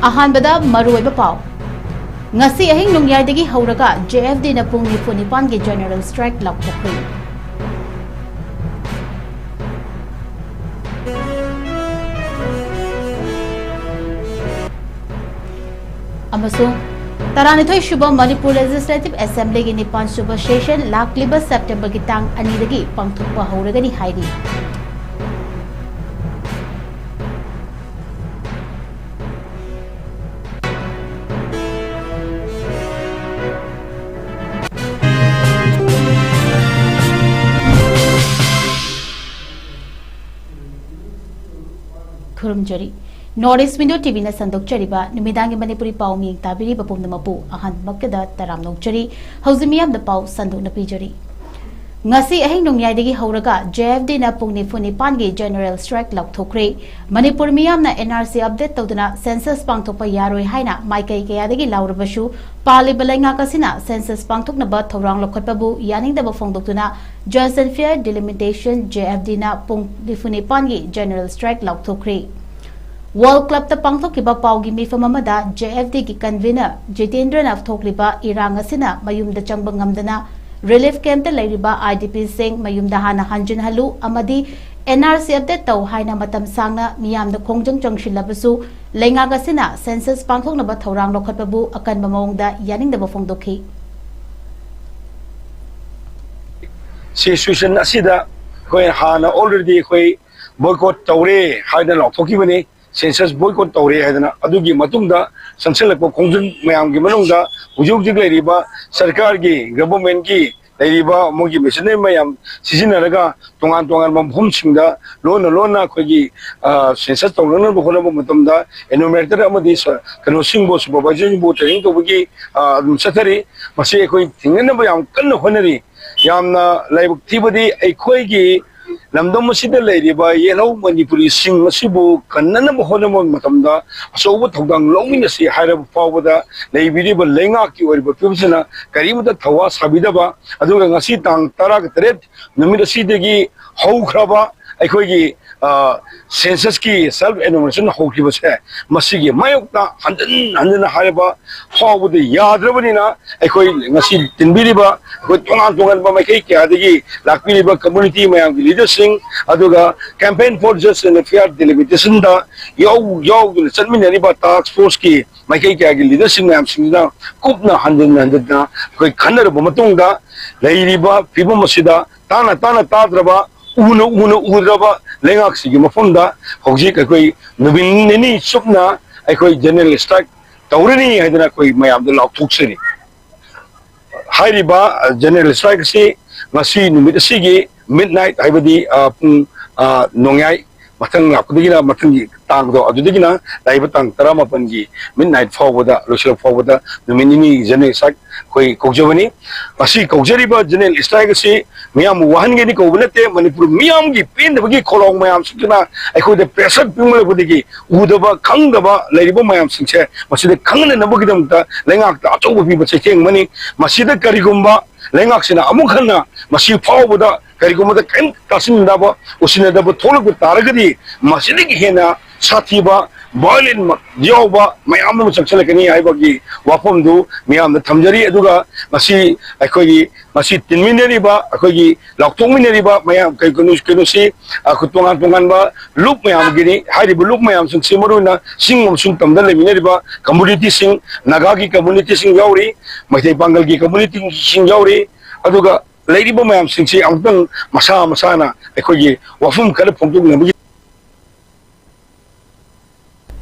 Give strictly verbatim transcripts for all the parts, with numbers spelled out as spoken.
ꯑꯍꯥꯟꯕꯗ ꯃꯔꯨꯑꯣꯏꯕ ꯄꯥꯎ꯫ ꯉꯁꯤ ꯑꯍꯤꯡ ꯅꯣꯡꯌꯥꯏꯗꯒꯤ ꯍꯧꯔꯒ J F Dꯅ ꯄꯨꯡ ꯅꯤꯐꯨ ꯅꯤꯄꯥꯟꯒꯤ general strike ꯂꯥꯎꯊꯣꯛꯈ꯭ꯔꯦ꯫ ꯑꯃꯁꯨꯡ ꯇꯔꯥꯅꯤꯊꯣꯏ ꯁꯨꯕ ꯃꯅꯤꯄꯨꯔ Legislative Assemblyꯒꯤ ꯅꯤꯄꯥꯟ ꯁꯨꯕ session ꯂꯥꯛꯂꯤꯕ Septemberꯒꯤ ꯇꯥꯡ ꯑꯅꯤꯗꯒꯤ ꯄꯥꯡꯊꯣꯛꯄ ꯍꯧꯔꯒꯅꯤ ꯍꯥꯏꯔꯤ꯫ ꯈꯨꯔꯨꯝꯖꯔꯤ꯫ North East Window TVꯅ ꯁꯟꯗꯣꯛꯆꯔꯤꯕ ꯅꯨꯃꯤꯗꯥꯡꯒꯤ ꯃꯅꯤꯄꯨꯔꯤ ꯄꯥꯎ ꯃꯤꯌꯦꯡ ꯇꯥꯕꯤꯔꯤꯕ ꯄꯨꯝꯅꯃꯛꯄꯨ ꯑꯍꯥꯟꯕꯃꯛꯇꯗ ꯇꯔꯥꯝꯅ ꯑꯣꯛꯆꯔꯤ꯫ ꯍꯧꯖꯤꯛ ꯃꯤꯌꯥꯝꯗ ꯄꯥꯎ ꯁꯟꯗꯣꯛꯅ ꯄꯤꯖꯔꯤ꯫ ꯉꯁꯤ ꯑꯍꯤꯡ ꯅꯣꯡꯌꯥꯏꯗꯒꯤ ꯍꯧꯔꯒ J F Dꯅ ꯄꯨꯡ ꯅꯤꯐꯨ ꯅꯤꯄꯥꯟꯒꯤ general strike ꯂꯥꯎꯊꯣꯛꯈ꯭ꯔꯦ꯫ ꯃꯅꯤꯄꯨꯔ ꯃꯤꯌꯥꯝꯅ N R C update ꯇꯧꯗꯨꯅ census ꯄꯥꯡꯊꯣꯛꯄ ꯌꯥꯔꯣꯏ ꯍꯥꯏꯅ ꯃꯥꯏꯀꯩ ꯀꯌꯥꯗꯒꯤ ꯂꯥꯎꯔꯕꯁꯨ, ꯄꯥꯜꯂꯤꯕ ꯂꯩꯉꯥꯛ ꯑꯁꯤꯅ census ꯄꯥꯡꯊꯣꯛꯅꯕ ꯊꯧꯔꯥꯡ ꯂꯧꯈꯠꯄꯕꯨ ꯌꯥꯅꯤꯡꯗꯕ ꯐꯣꯡꯗꯣꯛꯇꯨꯅ Just and Fair Delimitation, J F Dꯅ ꯄꯨꯡ ꯅꯤꯐꯨ ꯅꯤꯄꯥꯟꯒꯤ general strike ꯂꯥꯎꯊꯣꯛꯈ꯭ꯔꯦ꯫ World Clubꯇ ꯄꯥꯡꯊꯣꯛꯈꯤꯕ ꯄꯥꯎꯒꯤ ꯃꯤꯐꯝ ꯑꯃꯗ J F Dꯒꯤ convener ꯖꯤꯇꯦꯟꯗ꯭ꯔꯅ ꯊꯣꯛꯂꯤꯕ ꯏꯔꯥꯡ ꯑꯁꯤꯅ ꯃꯌꯨꯝꯗ ꯆꯪꯕ ꯉꯝꯗꯅ relief campꯇ ꯂꯩꯔꯤꯕ I D Pꯁꯤꯡ ꯃꯌꯨꯝꯗ ꯍꯥꯟꯅ ꯍꯟꯖꯤꯟꯍꯜꯂꯨ ꯑꯃꯗꯤ N R C update ꯇꯧ ꯍꯥꯏꯅ ꯃꯇꯝ ꯁꯥꯡꯅ ꯃꯤꯌꯥꯝꯗ ꯈꯣꯡꯖꯪ ꯆꯪꯁꯤꯜꯂꯕꯁꯨ, ꯂꯩꯉꯥꯛ ꯑꯁꯤꯅ census ꯄꯥꯡꯊꯣꯛꯅꯕ ꯊꯧꯔꯥꯡ ꯂꯧꯈꯠꯄꯕꯨ ꯑꯀꯟꯕ ꯃꯑꯣꯡꯗ ꯌꯥꯅꯤꯡꯗꯕ ꯐꯣꯡꯗꯣꯛꯈꯤ꯫ Situation ꯑꯁꯤꯗ ꯑꯩꯈꯣꯏ ꯍꯥꯟꯅ already ꯑꯩꯈꯣꯏ boycott ꯇꯧꯔꯦ ꯍꯥꯏꯅ ꯂꯥꯎꯊꯣꯛꯈꯤꯕꯅꯤ꯫ Census boycott ꯇꯧꯔꯦ ꯍꯥꯏꯗꯅ꯫ ꯑꯗꯨꯒꯤ ꯃꯇꯨꯡꯗ ꯆꯪꯁꯤꯜꯂꯛꯄ ꯈꯣꯡꯖꯪ ꯃꯌꯥꯝꯒꯤ ꯃꯅꯨꯡꯗ ꯍꯧꯖꯤꯛ ꯍꯧꯖꯤꯛ ꯂꯩꯔꯤꯕ ꯁꯔꯀꯥꯔꯒꯤ, governmentꯀꯤ ꯂꯩꯔꯤꯕ ꯃꯣꯏꯒꯤ machinery ꯃꯌꯥꯝ ꯁꯤꯖꯤꯟꯅꯔꯒ ꯇꯣꯉꯥꯟ ꯇꯣꯉꯥꯟꯕ ꯃꯐꯝꯁꯤꯡꯗ ꯂꯣꯟꯅ ꯂꯣꯟꯅ ꯑꯩꯈꯣꯏꯒꯤ, ꯑ, census ꯇꯧꯅꯅꯕ ꯍꯣꯠꯅꯕ ꯃꯇꯝꯗ enumerator ꯑꯃꯗꯤ ꯁ-, ꯀꯩꯅꯣꯁꯤꯡꯕꯨ, supervisorꯁꯤꯡꯕꯨ training ꯇꯧꯕꯒꯤ, ꯑ, ꯑꯗꯨꯝ ꯆꯠꯊꯔꯤ꯫ ꯃꯁꯤ ꯑꯩꯈꯣꯏ ꯊꯤꯡꯅꯅꯕ ꯌꯥꯝ ꯀꯟꯅ ꯍꯣꯠꯅꯔꯤ꯫ ꯌꯥꯝꯅ ꯂꯥꯏꯕꯛ ꯊꯤꯕꯗꯤ ꯑꯩꯈꯣꯏꯒꯤ ꯂꯝꯗꯝ ꯑꯁꯤꯗ ꯂꯩꯔꯤꯕ ꯌꯦꯜꯍꯧ ꯃꯅꯤꯄꯨꯔꯤꯁꯤꯡ ꯑꯁꯤꯕꯨ ꯀꯟꯅꯅꯕ ꯍꯣꯠꯅꯕ ꯃꯇꯝꯗ ꯑꯆꯧꯕ ꯊꯧꯗꯥꯡ ꯂꯧꯃꯤꯟꯅꯁꯤ ꯍꯥꯏꯔꯕ ꯐꯥꯎꯕꯗ ꯂꯩꯕꯤꯔꯤꯕ ꯂꯩꯉꯥꯛꯀꯤ ꯑꯣꯏꯔꯤꯕ ꯐꯤꯕꯝꯁꯤꯅ ꯀꯔꯤꯃꯠꯇ ꯊꯧꯋꯥ ꯁꯥꯕꯤꯗꯕ, ꯑꯗꯨꯒ ꯉꯁꯤ ꯇꯥꯡ ꯇꯔꯥꯒ ꯇꯔꯦꯠ ꯅꯨꯃꯤꯠ ꯑꯁꯤꯗꯒꯤ ꯍꯧꯈ꯭ꯔꯕ ꯑꯩꯈꯣꯏꯒꯤ, ꯁꯦꯟꯁꯁꯀꯤ ꯁꯦꯜꯐ ꯑꯦꯅꯨꯃꯔꯦꯁꯟ ꯍꯧꯈꯤꯕꯁꯦ, ꯃꯁꯤꯒꯤ ꯃꯥꯌꯣꯛꯇ ꯍꯟꯖꯤꯟ ꯍꯟꯖꯤꯟꯅ ꯍꯥꯏꯔꯕ ꯐꯥꯎꯕꯗ ꯌꯥꯗ꯭ꯔꯕꯅꯤꯅ, ꯑꯩꯈꯣꯏ ꯉꯁꯤ ꯇꯤꯟꯕꯤꯔꯤꯕ ꯑꯩꯈꯣꯏ ꯇꯣꯉꯥꯟ ꯇꯣꯉꯥꯟꯕ ꯃꯥꯏꯀꯩ ꯀꯌꯥꯗꯒꯤ ꯂꯥꯛꯄꯤꯔꯤꯕ ꯀꯝꯃ꯭ꯌꯨꯅꯤꯇꯤ ꯃꯌꯥꯝꯒꯤ ꯂꯤꯗꯔꯁꯤꯡ, ꯑꯗꯨꯒ Campaign for Just and Fair Delimitation ꯗ ꯌꯥꯎ ꯌꯥꯎꯗꯨꯅ ꯆꯠꯃꯤꯟꯅꯔꯤꯕ ꯇꯥꯁ꯭ꯛ ꯐꯣꯔꯁꯀꯤ ꯃꯥꯏꯀꯩ ꯀꯌꯥꯒꯤ ꯂꯤꯗꯔꯁꯤꯡ ꯃꯌꯥꯝꯁꯤꯡꯁꯤꯅ ꯀꯨꯞꯅ ꯍꯟꯖꯤꯟ ꯍꯟꯖꯤꯟꯅ ꯑꯩꯈꯣꯏ ꯈꯟꯅꯔꯕ ꯃꯇꯨꯡꯗ, ꯂꯩꯔꯤꯕ ꯐꯤꯕꯝ ꯑꯁꯤꯗ ꯇꯥꯅ ꯇꯥꯅ ꯇꯥꯗ꯭ꯔꯕ, ꯎꯅ ꯎꯅ ꯎꯗ꯭ꯔꯕ ꯂꯩꯉꯥꯛꯁꯤꯒꯤ ꯃꯐꯝꯗ ꯍꯧꯖꯤꯛ ꯑꯩꯈꯣꯏ ꯅꯨꯃꯤꯠ ꯅꯤꯅꯤ ꯆꯨꯞꯅ ꯑꯩꯈꯣꯏ ꯖꯦꯅꯔꯦꯜ ꯁ꯭ꯇ꯭ꯔꯥꯏꯛ ꯇꯧꯔꯅꯤ ꯍꯥꯏꯗꯅ ꯑꯩꯈꯣꯏ ꯃꯌꯥꯝꯗ ꯂꯥꯎꯊꯣꯛꯆꯔꯤ꯫ ꯍꯥꯏꯔꯤꯕ, ꯑ, ꯖꯦꯅꯔꯦꯜ ꯁ꯭ꯇ꯭ꯔꯥꯏꯛ ꯑꯁꯤ ꯉꯁꯤ ꯅꯨꯃꯤꯠ ꯑꯁꯤꯒꯤ ꯃꯤꯗ ꯅꯥꯏꯠ, ꯍꯥꯏꯕꯗꯤ, ꯑ, ꯄꯨꯡ, ꯑ, ꯅꯣꯡꯌꯥꯏ ꯃꯊꯪ ꯂꯥꯛꯄꯗꯒꯤꯅ, ꯃꯊꯪꯒꯤ ꯇꯥꯡꯗꯣ ꯑꯗꯨꯗꯒꯤꯅ ꯂꯥꯛꯏꯕ ꯇꯥꯡ ꯇꯔꯥꯃꯥꯄꯟꯒꯤ ꯃꯤꯗ ꯅꯥꯏꯠ ꯐꯥꯎꯕꯗ, ꯂꯣꯏꯁꯤꯜꯂꯛ ꯐꯥꯎꯕꯗ ꯅꯨꯃꯤꯠ ꯅꯤꯅꯤ ꯖꯦꯅꯔꯦꯜ ꯁ꯭ꯇ꯭ꯔꯥꯏꯛ ꯑꯩꯈꯣꯏ ꯀꯧꯖꯕꯅꯤ꯫ ꯃꯁꯤ ꯀꯧꯖꯔꯤꯕ ꯖꯦꯅꯔꯦꯜ ꯁ꯭ꯇ꯭ꯔꯥꯏꯛ ꯑꯁꯤ ꯃꯤꯌꯥꯝꯕꯨ ꯋꯥꯍꯟꯒꯦꯅ ꯀꯧꯕ ꯅꯠꯇꯦ꯫ ꯃꯅꯤꯄꯨꯔ ꯃꯤꯌꯥꯝꯒꯤ ꯄꯦꯟꯗꯕꯒꯤ ꯈꯧꯔꯥꯡ ꯃꯌꯥꯝꯁꯤꯡꯗꯨꯅ ꯑꯩꯈꯣꯏꯗ ꯄ꯭ꯔꯦꯁꯔ ꯄꯤꯃꯜꯂꯛꯄꯗꯒꯤ ꯎꯗꯕ ꯈꯪꯗꯕ ꯂꯩꯔꯤꯕ ꯃꯌꯥꯝꯁꯤꯡꯁꯦ ꯃꯁꯤꯗ ꯈꯪꯍꯟꯅꯅꯕꯒꯤꯗꯃꯛꯇ ꯂꯩꯉꯥꯛꯇ ꯑꯆꯧꯕ ꯄꯤꯕ ꯆꯩꯊꯦꯡ ꯑꯃꯅꯤ꯫ ꯃꯁꯤꯗ ꯀꯔꯤꯒꯨꯝꯕ ꯂꯩꯉꯥꯛꯁꯤꯅ ꯑꯃꯨꯛ ꯍꯟꯅ ꯃꯁꯤ ꯐꯥꯎꯕꯗ ꯀꯔꯤꯒꯨꯝꯕꯗ ꯀꯔꯤꯝ ꯇꯥꯁꯤꯟꯅꯗꯕ, ꯎꯁꯤꯟꯅꯗꯕ ꯊꯣꯛꯂꯛꯄ ꯇꯥꯔꯒꯗꯤ, ꯃꯁꯤꯗꯒꯤ ꯍꯦꯟꯅ ꯁꯥꯊꯤꯕ, ꯚꯥꯏꯑꯣꯂꯦꯟ ꯌꯥꯎꯕ ꯃꯌꯥꯝ ꯑꯃ ꯆꯪꯁꯤꯜꯂꯛꯀꯅꯤ ꯍꯥꯏꯕꯒꯤ ꯋꯥꯐꯝꯗꯨ ꯃꯤꯌꯥꯝꯗ ꯊꯝꯖꯔꯤ꯫ ꯑꯗꯨꯒ ꯉꯁꯤ ꯑꯩꯈꯣꯏꯒꯤ ꯉꯁꯤ ꯇꯤꯟꯃꯤꯟꯅꯔꯤꯕ, ꯑꯩꯈꯣꯏꯒꯤ ꯂꯥꯎꯊꯣꯛꯃꯤꯟꯅꯔꯤꯕ ꯃꯌꯥꯝ, ꯀꯩ-, ꯀꯩꯅꯣ-, ꯀꯩꯅꯣꯁꯤ, ꯑꯩꯈꯣꯏ ꯇꯣꯉꯥꯟ ꯇꯣꯉꯥꯟꯕ ꯂꯨꯞ ꯃꯌꯥꯝꯒꯤꯅꯤ꯫ ꯍꯥꯏꯔꯤꯕ ꯂꯨꯞ ꯃꯌꯥꯝꯁꯤꯡꯁꯤ ꯃꯔꯨꯑꯣꯏꯅ ꯆꯤꯡ ꯑꯃꯁꯨꯡ ꯇꯝꯗ ꯂꯩꯃꯤꯟꯅꯔꯤꯕ ꯀꯝꯃꯨꯅꯤꯇꯤꯁꯤꯡ, ꯅꯥꯒꯥꯒꯤ ꯀꯝꯃꯨꯅꯤꯇꯤꯁꯤꯡ ꯌꯥꯎꯔꯤ, ꯃꯩꯇꯩ ꯄꯥꯡꯒꯜꯒꯤ ꯀꯝꯃꯨꯅꯤꯇꯤꯁꯤꯡ ꯌꯥꯎꯔꯤ꯫ ꯑꯗꯨꯒ ꯂꯩꯔꯤꯕ ꯃꯌꯥꯝꯁꯤꯡꯁꯤ ꯑꯃꯨꯛꯇꯪ ꯃꯁꯥ ꯃꯁꯥꯅ ꯑꯩꯈꯣꯏꯒꯤ ꯋꯥꯐꯝ ꯈꯔ ꯐꯣꯡꯗꯣꯛꯅꯕꯒꯤ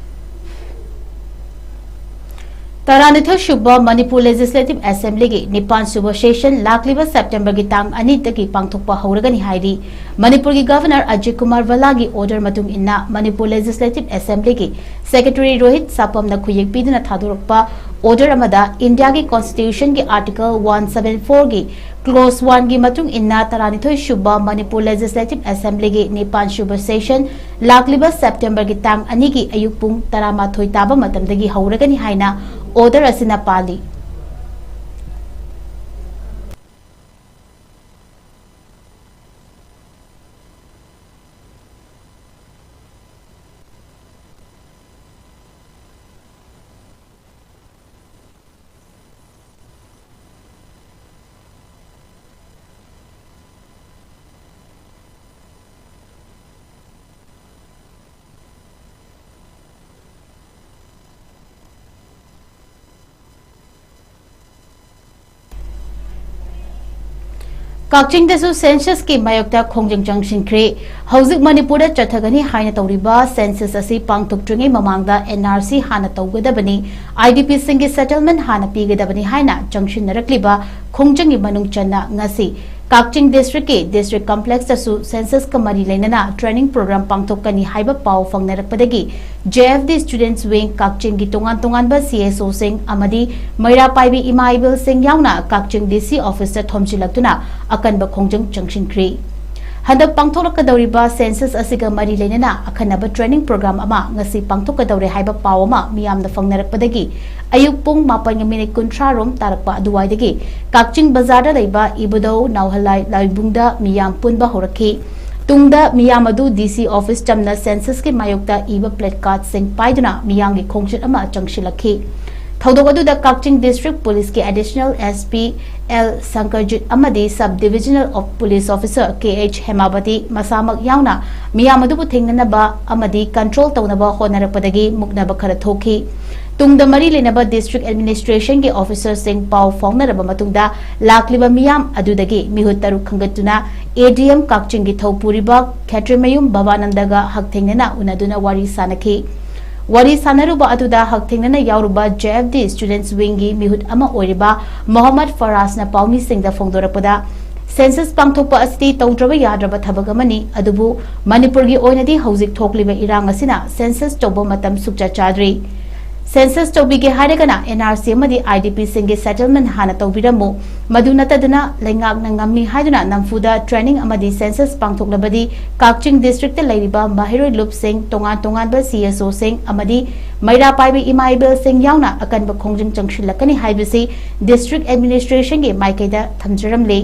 ꯇꯔꯥꯅꯤꯊꯣꯏ ꯁꯨꯕ ꯃꯅꯤꯄꯨꯔ ꯂꯦꯖꯤꯁꯂꯦꯇꯤꯚ ꯑꯦꯁꯦꯝꯕ꯭ꯂꯤꯒꯤ ꯅꯤꯄꯥꯟ ꯁꯨꯕ ꯁꯦꯁꯟ ꯂꯥꯛꯂꯤꯕ ꯁꯦꯞꯇꯦꯝꯕꯔꯒꯤ ꯇꯥꯡ ꯑꯅꯤꯗꯒꯤ ꯄꯥꯡꯊꯣꯛꯄ ꯍꯧꯔꯒꯅꯤ ꯍꯥꯏꯔꯤ꯫ ꯃꯅꯤꯄꯨꯔꯒꯤ ꯒꯚꯔꯅꯔ ꯑꯖꯤꯠ ꯀꯨꯃꯥꯔ ꯚꯜꯂꯥꯒꯤ ꯑꯣꯔꯗꯔ ꯃꯇꯨꯡ ꯏꯟꯅ ꯃꯅꯤꯄꯨꯔ ꯂꯦꯖꯤꯁꯂꯦꯇꯤꯚ ꯑꯦꯁꯦꯝꯕ꯭ꯂꯤꯒꯤ ꯁꯦꯀ꯭ꯔꯦꯇꯔꯤ ꯔꯣꯍꯤꯠ ꯁꯥꯄꯝꯅ ꯈꯨꯌꯦꯛ ꯄꯤꯗꯨꯅ ꯊꯥꯗꯣꯔꯛꯄ ꯑꯣꯔꯗꯔ ꯑꯃꯗ ꯏꯟꯗꯤꯌꯥꯒꯤ ꯀꯣꯟꯁꯇꯤꯇ꯭ꯌꯨꯁꯟꯒꯤ ꯑꯥꯔꯇꯤꯀꯜ ꯋꯥꯟ ꯁꯚꯦꯟ ꯐꯣꯔꯒꯤ ꯀ꯭ꯂꯣꯖ ꯋꯥꯟꯒꯤ ꯃꯇꯨꯡ ꯏꯟꯅ ꯇꯔꯥꯅꯤꯊꯣꯏ ꯁꯨꯕ ꯃꯅꯤꯄꯨꯔ ꯂꯦꯖꯤꯁꯂꯦꯇꯤꯚ ꯑꯦꯁꯦꯝꯕ꯭ꯂꯤꯒꯤ ꯅꯤꯄꯥꯟ ꯁꯨꯕ ꯁꯦꯁꯟ ꯂꯥꯛꯂꯤꯕ ꯁꯦꯞꯇꯦꯝꯕꯔꯒꯤ ꯇꯥꯡ ꯑꯅꯤꯒꯤ ꯑꯌꯨꯛ ꯄꯨꯡ ꯇꯔꯥꯃꯥꯊꯣꯏ ꯇꯥꯕ ꯃꯇꯝꯗꯒꯤ ꯍꯧꯔꯒꯅꯤ ꯍꯥꯏꯅ ꯑꯣꯔꯗꯔ ꯑꯁꯤꯅ ꯄꯥꯜꯂꯤ꯫ ꯀꯛꯆꯤꯡꯗꯁꯨ ꯁꯦꯟꯁꯁꯀꯤ ꯃꯥꯌꯣꯛꯇ ꯈꯣꯡꯖꯪ ꯆꯪꯁꯤꯟꯈ꯭ꯔꯦ꯫ ꯍꯧꯖꯤꯛ ꯃꯅꯤꯄꯨꯔꯗ ꯆꯠꯊꯒꯅꯤ ꯍꯥꯏꯅ ꯇꯧꯔꯤꯕ ꯁꯦꯟꯁꯁ ꯑꯁꯤ ꯄꯥꯡꯊꯣꯛꯇ꯭ꯔꯤꯉꯩ ꯃꯃꯥꯡꯗ ꯑꯦꯟ ꯑꯥꯔ ꯁꯤ ꯍꯥꯟꯅ ꯇꯧꯒꯗꯕꯅꯤ, ꯑꯥꯏ ꯗꯤ ꯄꯤꯁꯤꯡꯒꯤ ꯁꯦꯇꯜꯃꯦꯟ ꯍꯥꯟꯅ ꯄꯤꯒꯗꯕꯅꯤ ꯍꯥꯏꯅ ꯆꯪꯁꯤꯟꯅꯔꯛꯂꯤꯕ ꯈꯣꯡꯖꯪꯒꯤ ꯃꯅꯨꯡ ꯆꯟꯅ ꯉꯁꯤ ꯀꯛꯆꯤꯡ ꯗꯤꯁꯇ꯭ꯔꯤꯛꯀꯤ ꯗꯤꯁꯇ꯭ꯔꯤꯛ ꯀꯝꯄ꯭ꯂꯦꯛꯁꯇꯁꯨ ꯁꯦꯟꯁꯁꯀ ꯃꯔꯤ ꯂꯩꯅꯅ ꯇ꯭ꯔꯦꯅꯤꯡ ꯄ꯭ꯔꯣꯒ꯭ꯔꯥꯝ ꯄꯥꯡꯊꯣꯛꯀꯅꯤ ꯍꯥꯏꯕ ꯄꯥꯎ ꯐꯪꯅꯔꯛꯄꯗꯒꯤ ꯖꯦ ꯑꯦꯐ ꯗꯤ ꯁ꯭ꯇꯨꯗꯦꯟꯠꯁ ꯋꯤꯡ ꯀꯛꯆꯤꯡꯒꯤ ꯇꯣꯉꯥꯟ ꯇꯣꯉꯥꯟꯕ ꯁꯤ ꯑꯦꯁ ꯑꯣꯁꯤꯡ ꯑꯃꯗꯤ ꯃꯩꯔꯥ ꯄꯥꯏꯕꯤ ꯏꯃꯥ ꯏꯕꯦꯜꯁꯤꯡ ꯌꯥꯎꯅ ꯀꯛꯆꯤꯡ ꯗꯤ ꯁꯤ ꯑꯣꯐꯤꯁꯇ ꯊꯣꯝꯖꯤꯜꯂꯛꯇꯨꯅ ꯑꯀꯟꯕ ꯈꯣꯡꯖꯪ ꯆꯪꯁꯤꯟꯈ꯭ꯔꯤ꯫ ꯍꯟꯗꯛ ꯄꯥꯡꯊꯣꯛꯂꯛꯀꯗꯧꯔꯤꯕ ꯁꯦꯟꯁꯁ ꯑꯁꯤꯒ ꯃꯔꯤ ꯂꯩꯅꯅ ꯑꯈꯟꯅꯕ ꯇ꯭ꯔꯦꯅꯤꯡ ꯄ꯭ꯔꯣꯒ꯭ꯔꯥꯝ ꯑꯃ ꯉꯁꯤ ꯄꯥꯡꯊꯣꯛꯀꯗꯧꯔꯦ ꯍꯥꯏꯕ ꯄꯥꯎ ꯑꯃ ꯃꯤꯌꯥꯝꯅ ꯐꯪꯅꯔꯛꯄꯗꯒꯤ ꯑꯌꯨꯛ ꯄꯨꯡ ꯃꯥꯄꯟꯒ ꯃꯤꯅꯤꯠ ꯀꯨꯟꯊ꯭ꯔꯥ ꯔꯣꯝ ꯇꯥꯔꯛꯄ ꯑꯗꯨꯋꯥꯏꯗꯒꯤ ꯀꯛꯆꯤꯡ ꯕꯖꯥꯔꯗ ꯂꯩꯕ ꯏꯕꯨꯙꯧ ꯅꯥꯎꯍꯜꯂꯥꯏ ꯂꯥꯏꯕꯨꯡꯗ ꯃꯤꯌꯥꯝ ꯄꯨꯟꯕ ꯍꯧꯔꯛꯈꯤ꯫ ꯇꯨꯡꯗ ꯃꯤꯌꯥꯝ ꯑꯗꯨ ꯗꯤ ꯁꯤ ꯑꯣꯐꯤꯁ ꯆꯝꯅ ꯁꯦꯟꯁꯁꯀꯤ ꯃꯥꯌꯣꯛꯇ ꯏꯕ ꯄ꯭ꯂꯦꯀꯥꯔꯗꯁꯤꯡ ꯄꯥꯏꯗꯨꯅ ꯃꯤꯌꯥꯝꯒꯤ ꯈꯣꯡꯆꯠ ꯑꯃ ꯆꯪꯁꯤꯜꯂꯛꯈꯤ꯫ ꯊꯧꯗꯣꯛ ꯑꯗꯨꯗ ꯀꯛꯆꯤꯡ ꯗꯤꯁꯇ꯭ꯔꯤꯛ ꯄꯨꯂꯤꯁꯀꯤ additional S P L Sankarjit ꯑꯃꯗꯤ sub divisional of police officer K H Hemabati ꯃꯁꯥꯃꯛ ꯌꯥꯎꯅ ꯃꯤꯌꯥꯝ ꯑꯗꯨꯕꯨ ꯊꯦꯡꯅꯅꯕ ꯑꯃꯗꯤ ꯀꯟꯇ꯭ꯔꯣꯜ ꯇꯧꯅꯕ ꯍꯣꯠꯅꯔꯛꯄꯗꯒꯤ ꯃꯨꯛꯅꯕ ꯈꯔ ꯊꯣꯛꯈꯤ꯫ ꯇꯨꯡꯗ ꯃꯔꯤ ꯂꯩꯅꯕ ꯗꯤꯁꯇ꯭ꯔꯤꯛ ꯑꯦꯗꯃꯤꯅꯤꯁꯇ꯭ꯔꯦꯁꯟꯒꯤ ꯑꯣꯐꯤꯁꯔꯁꯤꯡ ꯄꯥꯎ ꯐꯥꯎꯅꯔꯕ ꯃꯇꯨꯡꯗ ꯂꯥꯛꯂꯤꯕ ꯃꯤꯌꯥꯝ ꯑꯗꯨꯗꯒꯤ ꯃꯤꯍꯨꯠ ꯇꯔꯨꯛ ꯈꯟꯒꯠꯇꯨꯅ ꯑꯦ ꯗꯤ ꯑꯦꯝ ꯀꯛꯆꯤꯡꯒꯤ ꯊꯧꯄꯨꯔꯤꯕ ꯈꯦꯇ꯭ꯔꯤꯃꯌꯨꯝ ꯕꯕꯥꯅꯟꯗꯒ ꯍꯛꯊꯦꯡꯅꯅ ꯎꯅꯗꯨꯅ ꯋꯥꯔꯤ ꯁꯥꯅꯈꯤ꯫ ꯋꯥꯔꯤ ꯁꯥꯅꯔꯨꯕ ꯑꯗꯨꯗ ꯍꯛꯊꯦꯡꯅꯅ ꯌꯥꯎꯔꯨꯕ ꯖꯦ ꯑꯦꯐ ꯗꯤ ꯁ꯭ꯇꯨꯗꯦꯟꯠꯁ ꯋꯤꯡꯒꯤ ꯃꯤꯍꯨꯠ ꯑꯃ ꯑꯣꯏꯔꯤꯕ ꯃꯣꯍꯝꯃꯗ ꯐꯔꯥꯖꯅ ꯄꯥꯎꯃꯤꯁꯤꯡꯗ ꯐꯣꯡꯗꯣꯔꯛꯄꯗ, ꯁꯦꯟꯁꯁ ꯄꯥꯡꯊꯣꯛꯄ ꯑꯁꯤꯗꯤ ꯇꯧꯗ꯭ꯔꯕ ꯌꯥꯗ꯭ꯔꯕ ꯊꯕꯛ ꯑꯃꯅꯤ, ꯑꯗꯨꯕꯨ ꯃꯅꯤꯄꯨꯔꯒꯤ ꯑꯣꯏꯅꯗꯤ ꯍꯧꯖꯤꯛ ꯊꯣꯛꯂꯤꯕ ꯏꯔꯥꯡ ꯑꯁꯤꯅ ꯁꯦꯟꯁꯁ ꯇꯧꯕ ꯃꯇꯝ ꯁꯨꯛꯆꯥ ꯆꯥꯗ꯭ꯔꯤ꯫ ꯁꯦꯟꯁꯁ ꯇꯧꯕꯤꯒꯦ ꯍꯥꯏꯔꯒꯅ ꯑꯦꯟ ꯑꯥꯔ ꯁꯤ ꯑꯃꯗꯤ ꯑꯥꯏ ꯗꯤ ꯄꯤꯁꯤꯡꯒꯤ ꯁꯦꯇꯜꯃꯦꯟ ꯍꯥꯟꯅ ꯇꯧꯕꯤꯔꯝꯃꯨ꯫ ꯃꯗꯨ ꯅꯠꯇꯗꯨꯅ ꯂꯩꯉꯥꯛꯅ ꯉꯝꯃꯤ ꯍꯥꯏꯗꯨꯅ ꯅꯝꯐꯨꯗ ꯇ꯭ꯔꯦꯅꯤꯡ ꯑꯃꯗꯤ ꯁꯦꯟꯁꯁ ꯄꯥꯡꯊꯣꯛꯂꯕꯗꯤ ꯀꯛꯆꯤꯡ ꯗꯤꯁꯇ꯭ꯔꯤꯛꯇ ꯂꯩꯔꯤꯕ ꯃꯍꯩꯔꯣꯏ ꯂꯨꯞꯁꯤꯡ, ꯇꯣꯉꯥꯟ ꯇꯣꯉꯥꯟꯕ ꯁꯤ ꯑꯦꯁ ꯑꯣꯁꯤꯡ ꯑꯃꯗꯤ ꯃꯩꯔꯥ ꯄꯥꯏꯕꯤ ꯏꯃꯥ ꯏꯕꯦꯜꯁꯤꯡ ꯌꯥꯎꯅ ꯑꯀꯟꯕ ꯈꯣꯡꯖꯪ ꯆꯪꯁꯤꯜꯂꯛꯀꯅꯤ ꯍꯥꯏꯕꯁꯤ ꯗꯤꯁꯇ꯭ꯔꯤꯛ ꯑꯦꯗꯃꯤꯅꯤꯁꯇ꯭ꯔꯦꯁꯟꯒꯤ ꯃꯥꯏꯀꯩꯗ ꯊꯝꯖꯔꯝꯂꯤ꯫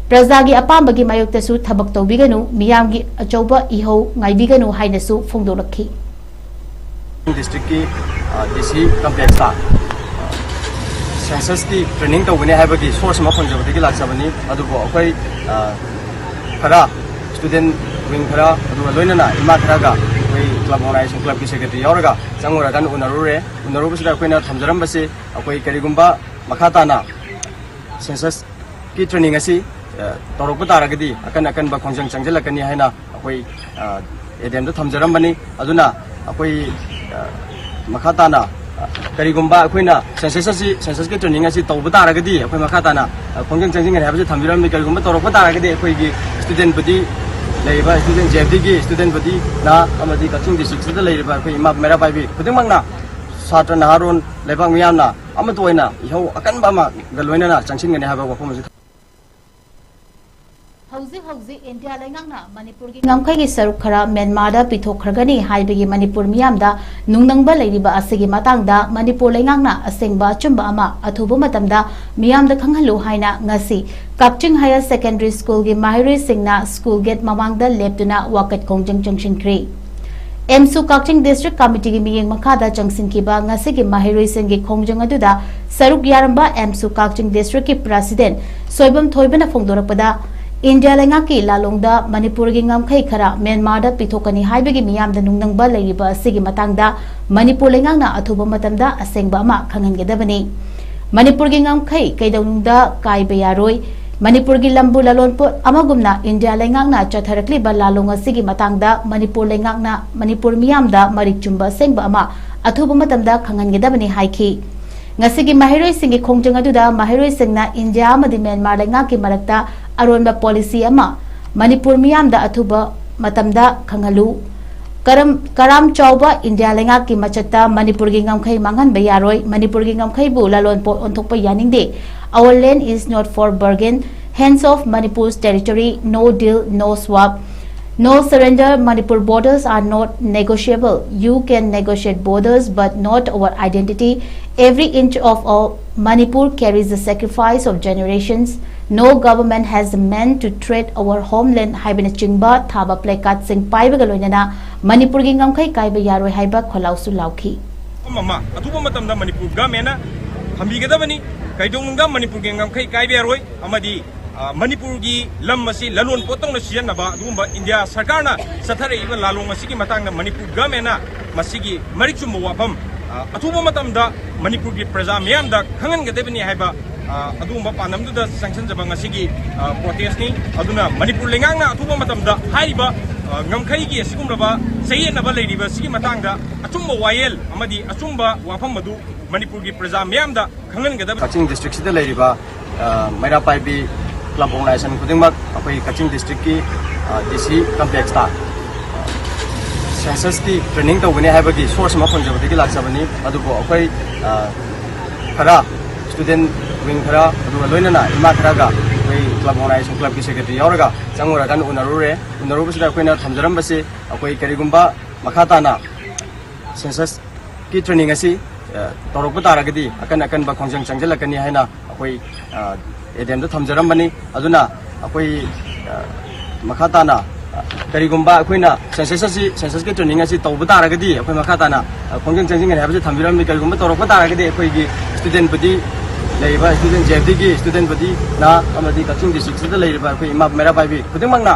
ꯄ꯭ꯔꯖꯥꯒꯤ ꯑꯄꯥꯝꯕꯒꯤ ꯃꯥꯌꯣꯛꯇꯁꯨ ꯊꯕꯛ ꯇꯧꯕꯤꯒꯅꯨ, ꯃꯤꯌꯥꯝꯒꯤ ꯑꯆꯧꯕ ꯏꯍꯧ ꯉꯥꯏꯕꯤꯒꯅꯨ ꯍꯥꯏꯅꯁꯨ ꯐꯣꯡꯗꯣꯛꯂꯛꯈꯤ꯫ ꯗꯤꯁꯇ꯭ꯔꯤꯛꯀꯤ ꯗꯤ ꯁꯤ ꯀꯝꯄ꯭ꯂꯦꯛꯁꯇ ꯁꯦꯟꯁꯁꯀꯤ ꯇ꯭ꯔꯦꯅꯤꯡ ꯇꯧꯒꯅꯤ ꯍꯥꯏꯕꯒꯤ ꯁꯣꯔꯁ ꯑꯃ ꯐꯪꯖꯕꯗꯒꯤ ꯂꯥꯛꯆꯕꯅꯤ꯫ ꯑꯗꯨꯕꯨ ꯑꯩꯈꯣꯏ ꯈꯔ, ꯁ꯭ꯇꯨꯗꯦꯟꯠ ꯋꯤꯡ ꯈꯔ, ꯑꯗꯨꯒ ꯂꯣꯏꯅꯅ ꯏꯃꯥ ꯈꯔꯒ, ꯑꯩꯈꯣꯏ ꯀ꯭ꯂꯕ ꯑꯣꯔꯒꯅꯥꯏꯖꯦꯁꯟ, ꯀ꯭ꯂꯕꯀꯤ ꯁꯦꯀ꯭ꯔꯦꯇꯔꯤ ꯌꯥꯎꯔꯒ ꯆꯪꯉꯨꯔꯀꯥꯟꯗ ꯎꯅꯔꯨꯔꯦ꯫ ꯎꯅꯔꯨꯕꯁꯤꯗ ꯑꯩꯈꯣꯏꯅ ꯊꯝꯖꯔꯝꯕꯁꯤ, ꯑꯩꯈꯣꯏ ꯀꯔꯤꯒꯨꯝꯕ ꯃꯈꯥ ꯇꯥꯅ ꯁꯦꯟꯁꯁꯀꯤ ꯇ꯭ꯔꯦꯅꯤꯡ ꯑꯁꯤ ꯇꯧꯔꯛꯄ ꯇꯥꯔꯒꯗꯤ ꯑꯀꯟ ꯑꯀꯟꯕ ꯈꯣꯡꯖꯪ ꯆꯪꯁꯤꯜꯂꯛꯀꯅꯤ ꯍꯥꯏꯅ ꯑꯩꯈꯣꯏ ꯑꯦꯗꯦꯝꯗ ꯊꯝꯖꯔꯝꯕꯅꯤ꯫ ꯑꯗꯨꯅ ꯑꯩꯈꯣꯏ ꯃꯈꯥ ꯇꯥꯅ ꯀꯔꯤꯒꯨꯝꯕ ꯑꯩꯈꯣꯏꯅ ꯁꯦꯟꯁꯁ ꯑꯁꯤ, ꯁꯦꯟꯁꯁꯀꯤ ꯇ꯭ꯔꯦꯅꯤꯡ ꯑꯁꯤ ꯇꯧꯕ ꯇꯥꯔꯒꯗꯤ ꯑꯩꯈꯣꯏ ꯃꯈꯥ ꯇꯥꯅ ꯈꯣꯡꯖꯪ ꯆꯪꯁꯤꯟꯒꯅꯤ ꯍꯥꯏꯕꯁꯤ ꯊꯝꯕꯤꯔꯝꯃꯤ꯫ ꯀꯔꯤꯒꯨꯝꯕ ꯇꯧꯔꯛꯄ ꯇꯥꯔꯒꯗꯤ ꯑꯩꯈꯣꯏꯒꯤ ꯁ꯭ꯇꯨꯗꯦꯟꯕꯨꯗꯤ, ꯂꯩꯔꯤꯕ ꯁ꯭ꯇꯨꯗꯦꯟ, ꯖꯦ ꯑꯦꯐ ꯗꯤꯒꯤ ꯁ꯭ꯇꯨꯗꯦꯟꯕꯨꯗꯤ ꯅꯍꯥ ꯑꯃꯗꯤ ꯀꯛꯆꯤꯡ ꯗꯤꯁꯇ꯭ꯔꯤꯛꯁꯤꯗ ꯂꯩꯔꯤꯕ ꯑꯩꯈꯣꯏ ꯏꯃꯥ ꯃꯩꯔꯥ ꯄꯥꯏꯕꯤ ꯈꯨꯗꯤꯡꯃꯛꯅ, ꯁꯥꯇ꯭ꯔ ꯅꯍꯥꯔꯣꯟ ꯂꯩꯕꯥꯛ ꯃꯤꯌꯥꯝꯅ ꯑꯃꯠꯇ ꯑꯣꯏꯅ ꯏꯍꯧ ꯑꯀꯟꯕ ꯑꯃꯒ ꯂꯣꯏꯅꯅ ꯆꯪꯁꯤꯟꯒꯅꯤ ꯍꯥꯏꯕ ꯋꯥꯐꯝ ꯑꯁꯤ ꯍꯧꯖꯤꯛ ꯍꯧꯖꯤꯛ ꯏꯟꯗꯤꯌꯥ ꯂꯩꯉꯥꯛꯅ ꯃꯅꯤꯄꯨꯔꯒꯤ ꯉꯝꯈꯩꯒꯤ ꯁꯔꯨꯛ ꯈꯔ ꯃ꯭ꯌꯥꯟꯃꯥꯔꯗ ꯄꯤꯊꯣꯛꯈ꯭ꯔꯒꯅꯤ ꯍꯥꯏꯕꯒꯤ ꯃꯅꯤꯄꯨꯔ ꯃꯤꯌꯥꯝꯗ ꯅꯨꯡꯅꯪꯕ ꯂꯩꯔꯤꯕ ꯑꯁꯤꯒꯤ ꯃꯇꯥꯡꯗ ꯃꯅꯤꯄꯨꯔ ꯂꯩꯉꯥꯛꯅ ꯑꯁꯦꯡꯕ ꯑꯆꯨꯝꯕ ꯑꯃ ꯑꯊꯨꯕ ꯃꯇꯝꯗ ꯃꯤꯌꯥꯝꯗ ꯈꯪꯍꯜꯂꯨ ꯍꯥꯏꯅ ꯉꯁꯤ ꯀꯛꯆꯤꯡ ꯍꯥꯌꯔ ꯁꯦꯀꯦꯟꯗꯔꯤ ꯁ꯭ꯀꯨꯜꯒꯤ ꯃꯍꯩꯔꯣꯏꯁꯤꯡꯅ ꯁ꯭ꯀꯨꯜ ꯒꯦꯠ ꯃꯃꯥꯡꯗ ꯂꯦꯞꯇꯨꯅ ꯋꯥꯀꯠ ꯈꯣꯡꯖꯪ ꯆꯪꯁꯤꯟꯈ꯭ꯔꯤ꯫ ꯑꯦꯝꯁꯨ ꯀꯛꯆꯤꯡ ꯗꯤꯁꯇ꯭ꯔꯤꯛ ꯀꯃꯤꯇꯤꯒꯤ ꯃꯤꯠꯌꯦꯡ ꯃꯈꯥꯗ ꯆꯪꯁꯤꯟꯈꯤꯕ ꯉꯁꯤꯒꯤ ꯃꯍꯩꯔꯣꯏꯁꯤꯡꯒꯤ ꯈꯣꯡꯖꯪ ꯑꯗꯨꯗ ꯁꯔꯨꯛ ꯌꯥꯔꯝꯕ ꯑꯦꯝꯁꯨ ꯀꯛꯆꯤꯡ ꯗꯤꯁꯇ꯭ꯔꯤꯛꯀꯤ ꯄ꯭ꯔꯁꯤꯗꯦꯟ ꯁꯣꯏꯕꯝ ꯊꯣꯏꯕꯅ ꯐꯣꯡꯗꯣꯔꯛꯄꯗ, ꯏꯟꯗꯤꯌꯥ ꯂꯩꯉꯥꯛꯀꯤ ꯂꯥꯂꯣꯡꯗ ꯃꯅꯤꯄꯨꯔꯒꯤ ꯉꯝꯈꯩ ꯈꯔ ꯃ꯭ꯌꯥꯟꯃꯥꯔꯗ ꯄꯤꯊꯣꯛꯀꯅꯤ ꯍꯥꯏꯕꯒꯤ ꯃꯤꯌꯥꯝꯗ ꯅꯨꯡꯅꯪꯕ ꯂꯩꯔꯤꯕ ꯑꯁꯤꯒꯤ ꯃꯇꯥꯡꯗ ꯃꯅꯤꯄꯨꯔ ꯂꯩꯉꯥꯛꯅ ꯑꯊꯨꯕ ꯃꯇꯝꯗ ꯑꯁꯦꯡꯕ ꯑꯃ ꯈꯪꯍꯟꯒꯗꯕꯅꯤ꯫ ꯃꯅꯤꯄꯨꯔꯒꯤ ꯉꯝꯈꯩ ꯀꯩꯗꯧꯅꯨꯡꯗ ꯀꯥꯏꯕ ꯌꯥꯔꯣꯏ꯫ ꯃꯅꯤꯄꯨꯔꯒꯤ ꯂꯝꯕꯨ ꯂꯂꯣꯟꯄꯣꯠ ꯑꯃꯒꯨꯝꯅ ꯏꯟꯗꯤꯌꯥ ꯂꯩꯉꯥꯛꯅ ꯆꯠꯊꯔꯛꯂꯤꯕ ꯂꯥꯂꯣꯡ ꯑꯁꯤꯒꯤ ꯃꯇꯥꯡꯗ ꯃꯅꯤꯄꯨꯔ ꯂꯩꯉꯥꯛꯅ ꯃꯅꯤꯄꯨꯔ ꯃꯤꯌꯥꯝꯗ ꯃꯔꯤꯛ ꯆꯨꯝꯕ ꯑꯁꯦꯡꯕ ꯑꯃ ꯑꯊꯨꯕ ꯃꯇꯝꯗ ꯈꯪꯍꯟꯒꯗꯕꯅꯤ ꯍꯥꯏꯈꯤ꯫ ꯉꯁꯤꯒꯤ ꯃꯍꯩꯔꯣꯏꯁꯤꯡꯒꯤ ꯈꯣꯡꯖꯪ ꯑꯗꯨꯗ ꯃꯍꯩꯔꯣꯏꯁꯤꯡꯅ ꯏꯟꯗꯤꯌꯥ ꯑꯃꯗꯤ ꯃ꯭ꯌꯥꯟꯃꯥꯔ ꯂꯩꯉꯥꯛꯀꯤ ꯃꯔꯛꯇ ꯑꯔꯣꯟꯕ ꯄꯣꯂꯤꯁꯤ ꯑꯃ ꯃꯅꯤꯄꯨꯔ ꯃꯤꯌꯥꯝꯗ ꯑꯊꯨꯕ ꯃꯇꯝꯗ ꯈꯪꯍꯜꯂꯨ꯫ ꯀꯔꯝ, ꯀꯔꯥꯝ ꯆꯥꯎꯕ ꯏꯟꯗꯤꯌꯥ ꯂꯩꯉꯥꯛꯀꯤ ꯃꯆꯠꯇ ꯃꯅꯤꯄꯨꯔꯒꯤ ꯉꯝꯈꯩ ꯃꯥꯡꯍꯟꯕ ꯌꯥꯔꯣꯏ꯫ ꯃꯅꯤꯄꯨꯔꯒꯤ ꯉꯝꯈꯩꯕꯨ ꯂꯂꯣꯟꯄꯣꯠ ꯑꯣꯟꯊꯣꯛꯄ ꯌꯥꯅꯤꯡꯗꯦ꯫ Our land is not for bargain. Hands off Manipur's territory. No deal, no swap. No surrender. Manipur borders are not negotiable. You can negotiate borders, but not our identity. Every inch of our Manipur carries the sacrifice of generations. No government has meant to treat our homeland ꯍꯥꯏꯕꯅꯆꯤꯡꯕ ꯊꯥꯕ placardꯁꯤꯡ ꯄꯥꯏꯕꯒ ꯂꯣꯏꯅꯅ ꯃꯅꯤꯄꯨꯔꯒꯤ ꯉꯝꯈꯩ ꯀꯥꯏꯕ ꯌꯥꯔꯣꯏ ꯍꯥꯏꯕ ꯈꯣꯜꯂꯥꯎꯁꯨ ꯂꯥꯎꯈꯤ꯫ ꯃꯐꯝ ꯑꯃ ꯑꯊꯨꯕ ꯃꯇꯝꯗ ꯃꯅꯤꯄꯨꯔ ꯒꯃꯦꯟꯅ ꯊꯝꯕꯤꯒꯗꯕꯅꯤ꯫ ꯀꯩꯗꯧꯅꯨꯡꯗ ꯃꯅꯤꯄꯨꯔꯒꯤ ꯉꯝꯈꯩ ꯀꯥꯏꯕ ꯌꯥꯔꯣꯏ ꯑꯃꯗꯤ ꯃꯅꯤꯄꯨꯔꯒꯤ ꯂꯝ ꯑꯁꯤ ꯂꯂꯣꯟ ꯄꯣꯠꯇꯧꯅ ꯁꯤꯖꯤꯟꯅꯕ ꯑꯗꯨꯒꯨꯝꯕ ꯏꯟꯗꯤꯌꯥ ꯁꯔꯀꯥꯔꯅ ꯆꯠꯊꯔꯛꯏꯕ ꯂꯥꯂꯣꯡ ꯑꯁꯤꯒꯤ ꯃꯇꯥꯡꯗ ꯃꯅꯤꯄꯨꯔ ꯒꯃꯦꯟꯅ ꯃꯁꯤꯒꯤ ꯃꯔꯤꯛ ꯆꯨꯝꯕ ꯋꯥꯐꯝ ꯑꯊꯨꯕ ꯃꯇꯝꯗ ꯃꯅꯤꯄꯨꯔꯒꯤ ꯄ꯭ꯔꯖꯥ ꯃꯤꯌꯥꯝꯗ ꯈꯪꯍꯟꯒꯗꯕꯅꯤ ꯍꯥꯏꯕ ꯑ, ꯑꯗꯨꯒꯨꯝꯕ ꯄꯥꯟꯗꯝꯗꯨꯗ ꯆꯪꯁꯤꯟꯖꯕ ꯉꯁꯤꯒꯤ, ꯑ, protest ꯅꯤ꯫ ꯑꯗꯨꯅ ꯃꯅꯤꯄꯨꯔ ꯂꯩꯉꯥꯛꯅ ꯑꯊꯨꯕ ꯃꯇꯝꯗ ꯍꯥꯏꯔꯤꯕ, ꯑ, ꯉꯝꯈꯩꯒꯤ ꯑꯁꯤꯒꯨꯝꯂꯕ ꯆꯌꯦꯠꯅꯕ ꯂꯩꯔꯤꯕ ꯑꯁꯤꯒꯤ ꯃꯇꯥꯡꯗ ꯑꯆꯨꯝꯕ ꯋꯥꯌꯦꯜ ꯑꯃꯗꯤ ꯑꯆꯨꯝꯕ ꯋꯥꯐꯝ ꯑꯗꯨ ꯃꯅꯤꯄꯨꯔꯒꯤ ꯄ꯭ꯔꯖꯥ ꯃꯤꯌꯥꯝꯗ ꯈꯪꯍꯟꯒꯗꯕ꯫ ꯀꯛꯆꯤꯡ district ꯁꯤꯗ ꯂꯩꯔꯤꯕ, ꯑ, ꯃꯩꯔꯥ ꯄꯥꯏꯕꯤ club organization ꯈꯨꯗꯤꯡꯃꯛ ꯑꯩꯈꯣꯏ ꯀꯛꯆꯤꯡ district ꯀꯤ, ꯑ, D C complex ꯇ, ꯑ, census ꯀꯤ training ꯇꯧꯒꯅꯤ ꯍꯥꯏꯕꯒꯤ source ꯑꯃ ꯐꯪꯖꯕꯗꯒꯤ ꯂꯥꯛꯆꯕꯅꯤ꯫ ꯑꯗꯨꯕꯨ ꯑꯩꯈꯣꯏ, ꯑ, ꯈꯔ student wing ꯈꯔ, ꯑꯗꯨꯒ ꯂꯣꯏꯅꯅ ꯏꯃꯥ ꯈꯔꯒ ꯑꯩꯈꯣꯏ club organization club ꯀꯤ secretary ꯌꯥꯎꯔꯒ ꯆꯪꯉꯨꯔꯀꯥꯟꯗ ꯎꯅꯔꯨꯔꯦ꯫ ꯎꯅꯔꯨꯕꯁꯤꯗ ꯑꯩꯈꯣꯏꯅ ꯊꯝꯖꯔꯝꯕꯁꯤ, ꯑꯩꯈꯣꯏ ꯀꯔꯤꯒꯨꯝꯕ ꯃꯈꯥ ꯇꯥꯅ census ꯀꯤ training ꯑꯁꯤ, ꯑ, ꯇꯧꯔꯛꯄ ꯇꯥꯔꯒꯗꯤ ꯑꯀꯟ ꯑꯀꯟꯕ ꯈꯣꯡꯖꯪ ꯆꯪꯁꯤꯜꯂꯛꯀꯅꯤ ꯍꯥꯏꯅ ꯑꯩꯈꯣꯏ, ꯑ, A D M ꯗ ꯊꯝꯖꯔꯝꯕꯅꯤ꯫ ꯑꯗꯨꯅ ꯑꯩꯈꯣꯏ, ꯑ, ꯃꯈꯥ ꯇꯥꯅ, ꯑ, ꯀꯔꯤꯒꯨꯝꯕ ꯑꯩꯈꯣꯏꯅ census ꯑꯁꯤ, census ꯀꯤ training ꯑꯁꯤ ꯇꯧꯕ ꯇꯥꯔꯒꯗꯤ ꯑꯩꯈꯣꯏ ꯃꯈꯥ ꯇꯥꯅ, ꯑ, ꯈꯣꯡꯖꯪ ꯆꯪꯁꯤꯟꯒꯅꯤ ꯍꯥꯏꯕꯁꯤ ꯊꯝꯕꯤꯔꯝꯃꯤ꯫ ꯀꯔꯤꯒꯨꯝꯕ ꯇꯧꯔꯛꯄ ꯇꯥꯔꯒꯗꯤ ꯑꯩꯈꯣꯏꯒꯤ student body, ꯂꯩꯔꯤꯕ student, J F D ꯒꯤ student body ꯅ ꯑꯃꯗꯤ ꯀꯛꯆꯤꯡ district ꯁꯤꯗ ꯂꯩꯔꯤꯕ ꯑꯩꯈꯣꯏ ꯏꯃꯥ ꯃꯩꯔꯥ ꯄꯥꯏꯕꯤ ꯈꯨꯗꯤꯡꯃꯛꯅ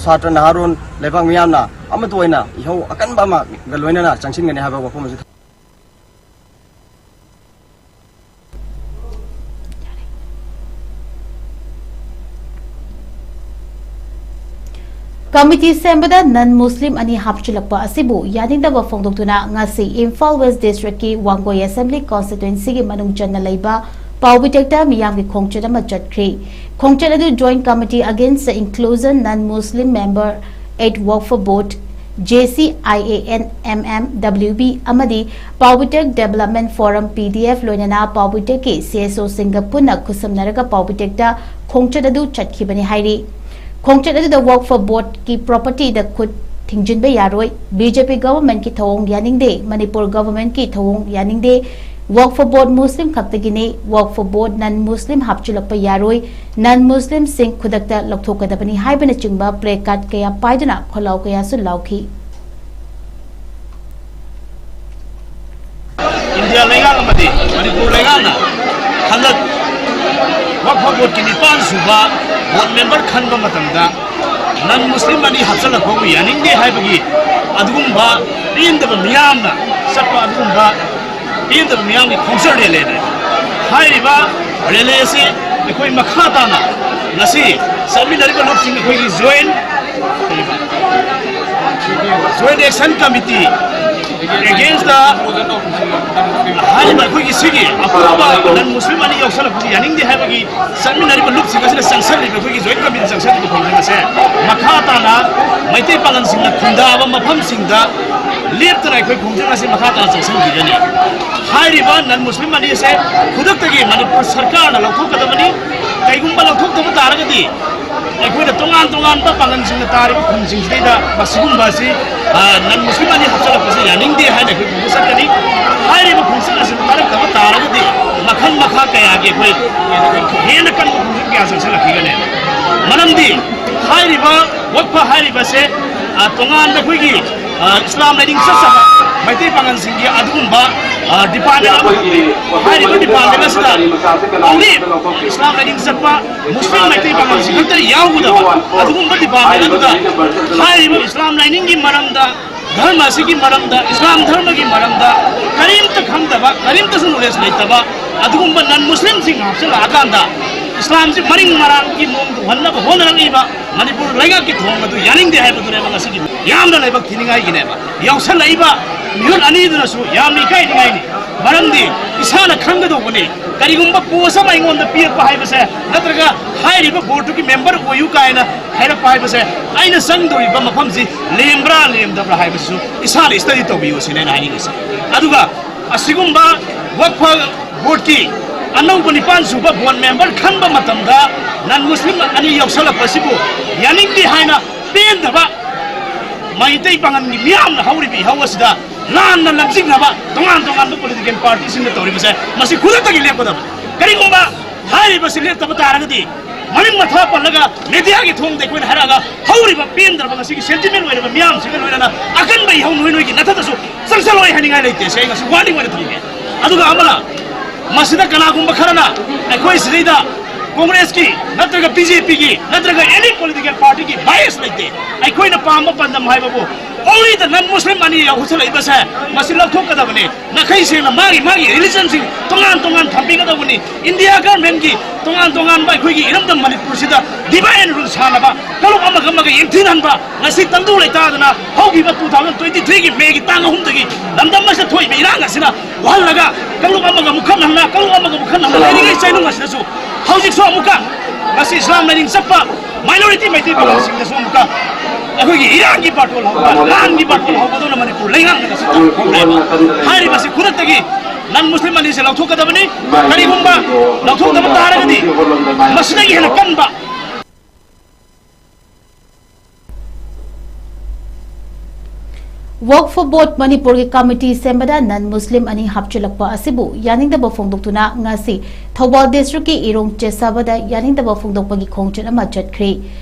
ꯁꯥꯇ꯭ꯔ ꯅꯍꯥꯔꯣꯟ ꯂꯩꯕꯥꯛ ꯃꯤꯌꯥꯝꯅ ꯑꯃꯠꯇ ꯑꯣꯏꯅ ꯏꯍꯧ ꯑꯀꯟꯕ ꯑꯃꯒ ꯂꯣꯏꯅꯅ ꯆꯪꯁꯤꯟꯒꯅꯤ ꯍꯥꯏꯕ ꯋꯥꯐꯝ ꯑꯁꯤ ꯀꯃꯤꯇꯤ ꯁꯦꯝꯕꯗ non Muslim ꯑꯅꯤ ꯍꯥꯞꯆꯤꯜꯂꯛꯄ ꯑꯁꯤꯕꯨ ꯌꯥꯅꯤꯡꯗꯕ ꯐꯣꯡꯗꯣꯛꯇꯨꯅ ꯉꯁꯤ ꯏꯝꯐꯥꯜ West District ꯀꯤ ꯋꯥꯡꯒꯣꯏ Assembly Constituency ꯒꯤ ꯃꯅꯨꯡ ꯆꯟꯅ ꯂꯩꯕ ꯄꯥꯎꯕꯤꯇꯦꯛꯇ ꯃꯤꯌꯥꯝꯒꯤ ꯈꯣꯡꯆꯠ ꯑꯃ ꯆꯠꯈ꯭ꯔꯤ꯫ ꯈꯣꯡꯆꯠ ꯑꯗꯨ Joint Committee Against the Inclusion Non Muslim Member at Waqf Board, J C I A N M M W B ꯑꯃꯗꯤ ꯄꯥꯎꯕꯤꯇꯦꯛ Development Forum, P D F, ꯂꯣꯏꯅꯅ ꯄꯥꯎꯕꯤꯇꯦꯛꯀꯤ C S O ꯁꯤꯡꯒ ꯄꯨꯟꯅ ꯈꯨꯠꯁꯝꯅꯔꯒ ꯄꯥꯎꯕꯤꯇꯦꯛꯇ ꯈꯣꯡꯆꯠ ꯑꯗꯨ ꯆꯠꯈꯤꯕꯅꯤ ꯍꯥꯏꯔꯤ꯫ ꯈꯣꯡꯆꯠ ꯑꯗꯨꯗ Waqf Board ꯀꯤ property ꯗ ꯈꯨꯠ ꯊꯤꯡꯖꯤꯟꯕ ꯌꯥꯔꯣꯏ, B J P government ꯀꯤ ꯊꯧꯑꯣꯡ ꯌꯥꯅꯤꯡꯗꯦ, ꯃꯅꯤꯄꯨꯔ government ꯀꯤ ꯊꯧꯑꯣꯡ ꯌꯥꯅꯤꯡꯗꯦ, Waqf Board Muslim ꯈꯛꯇꯒꯤꯅꯤ, Waqf Board non Muslim ꯍꯥꯞꯆꯤꯜꯂꯛꯄ ꯌꯥꯔꯣꯏ, non Muslim ꯁꯤꯡ ꯈꯨꯗꯛꯇ ꯂꯧꯊꯣꯛꯀꯗꯕꯅꯤ ꯍꯥꯏꯕꯅꯆꯤꯡꯕ placard ꯀꯌꯥ ꯄꯥꯏꯗꯨꯅ ꯈꯣꯜꯂꯥꯎ ꯀꯌꯥꯁꯨ ꯂꯥꯎꯈꯤ꯫ ꯏꯟꯗꯤꯌꯥ ꯂꯩꯉꯥꯛ ꯑꯃꯗꯤ ꯃꯅꯤꯄꯨꯔ ꯂꯩꯉꯥꯛꯅ ꯍꯟꯗꯛ ꯋꯛꯐ ꯕꯣꯔꯗꯀꯤ ꯅꯤꯄꯥꯟ ꯁꯨꯕ ꯕꯣꯔꯗ ꯃꯦꯝꯕꯔ ꯈꯟꯕ ꯃꯇꯝꯗ ꯅꯟ ꯃꯨꯁꯂꯤꯝ ꯑꯅꯤ ꯍꯥꯞꯆꯤꯜꯂꯛꯄꯕꯨ ꯌꯥꯅꯤꯡꯗꯦ ꯍꯥꯏꯕꯒꯤ ꯑꯗꯨꯒꯨꯝꯕ ꯄꯦꯟꯗꯕ ꯃꯤꯌꯥꯝꯅ ꯆꯠꯄ, ꯑꯗꯨꯒꯨꯝꯕ ꯄꯦꯟꯗꯕ ꯃꯤꯌꯥꯝꯒꯤ ꯈꯣꯡꯆꯠꯅꯦꯅ ꯍꯥꯏꯔꯤꯕ ꯔꯦꯂꯤ ꯑꯁꯤ ꯑꯩꯈꯣꯏ ꯃꯈꯥ ꯇꯥꯅ ꯉꯁꯤ ꯆꯠꯃꯤꯟꯅꯔꯤꯕ ꯂꯨꯞꯁꯤꯡ ꯑꯩꯈꯣꯏꯒꯤ ꯖꯣꯏꯟ, ꯀꯔꯤꯕ? ꯖꯣꯏꯟ ꯑꯦꯛꯁꯟ ꯀꯃꯤꯇꯤ ꯑꯦꯒꯦꯟꯁꯇ ꯍꯥꯏꯔꯤꯕ ꯑꯩꯈꯣꯏꯒꯤ ꯁꯤꯒꯤ ꯑꯄꯨꯟꯕ ꯅꯟ ꯃꯨꯁꯂꯤꯝ ꯑꯅꯤ ꯌꯥꯎꯁꯜꯂꯛꯄꯁꯤ ꯌꯥꯅꯤꯡꯗꯦ ꯍꯥꯏꯕꯒꯤ ꯆꯠꯃꯤꯟꯅꯔꯤꯕ ꯂꯨꯞꯁꯤꯡ ꯑꯁꯤꯅ ꯆꯪꯁꯜꯂꯤꯕ ꯑꯩꯈꯣꯏꯒꯤ ꯖꯣꯏꯟ ꯀꯃꯤꯇꯤ ꯆꯪꯁꯜꯂꯤꯕ ꯈꯣꯡꯖꯪ ꯑꯁꯦ ꯃꯈꯥ ꯇꯥꯅ ꯃꯩꯇꯩ ꯄꯥꯉꯜꯁꯤꯡꯅ ꯈꯨꯟꯗꯥꯕ ꯃꯐꯝꯁꯤꯡꯗ ꯂꯦꯞꯇꯅ ꯑꯩꯈꯣꯏ ꯈꯣꯡꯖꯪ ꯑꯁꯤ ꯃꯈꯥ ꯇꯥꯅ ꯆꯪꯁꯤꯟꯈꯤꯒꯅꯤ꯫ ꯍꯥꯏꯔꯤꯕ ꯅꯟ ꯃꯨꯁꯂꯤꯝ ꯑꯅꯤ ꯑꯁꯦ ꯈꯨꯗꯛꯇꯒꯤ ꯃꯅꯤꯄꯨꯔ ꯁꯔꯀꯥꯔꯅ ꯂꯧꯊꯣꯛꯀꯗꯕꯅꯤ꯫ ꯀꯩꯒꯨꯝꯕ ꯂꯧꯊꯣꯛꯇꯕ ꯇꯥꯔꯒꯗꯤ ꯑꯩꯈꯣꯏꯅ ꯇꯣꯉꯥꯟ ꯇꯣꯉꯥꯟꯕ ꯄꯥꯉꯜꯁꯤꯡꯅ ꯇꯥꯔꯤꯕ ꯈꯨꯟꯁꯤꯡꯁꯤꯗꯩꯗ ꯃꯁꯤꯒꯨꯝꯕ ꯑꯁꯤ, ꯑ, ꯅꯟ ꯃꯨꯁꯂꯤꯝ ꯑꯅꯤ ꯍꯥꯞꯆꯤꯜꯂꯛꯄꯁꯤ ꯌꯥꯅꯤꯡꯗꯦ ꯍꯥꯏꯅ ꯑꯩꯈꯣꯏ ꯈꯣꯡꯖꯪ ꯆꯠꯀꯅꯤ꯫ ꯍꯥꯏꯔꯤꯕ ꯈꯣꯡꯖꯪ ꯑꯁꯤ ꯇꯥꯔꯛꯇꯕ ꯇꯥꯔꯒꯗꯤ ꯃꯈꯜ ꯃꯈꯥ ꯀꯌꯥꯒꯤ ꯑꯩꯈꯣꯏ ꯍꯦꯟꯅ ꯀꯟꯕ ꯈꯣꯡꯖꯪ ꯀꯌꯥ ꯆꯪꯁꯤꯜꯂꯛꯈꯤꯒꯅꯤ꯫ ꯃꯔꯝꯗꯤ ꯍꯥꯏꯔꯤꯕ ꯋꯛꯐ ꯍꯥꯏꯔꯤꯕꯁꯦ, ꯑ, ꯇꯣꯉꯥꯟꯕ ꯑꯩꯈꯣꯏꯒꯤ, ꯑ, ꯏꯁꯂꯥꯝ ꯂꯥꯏꯅꯤꯡ ꯆꯠꯆꯕ ꯃꯩꯇꯩ ꯄꯥꯉꯜꯁꯤꯡꯒꯤ ꯑꯗꯨꯒꯨꯝꯕ, ꯑ, ꯗꯤꯄꯥꯔꯠꯃꯦꯟ ꯑꯃ, ꯍꯥꯏꯔꯤꯕ ꯗꯤꯄꯥꯔꯠꯃꯦꯟ ꯑꯁꯤꯗ ꯑꯣꯡꯂꯤ ꯏꯁꯂꯥꯝ ꯂꯥꯏꯅꯤꯡ ꯆꯠꯄ ꯃꯨꯁꯂꯤꯝ ꯃꯩꯇꯩ ꯄꯥꯉꯜꯁꯤꯡ ꯈꯛꯇ ꯌꯥꯎꯒꯗꯕ ꯑꯗꯨꯒꯨꯝꯕ ꯗꯤꯄꯥꯔꯠꯃꯦꯟ ꯑꯗꯨꯗ ꯍꯥꯏꯔꯤꯕ ꯏꯁꯂꯥꯝ ꯂꯥꯏꯅꯤꯡꯒꯤ ꯃꯔꯝꯗ, ꯙꯔꯃ ꯑꯁꯤꯒꯤ ꯃꯔꯝꯗ, ꯏꯁꯂꯥꯝ ꯙꯔꯃꯒꯤ ꯃꯔꯝꯗ ꯀꯔꯤꯝꯇ ꯈꯪꯗꯕ, ꯀꯔꯤꯝꯇꯁꯨ ꯅꯣꯂꯦꯖ ꯂꯩꯇꯕ ꯑꯗꯨꯒꯨꯝꯕ ꯅꯟ ꯃꯨꯁꯂꯤꯝꯁꯤꯡ ꯍꯥꯞꯆꯤꯜꯂꯛꯑꯀꯥꯟꯗ ꯏꯁꯂꯥꯝꯁꯤ ꯃꯔꯤꯡ ꯃꯔꯥꯡꯒꯤ ꯃꯑꯣꯡꯗ ꯎꯍꯟꯅꯕ ꯍꯣꯠꯅꯔꯛꯂꯤꯕ ꯃꯅꯤꯄꯨꯔ ꯂꯩꯉꯥꯛꯀꯤ ꯊꯣꯡ ꯑꯗꯨ ꯌꯥꯅꯤꯡꯗꯦ ꯍꯥꯏꯕꯗꯨꯅꯦꯕ ꯉꯁꯤꯒꯤ ꯌꯥꯝꯅ ꯂꯥꯏꯕꯛ ꯊꯤꯅꯤꯡꯉꯥꯏꯒꯤꯅꯦꯕ꯫ ꯌꯥꯎꯁꯜꯂꯛꯏꯕ ꯃꯤꯍꯨꯠ ꯑꯅꯤꯗꯨꯅꯁꯨ ꯌꯥꯝꯅ ꯏꯀꯥꯏꯅꯤꯡꯉꯥꯏꯅꯤ꯫ ꯃꯔꯝꯗꯤ ꯏꯁꯥꯅ ꯈꯪꯒꯗꯧꯕꯅꯤ, ꯀꯔꯤꯒꯨꯝꯕ ꯄꯣꯁ ꯑꯃ ꯑꯩꯉꯣꯟꯗ ꯄꯤꯔꯛꯄ ꯍꯥꯏꯕꯁꯦ, ꯅꯠꯇ꯭ꯔꯒ ꯍꯥꯏꯔꯤꯕ ꯕꯣꯔꯗꯇꯨꯒꯤ ꯃꯦꯝꯕꯔ ꯑꯣꯏꯌꯨ ꯀꯥꯏꯅ ꯍꯥꯏꯔꯛꯄ ꯍꯥꯏꯕꯁꯦ, ꯑꯩꯅ ꯆꯪꯗꯧꯔꯤꯕ ꯃꯐꯝꯁꯤ ꯂꯦꯝꯕ꯭ꯔꯥ ꯂꯦꯝꯗꯕ꯭ꯔꯥ ꯍꯥꯏꯕꯁꯤꯁꯨ ꯏꯁꯥꯅ ꯏꯁꯇꯗꯤ ꯇꯧꯕꯤꯌꯨ ꯁꯤꯅꯦ ꯑꯩꯅ ꯍꯥꯏꯅꯤꯡꯉꯤꯁꯦ꯫ ꯑꯗꯨꯒ ꯑꯁꯤꯒꯨꯝꯕ ꯋꯛꯐ ꯕꯣꯔꯗꯀꯤ ꯑꯅꯧꯕ ꯅꯤꯄꯥꯟ ꯁꯨꯕ ꯕꯣꯔꯗ ꯃꯦꯝꯕꯔ ꯈꯟꯕ ꯃꯇꯝꯗ ꯅꯟ ꯃꯨꯁꯂꯤꯝ ꯑꯅꯤ ꯌꯥꯎꯁꯜꯂꯛꯄꯁꯤꯕꯨ ꯌꯥꯅꯤꯡꯗꯦ ꯍꯥꯏꯅ ꯄꯦꯟꯗꯕ ꯃꯩꯇꯩ ꯄꯥꯉꯜꯒꯤ ꯃꯤꯌꯥꯝꯅ ꯍꯧꯔꯤꯕ ꯏꯍꯧ ꯑꯁꯤꯗ ꯂꯥꯟꯅ ꯂꯝꯖꯤꯡꯅꯕ ꯇꯣꯉꯥꯟ ꯇꯣꯉꯥꯟꯕ ꯄꯣꯂꯤꯇꯤꯀꯦꯜ ꯄꯥꯔꯇꯤꯁꯤꯡꯅ ꯇꯧꯔꯤꯕꯁꯦ ꯃꯁꯤ ꯈꯨꯗꯛꯇꯒꯤ ꯂꯦꯞꯀꯗꯕꯅꯤ꯫ ꯀꯔꯤꯒꯨꯝꯕ ꯍꯥꯏꯔꯤꯕꯁꯤ ꯂꯦꯞꯇꯕ ꯇꯥꯔꯒꯗꯤ ꯃꯃꯤꯡ ꯃꯊꯥ ꯄꯜꯂꯒ ꯃꯦꯗꯤꯌꯥꯒꯤ ꯊꯣꯡꯗ ꯑꯩꯈꯣꯏꯅ ꯍꯥꯏꯔꯛꯑꯒ ꯍꯧꯔꯤꯕ ꯄꯦꯟꯗ꯭ꯔꯕ ꯉꯁꯤꯒꯤ ꯁꯦꯟꯇꯤꯃꯦꯟ ꯑꯣꯏꯔꯕ ꯃꯤꯌꯥꯝꯁꯤꯒ ꯂꯣꯏꯅꯅ ꯑꯀꯟꯕ ꯏꯍꯧ ꯅꯣꯏ ꯅꯣꯏꯒꯤ ꯅꯊꯛꯇꯁꯨ ꯆꯪꯁꯜꯂꯣꯏ ꯍꯥꯏꯅꯤꯡꯉꯥꯏ ꯂꯩꯇꯦ꯫ ꯁꯤ ꯑꯩ ꯉꯁꯤ ꯋꯥꯔꯅꯤꯡ ꯑꯣꯏꯅ ꯊꯝꯒꯦ꯫ ꯑꯗꯨꯒ ꯑꯃꯅ ꯃꯁꯤꯗ ꯀꯅꯥꯒꯨꯝꯕ ꯈꯔꯅ ꯑꯩꯈꯣꯏ ꯁꯤꯗꯩꯗ ꯀꯣꯡꯒ꯭ꯔꯦꯁꯀꯤ ꯅꯠꯇ꯭ꯔꯒ ꯕꯤ ꯖꯦ ꯄꯤꯒꯤ ꯅꯠꯇ꯭ꯔꯒ any political partyꯒꯤ bias ꯂꯩꯇꯦ꯫ ꯑꯩꯈꯣꯏꯅ ꯄꯥꯝꯕ ꯄꯥꯟꯗꯝ ꯍꯥꯏꯕꯕꯨ only the non Muslim ꯑꯅꯤ ꯌꯥꯎꯁꯜꯂꯛꯏꯕꯁꯦ ꯃꯁꯤ ꯂꯧꯊꯣꯛꯀꯗꯕꯅꯤ꯫ ꯅꯥꯈꯩ ꯁꯦꯡꯅ ꯃꯥꯒꯤ ꯃꯥꯒꯤ religionꯁꯤꯡ ꯇꯣꯉꯥꯟ ꯇꯣꯉꯥꯟ ꯊꯝꯕꯤꯒꯗꯕꯅꯤ꯫ ꯏꯟꯗꯤꯌꯥ governmentꯀꯤ ꯇꯣꯉꯥꯟ ꯇꯣꯉꯥꯟꯕ ꯑꯩꯈꯣꯏꯒꯤ ꯏꯔꯝꯗꯝ ꯃꯅꯤꯄꯨꯔꯁꯤꯗ divide and rule ꯁꯥꯟꯅꯕ, ꯀꯥꯡꯂꯨꯞ ꯑꯃꯒ ꯑꯃꯒ ꯌꯦꯡꯊꯤꯅꯍꯟꯕ, ꯉꯁꯤ ꯇꯪꯗꯨ ꯂꯩꯇꯥꯗꯅ ꯍꯧꯈꯤꯕ two thousand twenty threeꯒꯤ Mayꯒꯤ ꯇꯥꯡ ꯑꯍꯨꯝꯗꯒꯤ ꯂꯝꯗꯝ ꯑꯁꯤꯗ ꯊꯣꯛꯏꯕ ꯏꯔꯥꯡ ꯑꯁꯤꯅ ꯋꯥꯍꯜꯂꯒ ꯀꯥꯡꯂꯨꯞ ꯑꯃꯒ ꯑꯃꯨꯛ ꯈꯠꯅꯍꯟꯅ, ꯀꯥꯡꯂꯨꯞ ꯑꯃꯒ ꯑꯃꯨꯛ ꯈꯠꯅꯍꯟꯅ ꯂꯩꯔꯤꯉꯩ ꯆꯩꯅꯨꯡ ꯑꯁꯤꯗꯁꯨ ꯍꯧꯖꯤꯛꯁꯨ ꯑꯃꯨꯛꯀ ꯉꯁꯤ ꯏꯁꯂꯥꯝ ꯂꯥꯏꯅꯤꯡ ꯆꯠꯄ minority ꯃꯩꯇꯩ ꯄꯥꯉꯜꯁꯤꯡꯗꯁꯨ ꯑꯃꯨꯛꯀ ꯑꯩꯈꯣꯏꯒꯤ ꯏꯔꯥꯡꯒꯤ ꯕꯥꯇꯣꯜ ꯍꯧꯕ, ꯂꯥꯟꯒꯤ ꯕꯥꯇꯣꯜ ꯍꯧꯕꯗꯧꯅ ꯃꯅꯤꯄꯨꯔ ꯂꯩꯉꯥꯛꯅ ꯉꯁꯤ ꯇꯧꯔꯤꯕ ꯍꯥꯏꯔꯤꯕꯁꯤ ꯈꯨꯗꯛꯇꯒꯤ non Muslim ꯑꯅꯤꯁꯦ ꯂꯧꯊꯣꯛꯀꯗꯕꯅꯤ꯫ ꯀꯔꯤꯒꯨꯝꯕ ꯂꯧꯊꯣꯛꯇꯕ ꯇꯥꯔꯒꯗꯤ ꯃꯁꯤꯗꯒꯤ ꯍꯦꯟꯅ ꯀꯟꯕ Waqf Board ꯃꯅꯤꯄꯨꯔꯒꯤ ꯀꯃꯤꯇꯤ ꯁꯦꯝꯕꯗ non Muslim ꯑꯅꯤ ꯍꯥꯞꯆꯤꯜꯂꯛꯄ ꯑꯁꯤꯕꯨ ꯌꯥꯅꯤꯡꯗꯕ ꯐꯣꯡꯗꯣꯛꯇꯨꯅ ꯉꯁꯤ ꯊꯧꯕꯥꯜ districtꯀꯤ ꯏꯔꯣꯡ ꯆꯦꯁꯥꯕꯗ ꯌꯥꯅꯤꯡꯗꯕ ꯐꯣꯡꯗꯣꯛꯄꯒꯤ ꯈꯣꯡꯆꯠ ꯑꯃ ꯆꯠꯈ꯭ꯔꯤ꯫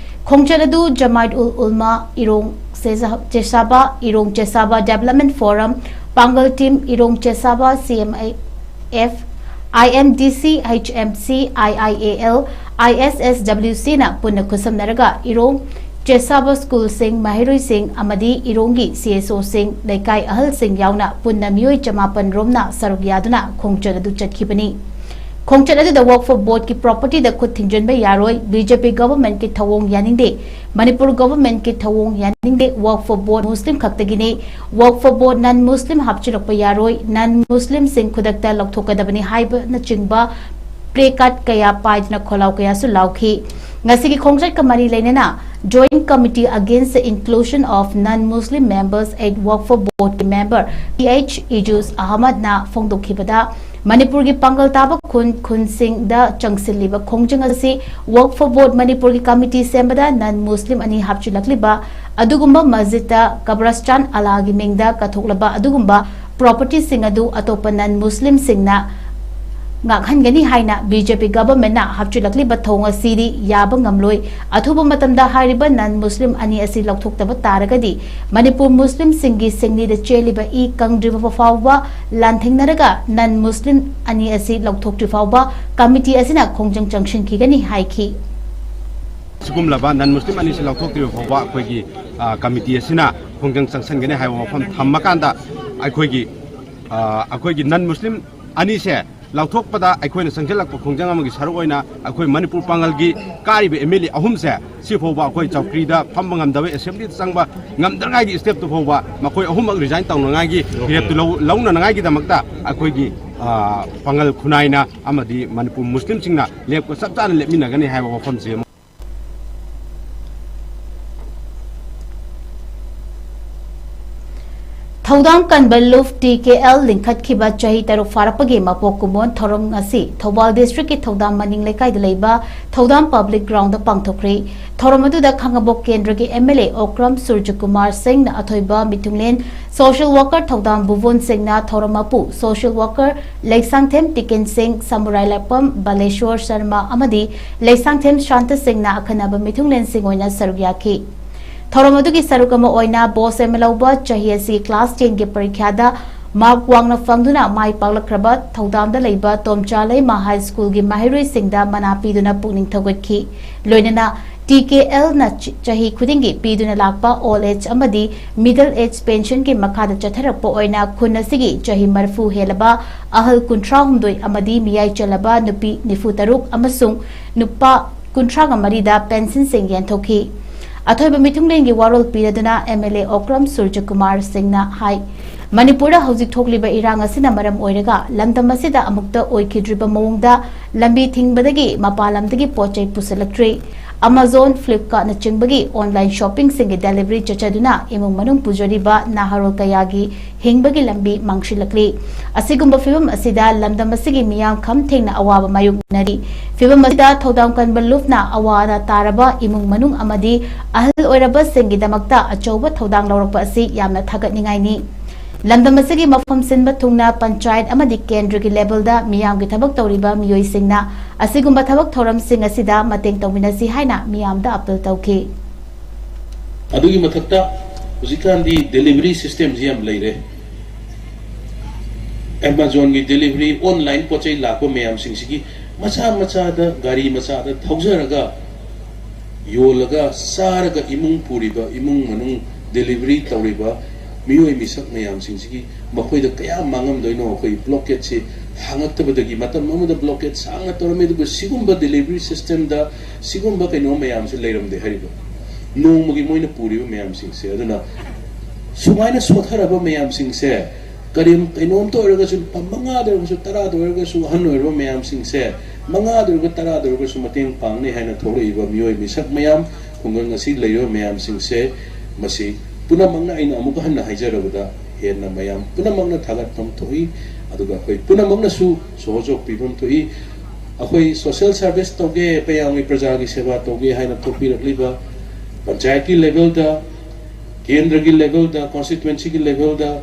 ꯈꯣꯡꯆꯠ ꯑꯗꯨ ꯖꯃꯥꯏꯠ ꯎꯜ ꯎꯜꯃꯥ ꯏꯔꯣꯡ ꯆꯦꯁꯥ-, ꯆꯦꯁꯥꯕ, ꯏꯔꯣꯡ ꯆꯦꯁꯥꯕ Development Forum, ꯄꯥꯡꯒꯜ team, ꯏꯔꯣꯡ ꯆꯦꯁꯥꯕ C M I F, I M D C, H M C, I I A L, I S S W Cꯅ ꯄꯨꯟꯅ ꯈꯨꯠꯁꯝꯅꯔꯒ ꯏꯔꯣꯡ ꯆꯦꯁꯥꯕ ꯁ꯭ꯀꯨꯜꯁꯤꯡ, ꯃꯍꯩꯔꯣꯏꯁꯤꯡ ꯑꯃꯗꯤ ꯏꯔꯣꯡꯒꯤ C S Oꯁꯤꯡ, ꯂꯩꯀꯥꯏ ꯑꯍꯜꯁꯤꯡ ꯌꯥꯎꯅ ꯄꯨꯟꯅ ꯃꯤꯑꯣꯏ ꯆꯃꯥꯄꯟ ꯔꯣꯝꯅ ꯁꯔꯨꯛ ꯌꯥꯗꯨꯅ ꯈꯣꯡꯆꯠ ꯑꯗꯨ ꯆꯠꯈꯤꯕꯅꯤ꯫ ꯈꯣꯡꯆꯠ ꯑꯗꯨꯗ Waqf Boardꯀꯤ propertyꯗ ꯈꯨꯠ ꯊꯤꯡꯖꯤꯟꯕ ꯌꯥꯔꯣꯏ, B J P governmentꯀꯤ ꯊꯧꯑꯣꯡ ꯌꯥꯅꯤꯡꯗꯦ, ꯃꯅꯤꯄꯨꯔ governmentꯀꯤ ꯊꯧꯑꯣꯡ ꯌꯥꯅꯤꯡꯗꯦ, Waqf Board Muslim ꯈꯛꯇꯒꯤꯅꯤ, Waqf Board non Muslim ꯍꯥꯞꯆꯤꯜꯂꯛꯄ ꯌꯥꯔꯣꯏ, non Muslimꯁꯤꯡ ꯈꯨꯗꯛꯇ ꯂꯧꯊꯣꯛꯀꯗꯕꯅꯤ ꯍꯥꯏꯕꯅꯆꯤꯡꯕ placard ꯀꯌꯥ ꯄꯥꯏꯗꯨꯅ ꯈꯣꯜꯂꯥꯎ ꯀꯌꯥꯁꯨ ꯂꯥꯎꯈꯤ꯫ ꯉꯁꯤꯒꯤ ꯈꯣꯡꯆꯠꯀ ꯃꯔꯤ ꯂꯩꯅꯅ Joint Committee Against the Inclusion of Non-Muslim Members at Waqf Boardꯀꯤ member T H Ijuz Ahmedꯅ ꯐꯣꯡꯗꯣꯛꯈꯤꯕꯗ, ꯃꯅꯤꯄꯨꯔꯒꯤ ꯄꯥꯡꯒꯜ ꯇꯥꯕ ꯈꯨꯟ, ꯈꯨꯟꯁꯤꯡꯗ ꯆꯪꯁꯤꯜꯂꯤꯕ ꯈꯣꯡꯖꯪ ꯑꯁꯤ Waqf Board ꯃꯅꯤꯄꯨꯔꯒꯤ ꯀꯃꯤꯇꯤ ꯁꯦꯝꯕꯗ non Muslim ꯑꯅꯤ ꯍꯥꯞꯆꯤꯜꯂꯛꯂꯤꯕ ꯑꯗꯨꯒꯨꯝꯕ ꯃꯁꯖꯤꯗꯇ ꯀꯕꯔꯁꯇꯥꯟ ꯑꯜꯂꯥꯍꯒꯤ ꯃꯤꯡꯗ ꯀꯠꯊꯣꯛꯂꯕ ꯑꯗꯨꯒꯨꯝꯕ propertyꯁꯤꯡ ꯑꯗꯨ ꯑꯇꯣꯞꯄ non Muslimꯁꯤꯡꯅ ꯉꯥꯛꯍꯟꯒꯅꯤ ꯍꯥꯏꯅ ꯕꯤ ꯖꯦ ꯄꯤ ꯒꯚꯔꯟꯃꯦꯟꯠꯅ ꯍꯥꯞꯆꯤꯜꯂꯛꯂꯤꯕ ꯊꯧꯑꯣꯡ ꯑꯁꯤꯗꯤ ꯌꯥꯕ ꯉꯝꯂꯣꯏ꯫ ꯑꯊꯨꯕ ꯃꯇꯝꯗ ꯍꯥꯏꯔꯤꯕ ꯅꯟ ꯃꯨꯁꯂꯤꯝ ꯑꯅꯤ ꯑꯁꯤ ꯂꯧꯊꯣꯛꯇꯕ ꯇꯥꯔꯒꯗꯤ ꯃꯅꯤꯄꯨꯔ ꯃꯨꯁꯂꯤꯝꯁꯤꯡꯒꯤ ꯁꯤꯡꯂꯤꯗ ꯆꯦꯜꯂꯤꯕ ꯏ ꯀꯪꯗ꯭ꯔꯤꯕ ꯐꯥꯎꯕ ꯂꯥꯟꯊꯦꯡꯅꯔꯒ ꯅꯟ ꯃꯨꯁꯂꯤꯝ ꯑꯅꯤ ꯑꯁꯤ ꯂꯧꯊꯣꯛꯇ꯭ꯔꯤ ꯐꯥꯎꯕ ꯀꯃꯤꯇꯤ ꯑꯁꯤꯅ ꯈꯣꯡꯖꯪ ꯆꯪꯁꯤꯟꯈꯤꯒꯅꯤ ꯍꯥꯏꯈꯤ꯫ ꯁꯤꯒꯨꯝꯂꯕ ꯅꯟ ꯃꯨꯁꯂꯤꯝ ꯑꯅꯤꯁꯤ ꯂꯧꯊꯣꯛꯇ꯭ꯔꯤꯕ ꯐꯥꯎꯕ ꯑꯩꯈꯣꯏꯒꯤ, ꯑ, ꯀꯃꯤꯇꯤ ꯑꯁꯤꯅ ꯈꯣꯡꯖꯪ ꯆꯪꯁꯤꯟꯒꯅꯤ ꯍꯥꯏꯕ ꯋꯥꯐꯝ ꯊꯝꯃꯀꯥꯟꯗ ꯑꯩꯈꯣꯏꯒꯤ, ꯑ, ꯑꯩꯈꯣꯏꯒꯤ ꯅꯟ ꯃꯨꯁꯂꯤꯝ ꯑꯅꯤꯁꯦ ꯂꯧꯊꯣꯛꯄꯗ ꯑꯩꯈꯣꯏꯅ ꯆꯪꯁꯤꯜꯂꯛꯄ ꯈꯣꯡꯖꯪ ꯑꯃꯒꯤ ꯁꯔꯨꯛ ꯑꯣꯏꯅ ꯑꯩꯈꯣꯏ ꯃꯅꯤꯄꯨꯔ ꯄꯥꯡꯒꯜꯒꯤ ꯀꯥꯔꯤꯕ ꯑꯦꯝ ꯑꯦꯜ ꯑꯦ ꯑꯍꯨꯝꯁꯦ ꯁꯤ ꯐꯥꯎꯕ ꯑꯩꯈꯣꯏ ꯆꯧꯀ꯭ꯔꯤꯗ ꯐꯝꯕ ꯉꯝꯗꯕ, ꯑꯦꯁꯦꯝꯕ꯭ꯂꯤꯗ ꯆꯪꯕ ꯉꯝꯗꯅꯉꯥꯏꯒꯤ ꯁ꯭ꯇꯦꯞꯇꯨ ꯐꯥꯎꯕ ꯃꯈꯣꯏ ꯑꯍꯨꯝꯃꯛ ꯔꯤꯖꯥꯏꯟ ꯇꯧꯅꯉꯥꯏꯒꯤ ꯐꯤꯔꯦꯞꯇꯨ ꯂꯧ-, ꯂꯧꯅꯅꯉꯥꯏꯒꯤꯗꯃꯛꯇ ꯑꯩꯈꯣꯏꯒꯤ, ꯑ, ꯄꯥꯡꯒꯜ ꯈꯨꯟꯅꯥꯏꯅ ꯑꯃꯗꯤ ꯃꯅꯤꯄꯨꯔ ꯃꯨꯁꯂꯤꯝꯁꯤꯡꯅ ꯂꯦꯞꯄ ꯆꯞ ꯆꯥꯅ ꯂꯦꯞꯃꯤꯟꯅꯒꯅꯤ ꯍꯥꯏꯕ ꯋꯥꯐꯝꯁꯤ ꯑꯃ꯫ ꯊꯧꯗꯥꯝ ꯀꯟꯕ ꯂꯨꯞ ꯇꯤ ꯀꯦ ꯑꯦꯜ ꯂꯤꯡꯈꯠꯈꯤꯕ ꯆꯍꯤ ꯇꯔꯨꯛ ꯐꯥꯔꯛꯄꯒꯤ ꯃꯄꯣꯛ ꯀꯨꯝꯑꯣꯟ ꯊꯧꯔꯝ ꯉꯁꯤ ꯊꯧꯕꯥꯜ ꯗꯤꯁꯇ꯭ꯔꯤꯛꯀꯤ ꯊꯧꯗꯥꯝ ꯃꯅꯤꯡ ꯂꯩꯀꯥꯏꯗ ꯂꯩꯕ ꯊꯧꯗꯥꯝ ꯄꯕ꯭ꯂꯤꯛ ꯒ꯭ꯔꯥꯎꯟꯗ ꯄꯥꯡꯊꯣꯛꯈ꯭ꯔꯤ꯫ ꯊꯧꯔꯝ ꯑꯗꯨꯗ ꯈꯥꯉꯕꯣꯛ ꯀꯦꯟꯗ꯭ꯔꯒꯤ ꯑꯦꯝ ꯑꯦꯜ ꯑꯦ ꯑꯣꯀ꯭ꯔꯝ ꯁꯨꯔꯖꯀꯨꯃꯥꯔ ꯁꯤꯡꯅ ꯑꯊꯣꯏꯕ ꯃꯤꯊꯨꯡꯂꯦꯟ ꯁꯣꯁꯤꯌꯦꯜ ꯋꯥꯔꯀꯔ ꯊꯧꯗꯥꯝ ꯕꯨꯕꯣꯟ ꯁꯤꯡꯅ ꯊꯧꯔꯝ ꯃꯄꯨ ꯁꯣꯁꯤꯌꯦꯜ ꯋꯥꯔꯀꯔ ꯂꯩꯁꯥꯡꯊꯦꯝ ꯇꯤꯀꯦꯟ ꯁꯤꯡ, ꯁꯃꯨꯔꯥꯏ ꯂꯥꯛꯄꯝ ꯕꯥꯂꯦꯁꯣꯔ ꯁꯔꯃ ꯑꯃꯗꯤ ꯂꯩꯁꯥꯡꯊꯦꯝ ꯁꯥꯟꯇ ꯁꯤꯡꯅ ꯑꯈꯟꯅꯕ ꯃꯤꯊꯨꯡꯂꯦꯟꯁꯤꯡ ꯑꯣꯏꯅ ꯁꯔꯨꯛ ꯌꯥꯈꯤ꯫ ꯊꯧꯔꯝ ꯑꯗꯨꯒꯤ ꯁꯔꯨꯛ ꯑꯃ ꯑꯣꯏꯅ ꯕꯣꯁ ꯑꯦꯝ ꯂꯧꯕ ꯆꯍꯤ ꯑꯁꯤꯒꯤ ꯀ꯭ꯂꯥꯁ ꯇꯦꯟꯒꯤ ꯄꯔꯤꯈ꯭ꯌꯥꯗ ꯃꯥꯔꯛ ꯋꯥꯡꯅ ꯐꯪꯗꯨꯅ ꯃꯥꯏ ꯄꯥꯛꯂꯛꯈ꯭ꯔꯕ ꯊꯧꯗꯥꯝꯗ ꯂꯩꯕ ꯇꯣꯝꯆꯥꯂꯩꯃ ꯍꯥꯏ ꯁ꯭ꯀꯨꯜꯒꯤ ꯃꯍꯩꯔꯣꯏꯁꯤꯡꯗ ꯃꯅꯥ ꯄꯤꯗꯨꯅ ꯄꯨꯛꯅꯤꯡ ꯊꯧꯒꯠꯈꯤ꯫ ꯂꯣꯏꯅꯅ ꯇꯤ ꯀꯦ ꯑꯦꯜꯅ ꯆ-, ꯆꯍꯤ ꯈꯨꯗꯤꯡꯒꯤ ꯄꯤꯗꯨꯅ ꯂꯥꯛꯄ ꯑꯣꯜ ꯑꯦꯖ ꯑꯃꯗꯤ ꯃꯤꯗꯜ ꯑꯦꯖ ꯄꯦꯟꯁꯟꯒꯤ ꯃꯈꯥꯗ ꯆꯠꯊꯔꯛꯄ ꯑꯣꯏꯅ ꯈꯨꯟ ꯑꯁꯤꯒꯤ ꯆꯍꯤ ꯃꯔꯤꯐꯨ ꯍꯦꯜꯂꯕ ꯑꯍꯜ ꯀꯨꯟꯊ꯭ꯔꯥꯍꯨꯝꯗꯣꯏ ꯑꯃꯗꯤ ꯃꯤꯌꯥꯏ ꯆꯜꯂꯕ ꯅꯨꯄꯤ ꯅꯤꯐꯨꯇꯔꯨꯛ ꯑꯃꯁꯨꯡ ꯅꯨꯄꯥ ꯀꯨꯟꯊ꯭ꯔꯥꯒ ꯃꯔꯤꯗ ꯄꯦꯟꯁꯟꯁꯤꯡ ꯌꯦꯟꯊꯣꯛꯈꯤ꯫ ꯑꯊꯣꯏꯕ ꯃꯤꯊꯨꯡꯂꯦꯟꯒꯤ ꯋꯥꯔꯣꯜ ꯄꯤꯔꯗꯨꯅ ꯑꯦꯝ ꯑꯦꯜ ꯑꯦ ꯑꯣꯀ꯭ꯔꯝ ꯁꯨꯔꯖꯀꯨꯃꯥꯔ ꯁꯤꯡꯅ ꯍꯥꯏ, ꯃꯅꯤꯄꯨꯔꯗ ꯍꯧꯖꯤꯛ ꯊꯣꯛꯂꯤꯕ ꯏꯔꯥꯡ ꯑꯁꯤꯅ ꯃꯔꯝ ꯑꯣꯏꯔꯒ ꯂꯝꯗꯝ ꯑꯁꯤꯗ ꯑꯃꯨꯛꯇ ꯑꯣꯏꯈꯤꯗ꯭ꯔꯤꯕ ꯃꯑꯣꯡꯗ ꯂꯝꯕꯤ ꯊꯤꯡꯕꯗꯒꯤ ꯃꯄꯥꯟ ꯂꯝꯗꯒꯤ ꯄꯣꯠ ꯆꯩ ꯄꯨꯁꯤꯜꯂꯛꯇ꯭ꯔꯤ꯫ ꯑꯃꯥꯖꯣꯟ, ꯐ꯭ꯂꯤꯞꯀꯥꯔꯠꯅꯆꯤꯡꯕꯒꯤ ꯑꯣꯟꯂꯥꯏꯟ ꯁꯣꯞꯄꯤꯡꯁꯤꯡꯒꯤ ꯗꯦꯂꯤꯚꯔꯤ ꯆꯠꯆꯗꯨꯅ ꯏꯃꯨꯡ ꯃꯅꯨꯡ ꯄꯨꯖꯔꯤꯕ ꯅꯍꯥꯔꯣꯜ ꯀꯌꯥꯒꯤ ꯍꯤꯡꯕꯒꯤ ꯂꯝꯕꯤ ꯃꯥꯡꯁꯤꯜꯂꯛꯂꯤ꯫ ꯑꯁꯤꯒꯨꯝꯕ ꯐꯤꯚꯝ ꯑꯁꯤꯗ ꯂꯝꯗꯝ ꯑꯁꯤꯒꯤ ꯃꯤꯌꯥꯝ ꯈꯝ ꯊꯦꯡꯅ ꯑꯋꯥꯕ ꯃꯥꯌꯣꯛꯅꯔꯤ꯫ ꯐꯤꯚꯝ ꯑꯁꯤꯗ ꯊꯧꯗꯥꯝ ꯀꯟꯕ ꯂꯨꯞꯅ ꯑꯋꯥ ꯑꯅꯥ ꯇꯥꯔꯕ ꯏꯃꯨꯡ ꯃꯅꯨꯡ ꯑꯃꯗꯤ ꯑꯍꯜ ꯑꯣꯏꯔꯕꯁꯤꯡꯒꯤꯗꯃꯛꯇ ꯑꯆꯧꯕ ꯊꯧꯗꯥꯡ ꯂꯧꯔꯛꯄ ꯑꯁꯤ ꯌꯥꯝꯅ ꯊꯥꯒꯠꯅꯤꯡꯉꯥꯏꯅꯤ꯫ ꯂꯝꯗꯝ ꯑꯁꯤꯒꯤ ꯃꯐꯝ ꯁꯤꯟꯕ ꯊꯨꯡꯅ ꯄꯟꯆꯥꯌꯠ ꯑꯃꯗꯤ ꯀꯦꯟꯗ꯭ꯔꯒꯤ ꯂꯦꯚꯦꯜꯗ ꯃꯤꯌꯥꯝꯒꯤ ꯊꯕꯛ ꯇꯧꯔꯤꯕ ꯃꯤꯑꯣꯏꯁꯤꯡꯅ ꯑꯁꯤꯒꯨꯝꯕ ꯊꯕꯛ ꯊꯧꯔꯝꯁꯤꯡ ꯑꯁꯤꯗ ꯃꯇꯦꯡ ꯇꯧꯃꯤꯟꯅꯁꯤ ꯍꯥꯏꯅ ꯃꯤꯌꯥꯝꯗ ꯑꯄꯤꯜ ꯇꯧꯈꯤ꯫ ꯑꯗꯨꯒꯤ ꯃꯊꯛꯇ ꯍꯧꯖꯤꯛꯀꯥꯟꯗꯤ ꯗꯦꯂꯤꯚꯔꯤ ꯁꯤꯁꯇꯦꯝꯁꯤ ꯌꯥꯝ ꯂꯩꯔꯦ꯫ ꯑꯦꯃꯥꯖꯣꯟꯒꯤ ꯗꯦꯂꯤꯚꯔꯤ, ꯑꯣꯟꯂꯥꯏꯟ ꯄꯣꯠ ꯆꯩ ꯂꯥꯛꯄ ꯃꯌꯥꯝꯁꯤꯡꯁꯤꯒꯤ ꯃꯆꯥ ꯃꯆꯥꯗ, ꯒꯥꯔꯤ ꯃꯆꯥꯗ ꯊꯧꯖꯔꯒ ꯌꯣꯜꯂꯒ ꯆꯥꯔꯒ ꯏꯃꯨꯡ ꯄꯨꯔꯤꯕ, ꯏꯃꯨꯡ ꯃꯅꯨꯡ ꯗꯦꯂꯤꯚꯔꯤ ꯇꯧꯔꯤꯕ ꯃꯤꯑꯣꯏ ꯃꯤꯁꯛ ꯃꯌꯥꯝꯁꯤꯡꯁꯤꯒꯤ ꯃꯈꯣꯏꯗ ꯀꯌꯥꯝ ꯃꯥꯡꯉꯝꯗꯣꯏꯅꯣ꯫ ꯑꯩꯈꯣꯏ ꯕ꯭ꯂꯣꯀꯦꯠꯁꯤ ꯍꯥꯡꯉꯛꯇꯕꯗꯒꯤ ꯃꯇꯝ ꯑꯃꯗ ꯕ꯭ꯂꯣꯀꯦꯠ ꯁꯥꯡꯅ ꯇꯧꯔꯝꯃꯤ, ꯑꯗꯨꯕꯨ ꯁꯤꯒꯨꯝꯕ ꯗꯦꯂꯤꯚꯔꯤ ꯁꯤꯁꯇꯦꯝꯗ ꯁꯤꯒꯨꯝꯕ ꯀꯩꯅꯣ ꯃꯌꯥꯝꯁꯤ ꯂꯩꯔꯝꯗꯦ ꯍꯥꯏꯔꯤꯕ ꯅꯣꯡꯃꯒꯤ ꯃꯣꯏꯅ ꯄꯨꯔꯤꯕ ꯃꯌꯥꯝꯁꯤꯡꯁꯦ꯫ ꯑꯗꯨꯅ ꯁꯨꯃꯥꯏꯅ ꯁꯣꯠꯊꯔꯕ ꯃꯌꯥꯝꯁꯤꯡꯁꯦ, ꯀꯔꯤ, ꯀꯩꯅꯣꯝꯇ ꯑꯣꯏꯔꯒꯁꯨ, ꯂꯨꯄꯥ ꯃꯉꯥꯗ ꯑꯣꯏꯔꯒꯁꯨ, ꯇꯔꯥꯗ ꯑꯣꯏꯔꯒꯁꯨ, ꯑꯍꯟ ꯑꯣꯏꯔꯕ ꯃꯌꯥꯝꯁꯤꯡꯁꯦ, ꯃꯉꯥꯗ ꯑꯣꯏꯔꯒ ꯇꯔꯥꯗ ꯑꯣꯏꯔꯒꯁꯨ ꯃꯇꯦꯡ ꯄꯥꯡꯅꯤ ꯍꯥꯏꯅ ꯊꯣꯛꯂꯛꯏꯕ ꯃꯤꯑꯣꯏ ꯃꯤꯁꯛ ꯃꯌꯥꯝ, ꯈꯨꯡꯒꯪ ꯑꯁꯤ ꯂꯩꯔꯤꯕ ꯃꯌꯥꯝꯁꯤꯡꯁꯦ, ꯃꯁꯤ ꯄꯨꯝꯅꯃꯛꯅ, ꯑꯩꯅ ꯑꯃꯨꯛ ꯍꯟꯅ ꯍꯥꯏꯖꯔꯕꯗ, ꯍꯦꯟꯅ ꯃꯌꯥꯝ ꯄꯨꯝꯅꯃꯛꯅ ꯊꯥꯒꯠꯐꯝ ꯊꯣꯛꯏ꯫ ꯑꯗꯨꯒ ꯑꯩꯈꯣꯏ ꯄꯨꯝꯅꯃꯛꯅꯁꯨ ꯁꯍꯣꯖꯣꯛ ꯄꯤꯐꯝ ꯊꯣꯛꯏ꯫ ꯑꯩꯈꯣꯏ ꯁꯣꯁꯤꯌꯦꯜ ꯁꯔꯚꯤꯁ ꯇꯧꯒꯦ, ꯃꯌꯥꯝꯒꯤ ꯄ꯭ꯔꯖꯥꯒꯤ ꯁꯦꯕꯥ ꯇꯧꯒꯦ ꯍꯥꯏꯅ ꯊꯣꯛꯄꯤꯔꯛꯂꯤꯕ ꯄꯟꯆꯥꯌꯠꯀꯤ ꯂꯦꯚꯦꯜꯗ, ꯀꯦꯟꯗ꯭ꯔꯒꯤ ꯂꯦꯚꯦꯜꯗ, ꯀꯣꯟꯁꯇꯤꯇ꯭ꯋꯦꯟꯁꯤꯒꯤ ꯂꯦꯚꯦꯜꯗ,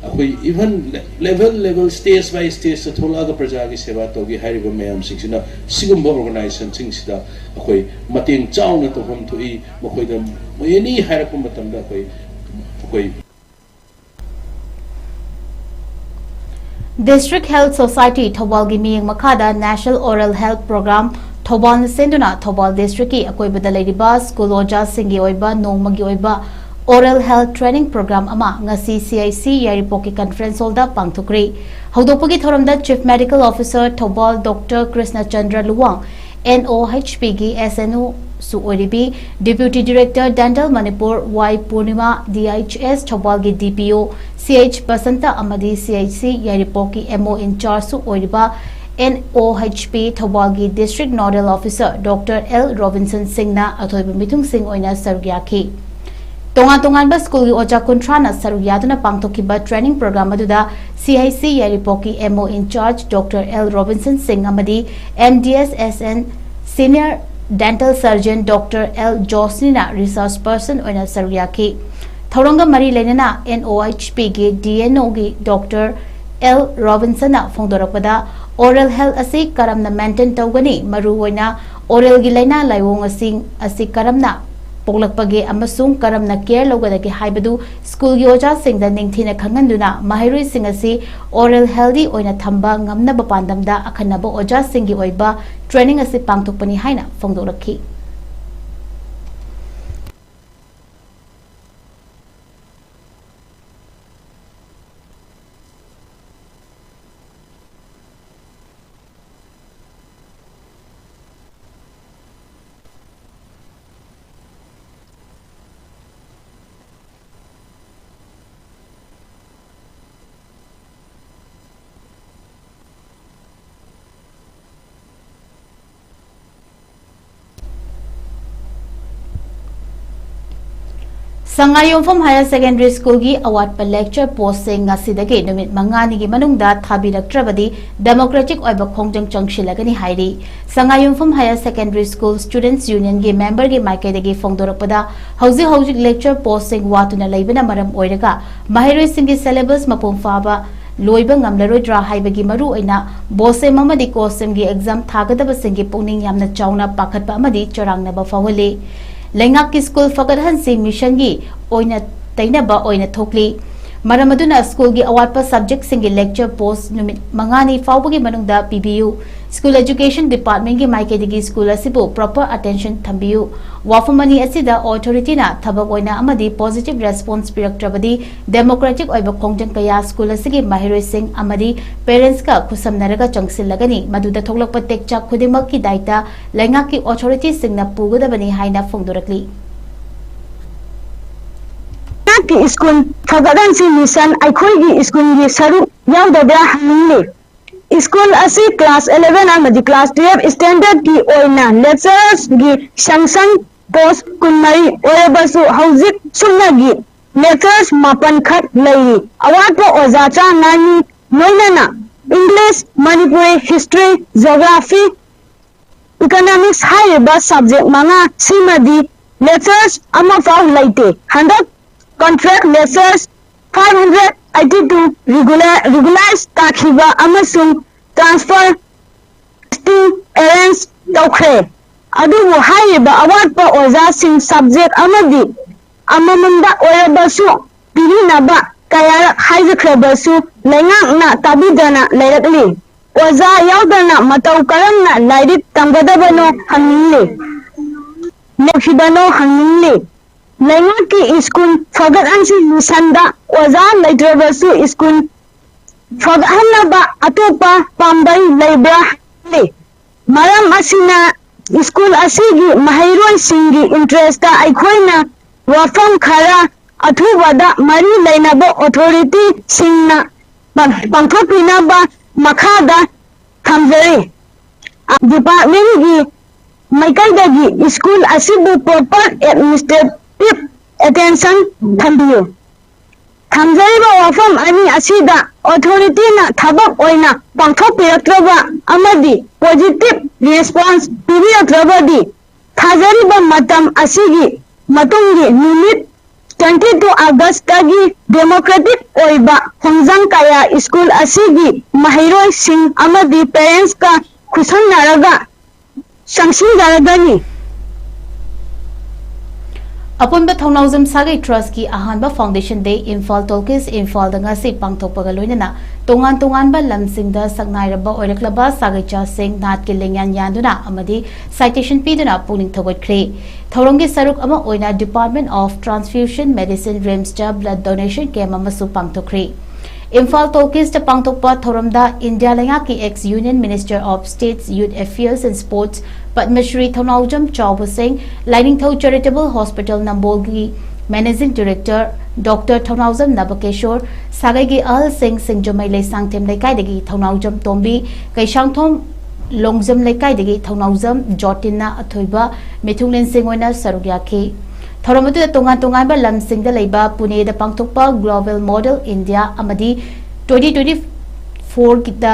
ꯑꯩꯈꯣꯏ ꯏꯚꯟ ꯂꯦꯚꯦꯜ ꯂꯦꯚꯦꯜ, ꯁ꯭ꯇꯦꯖ ꯕꯥꯏ ꯁ꯭ꯇꯦꯖꯇ ꯊꯣꯛꯂꯛꯑꯒ ꯄ꯭ꯔꯖꯥꯒꯤ ꯁꯦꯕꯥ ꯇꯧꯒꯦ ꯍꯥꯏꯔꯤꯕ ꯃꯌꯥꯝꯁꯤꯡꯁꯤꯅ ꯁꯤꯒꯨꯝꯕ ꯑꯣꯔꯒꯅꯥꯏꯖꯦꯁꯟꯁꯤꯡꯁꯤꯗ ꯑꯩꯈꯣꯏ ꯃꯇꯦꯡ ꯆꯥꯎꯅ ꯇꯧꯐꯝ ꯊꯣꯛꯏ꯫ ꯃꯈꯣꯏꯗ ꯑꯦꯅꯤ ꯍꯥꯏꯔꯛꯄ ꯃꯇꯝꯗ ꯑꯩꯈꯣꯏ, ꯑꯩꯈꯣꯏ District Health Society ꯊꯧꯕꯥꯜꯒꯤ ꯃꯤꯠꯌꯦꯡ ꯃꯈꯥꯗ National Oral Health Program ꯊꯧꯕꯥꯜꯅ ꯁꯤꯟꯗꯨꯅ ꯊꯧꯕꯥꯜ ꯗꯤꯁꯇ꯭ꯔꯤꯛꯀꯤ ꯑꯀꯣꯏꯕꯗ ꯂꯩꯔꯤꯕ ꯁ꯭ꯀꯨꯜ ꯑꯣꯖꯥꯁꯤꯡꯒꯤ ꯑꯣꯏꯕ ꯅꯣꯡꯃꯒꯤ ꯑꯣꯏꯕ Oral Health Training Program ꯑꯃ ꯉꯁꯤ C I C ꯌꯥꯏꯔꯤꯄꯣꯛꯀꯤ ꯀꯟꯐꯔꯦꯟꯁ ꯍꯣꯜꯗ ꯄꯥꯡꯊꯣꯛꯈ꯭ꯔꯤ꯫ ꯍꯧꯗꯣꯛꯄꯒꯤ ꯊꯧꯔꯝꯗ Chief Medical Officer Thoubal doctor Krishnachandra Luwang, N O H P ꯒꯤ S N O ꯁꯨ ꯑꯣꯏꯔꯤꯕꯤ Deputy Director Dental Manipur ꯋꯥꯏ ꯄꯨꯔꯅꯤꯃꯥ, D H S ꯊꯧꯕꯥꯜꯒꯤ D P O C H Basanta ꯑꯃꯗꯤ C I C ꯌꯥꯏꯔꯤꯄꯣꯛꯀꯤ M O in charge ꯁꯨ ꯑꯣꯏꯔꯤꯕ N O H P ꯊꯧꯕꯥꯜꯒꯤ District Nodal Officer doctor L Robinson ꯁꯤꯡꯅ ꯑꯊꯣꯏꯕ ꯃꯤꯊꯨꯡꯁꯤꯡ ꯑꯣꯏꯅ ꯁꯔꯨꯛ ꯌꯥꯈꯤ꯫ ꯇꯣꯉꯥꯟ ꯇꯣꯉꯥꯟꯕ ꯁ꯭ꯀꯨꯜꯒꯤ ꯑꯣꯖꯥ ꯀꯨꯟꯊ꯭ꯔꯥꯅ ꯁꯔꯨꯛ ꯌꯥꯗꯨꯅ ꯄꯥꯡꯊꯣꯛꯈꯤꯕ training program ꯑꯗꯨꯗ C I C ꯌꯥꯏꯔꯤꯄꯣꯛꯀꯤ M O in charge doctor L Robinson ꯁꯤꯡ ꯑꯃꯗꯤ M D S S N Senior Dental Surgeon doctor L ꯖꯣꯁꯅꯤꯅ resource person ꯑꯣꯏꯅ ꯁꯔꯨꯛ ꯌꯥꯈꯤ꯫ ꯊꯧꯔꯝꯒ ꯃꯔꯤ ꯂꯩꯅꯅ N O H P ꯒꯤ D N O ꯒꯤ Doctor L Robinsonꯅ ꯐꯣꯡꯗꯣꯔꯛꯄꯗ, oral health ꯑꯁꯤ ꯀꯔꯝꯅ maintain ꯇꯧꯒꯅꯤ, ꯃꯔꯨꯑꯣꯏꯅ oralꯒꯤ ꯂꯥꯏꯅꯥ ꯂꯥꯏꯑꯣꯡꯁꯤꯡ ꯑꯁꯤ ꯀꯔꯝꯅ ꯄꯣꯛꯂꯛꯄꯒꯦ ꯑꯃꯁꯨꯡ ꯀꯔꯝꯅ care ꯂꯧꯒꯗꯒꯦ ꯍꯥꯏꯕꯗꯨ ꯁ꯭ꯀꯨꯜꯒꯤ ꯑꯣꯖꯥꯁꯤꯡꯗ ꯅꯤꯡꯊꯤꯅ ꯈꯪꯍꯟꯗꯨꯅ ꯃꯍꯩꯔꯣꯏꯁꯤꯡ ꯑꯁꯤ oral healthy ꯑꯣꯏꯅ ꯊꯝꯕ ꯉꯝꯅꯕ ꯄꯥꯟꯗꯝꯗ ꯑꯈꯟꯅꯕ ꯑꯣꯖꯥꯁꯤꯡꯒꯤ ꯑꯣꯏꯕ training ꯑꯁꯤ ꯄꯥꯡꯊꯣꯛꯄꯅꯤ ꯍꯥꯏꯅ ꯐꯣꯡꯗꯣꯛꯂꯛꯈꯤ꯫ ꯁꯉꯥꯏꯌꯨꯝꯐꯝ Higher Secondary Schoolꯒꯤ ꯑꯋꯥꯠꯄ lecture postꯁꯤꯡ ꯉꯁꯤꯗꯒꯤ ꯅꯨꯃꯤꯠ ꯃꯉꯥꯅꯤꯒꯤ ꯃꯅꯨꯡꯗ ꯊꯥꯕꯤꯔꯛꯇ꯭ꯔꯕꯗꯤ democratic ꯑꯣꯏꯕ ꯈꯣꯡꯖꯪ ꯆꯪꯁꯤꯜꯂꯒꯅꯤ ꯍꯥꯏꯔꯤ꯫ ꯁꯉꯥꯏꯌꯨꯝꯐꯝ Higher Secondary School Students Unionꯒꯤ memberꯒꯤ ꯃꯥꯏꯀꯩꯗꯒꯤ ꯐꯣꯡꯗꯣꯔꯛꯄꯗ, ꯍꯧꯖꯤꯛ ꯍꯧꯖꯤꯛ lecture postꯁꯤꯡ ꯋꯥꯠꯇꯨꯅ ꯂꯩꯕꯅ ꯃꯔꯝ ꯑꯣꯏꯔꯒ ꯃꯍꯩꯔꯣꯏꯁꯤꯡꯒꯤ syllabus ꯃꯄꯨꯡ ꯐꯥꯕ ꯂꯣꯏꯕ ꯉꯝꯂꯔꯣꯏꯗ꯭ꯔꯥ ꯍꯥꯏꯕꯒꯤ ꯃꯔꯨꯑꯣꯏꯅ BOSEM ꯑꯃꯗꯤ COHSEMꯒꯤ exam ꯊꯥꯒꯗꯕꯁꯤꯡꯒꯤ ꯄꯨꯛꯅꯤꯡ ꯌꯥꯝꯅ ꯆꯥꯎꯅ ꯄꯥꯈꯠꯄ ꯑꯃꯗꯤ ꯆꯔꯥꯡꯅꯕ ꯐꯥꯎꯍꯜꯂꯤ꯫ ꯂꯩꯉꯥꯛꯀꯤ ꯁ꯭ꯀꯨꯜ ꯐꯒꯠꯍꯟꯁꯤ ꯃꯤꯁꯟꯒꯤ ꯑꯣꯏꯅ ꯇꯩꯅꯕ ꯑꯣꯏꯅ ꯊꯣꯛꯂꯤ꯫ ꯃꯔꯝ ꯑꯗꯨꯅ ꯁ꯭ꯀꯨꯜꯒꯤ ꯑꯋꯥꯠꯄ subjectꯁꯤꯡꯒꯤ lecture post ꯅꯨꯃꯤꯠ ꯃꯉꯥꯅꯤ ꯐꯥꯎꯕꯒꯤ ꯃꯅꯨꯡꯗ ꯄꯤꯕꯤꯌꯨ꯫ School Education Departmentꯀꯤ ꯃꯥꯏꯀꯩꯗꯒꯤ ꯁ꯭ꯀꯨꯜ ꯑꯁꯤꯕꯨ proper attention ꯊꯝꯕꯤꯌꯨ꯫ ꯋꯥꯐꯝ ꯑꯅꯤ ꯑꯁꯤꯗ authorityꯅ ꯊꯕꯛ ꯑꯣꯏꯅ ꯑꯃꯗꯤ positive response ꯄꯤꯔꯛꯇ꯭ꯔꯕꯗꯤ democratic ꯑꯣꯏꯕ ꯈꯣꯡꯖꯪ ꯀꯌꯥ ꯁ꯭ꯀꯨꯜ ꯑꯁꯤꯒꯤ ꯃꯍꯩꯔꯣꯏꯁꯤꯡ ꯑꯃꯗꯤ parentsꯀ ꯈꯨꯠꯁꯝꯅꯔꯒ ꯆꯪꯁꯤꯜꯂꯒꯅꯤ꯫ ꯃꯗꯨꯗ ꯊꯣꯛꯂꯛꯄ ꯇꯦꯛꯆꯥꯛ ꯈꯨꯗꯤꯡꯃꯛꯀꯤ ꯗꯥꯏꯇ ꯂꯩꯉꯥꯛꯀꯤ authorityꯁꯤꯡꯅ ꯄꯨꯒꯗꯕꯅꯤ ꯍꯥꯏꯅ ꯐꯣꯡꯗꯣꯔꯛꯂꯤ꯫ ꯅꯍꯥꯛꯀꯤ ꯁ꯭ꯀꯨꯜ ꯐꯒꯠꯍꯟꯁꯤ ꯃꯤꯁꯟ ꯑꯩꯈꯣꯏꯒꯤ ꯁ꯭ꯀꯨꯜꯒꯤ ꯁꯔꯨꯛ ꯌꯥꯎꯗꯕ꯭ꯔꯥ ꯍꯪꯅꯤꯡꯂꯤ꯫ ꯁ꯭ꯀꯨꯜ ꯑꯁꯤ class eleven ꯑꯃꯗꯤ class twelve standardꯀꯤ ꯑꯣꯏꯅ lecturersꯒꯤ sanction post ꯀꯨꯟꯃꯔꯤ ꯑꯣꯏꯔꯕꯁꯨ ꯍꯧꯖꯤꯛ ꯁꯨꯞꯅꯒꯤ lecturers ꯃꯥꯄꯟ ꯈꯛ ꯂꯩꯔꯤ꯫ ꯑꯋꯥꯠꯄ ꯑꯣꯖꯥ ꯆꯥꯝꯃꯉꯥꯅꯤ ꯂꯣꯏꯅꯅ English, Manipuri history, geography, economics ꯍꯥꯏꯔꯤꯕ subject ꯃꯉꯥ ꯁꯤꯃꯗꯤ lecturers ꯑꯃꯐꯥꯎ ꯂꯩꯇꯦ꯫ ꯍꯟꯗꯛ contract lecturers five hundred eighty two regular regularize ꯇꯥꯈꯤꯕ ꯑꯃꯁꯨꯡ transfer arrange ꯇꯧꯈ꯭ꯔꯦ꯫ ꯑꯗꯨꯕꯨ ꯍꯥꯏꯔꯤꯕ ꯑꯋꯥꯠꯄ ꯑꯣꯖꯥꯁꯤꯡ subject ꯑꯃꯗꯤ ꯑꯃꯃꯝꯗ ꯑꯣꯏꯔꯕꯁꯨ ꯄꯤꯕꯤꯅꯕ ꯀꯌꯥꯔꯛ ꯍꯥꯏꯖꯈ꯭ꯔꯕꯁꯨ ꯂꯩꯉꯥꯛꯅ ꯇꯥꯕꯤꯗꯅ ꯂꯩꯔꯛꯂꯤ꯫ ꯑꯣꯖꯥ ꯌꯥꯎꯗꯅ ꯃꯇꯧ ꯀꯔꯝꯅ ꯂꯥꯏꯔꯤꯛ ꯇꯝꯒꯗꯕꯅꯣ ꯍꯪꯅꯤꯡꯂꯤ꯫ ꯂꯩꯈꯤꯕꯅꯣ ꯍꯪꯅꯤꯡꯂꯤ꯫ ꯂꯩꯉꯥꯛꯀꯤ school ꯐꯒꯠꯍꯟꯁꯤ mission ꯗ ꯑꯣꯖꯥ ꯂꯩꯇ꯭ꯔꯕꯁꯨ school ꯐꯒꯠꯍꯟꯅꯕ ꯑꯇꯣꯞꯄ ꯄꯥꯝꯕꯩ ꯂꯩꯕ꯭ꯔꯥ ꯍꯪꯂꯤ꯫ ꯃꯔꯝ ꯑꯁꯤꯅ school ꯑꯁꯤꯒꯤ ꯃꯍꯩꯔꯣꯏꯁꯤꯡꯒꯤ interest ꯇ ꯑꯩꯈꯣꯏꯅ ꯋꯥꯐꯝ ꯈꯔ ꯑꯊꯨꯕꯗ ꯃꯔꯤ ꯂꯩꯅꯕ authority ꯁꯤꯡꯅ ꯄꯥꯡꯊꯣꯛꯄꯤꯅꯕ ꯃꯈꯥꯗ ꯊꯝꯖꯔꯤ꯫ Department ꯀꯤ ꯃꯥꯏꯀꯩꯗꯒꯤ school ꯑꯁꯤꯕꯨ proper administrative attention ꯊꯝꯕꯤꯌꯨ꯫ ꯊꯝꯖꯔꯤꯕ ꯋꯥꯐꯝ ꯑꯅꯤ ꯑꯁꯤꯗ authority ꯅ ꯊꯕꯛ ꯑꯣꯏꯅ ꯄꯥꯡꯊꯣꯛꯄꯤꯔꯛꯇ꯭ꯔꯕ ꯑꯃꯗꯤ positive response ꯄꯤꯕꯤꯔꯛꯇ꯭ꯔꯕꯗꯤ ꯊꯥꯖꯔꯤꯕ ꯃꯇꯝ ꯑꯁꯤꯒꯤ ꯃꯇꯨꯡꯒꯤ ꯅꯨꯃꯤꯠ twenty two August ꯇꯒꯤ democratic ꯑꯣꯏꯕ ꯈꯣꯡꯖꯪ ꯀꯌꯥ school ꯑꯁꯤꯒꯤ ꯃꯍꯩꯔꯣꯏꯁꯤꯡ ꯑꯃꯗꯤ parents ꯀ ꯈꯨꯠꯁꯝꯅꯔꯒ ꯆꯪꯁꯤꯟꯖꯔꯒꯅꯤ꯫ ꯑꯄꯨꯟꯕ ꯊꯧꯅꯥꯎꯖꯝ ꯁꯥꯒꯩ Trust ꯀꯤ ꯑꯍꯥꯟꯕ Foundation Day Imphal Talkies ꯏꯝꯐꯥꯜꯗ ꯉꯁꯤ ꯄꯥꯡꯊꯣꯛꯄꯒ ꯂꯣꯏꯅꯅ ꯇꯣꯉꯥꯟ ꯇꯣꯉꯥꯟꯕ ꯂꯝꯁꯤꯡꯗ ꯁꯛꯅꯥꯏꯔꯕ ꯑꯣꯏꯔꯛꯂꯕ ꯁꯥꯒꯩꯆꯥꯁꯤꯡ ꯅꯥꯠꯀꯤ ꯂꯦꯡꯌꯥꯟ ꯌꯥꯟꯗꯨꯅ ꯑꯃꯗꯤ citation ꯄꯤꯗꯨꯅ ꯄꯨꯛꯅꯤꯡ ꯊꯧꯒꯠꯈ꯭ꯔꯦ꯫ ꯊꯧꯔꯝꯒꯤ ꯁꯔꯨꯛ ꯑꯃ ꯑꯣꯏꯅ Department of Transfusion Medicine RIMS ꯇ blood donation camp ꯑꯃꯁꯨ ꯄꯥꯡꯊꯣꯛꯈ꯭ꯔꯦ꯫ ꯏꯝꯐꯥꯜ Talkies ꯇ ꯄꯥꯡꯊꯣꯛꯄ ꯊꯧꯔꯝꯗ ꯏꯟꯗꯤꯌꯥ ꯂꯩꯉꯥꯛꯀꯤ ex Union Minister of State's Youth Affairs and Sports Padma Shri ꯊꯧꯅꯥꯎꯖꯝ ꯆꯥꯎꯕ ꯁꯤꯡ, ꯂꯥꯏꯅꯤꯡꯊꯧ Charitable Hospital ꯅꯝꯕꯣꯜꯒꯤ Managing Director Doctor ꯊꯧꯅꯥꯎꯖꯝ ꯅꯕꯀꯦꯁꯣꯔ, ꯁꯥꯒꯩꯒꯤ ꯑꯍꯜꯁꯤꯡ ꯁꯤꯡꯖꯃꯩ ꯂꯩꯁꯥꯡꯊꯦꯝ ꯂꯩꯀꯥꯏꯗꯒꯤ ꯊꯧꯅꯥꯎꯖꯝ ꯇꯣꯝꯕꯤ, ꯀꯩꯁꯥꯡꯊꯣꯡ ꯂꯣꯡꯖꯝ ꯂꯩꯀꯥꯏꯗꯒꯤ ꯊꯧꯅꯥꯎꯖꯝ ꯖꯣꯇꯤꯟꯅ ꯑꯊꯣꯏꯕ ꯃꯤꯊꯨꯡꯂꯦꯟꯁꯤꯡ ꯑꯣꯏꯅ ꯁꯔꯨꯛ ꯌꯥꯈꯤ꯫ ꯊꯧꯔꯝ ꯑꯗꯨꯗ ꯇꯣꯉꯥꯟ ꯇꯣꯉꯥꯟꯕ ꯂꯝꯁꯤꯡꯗ ꯂꯩꯕ ꯄꯨꯅꯦꯗ ꯄꯥꯡꯊꯣꯛꯄ Global Model India ꯑꯃꯗꯤ twenty twenty four ꯗ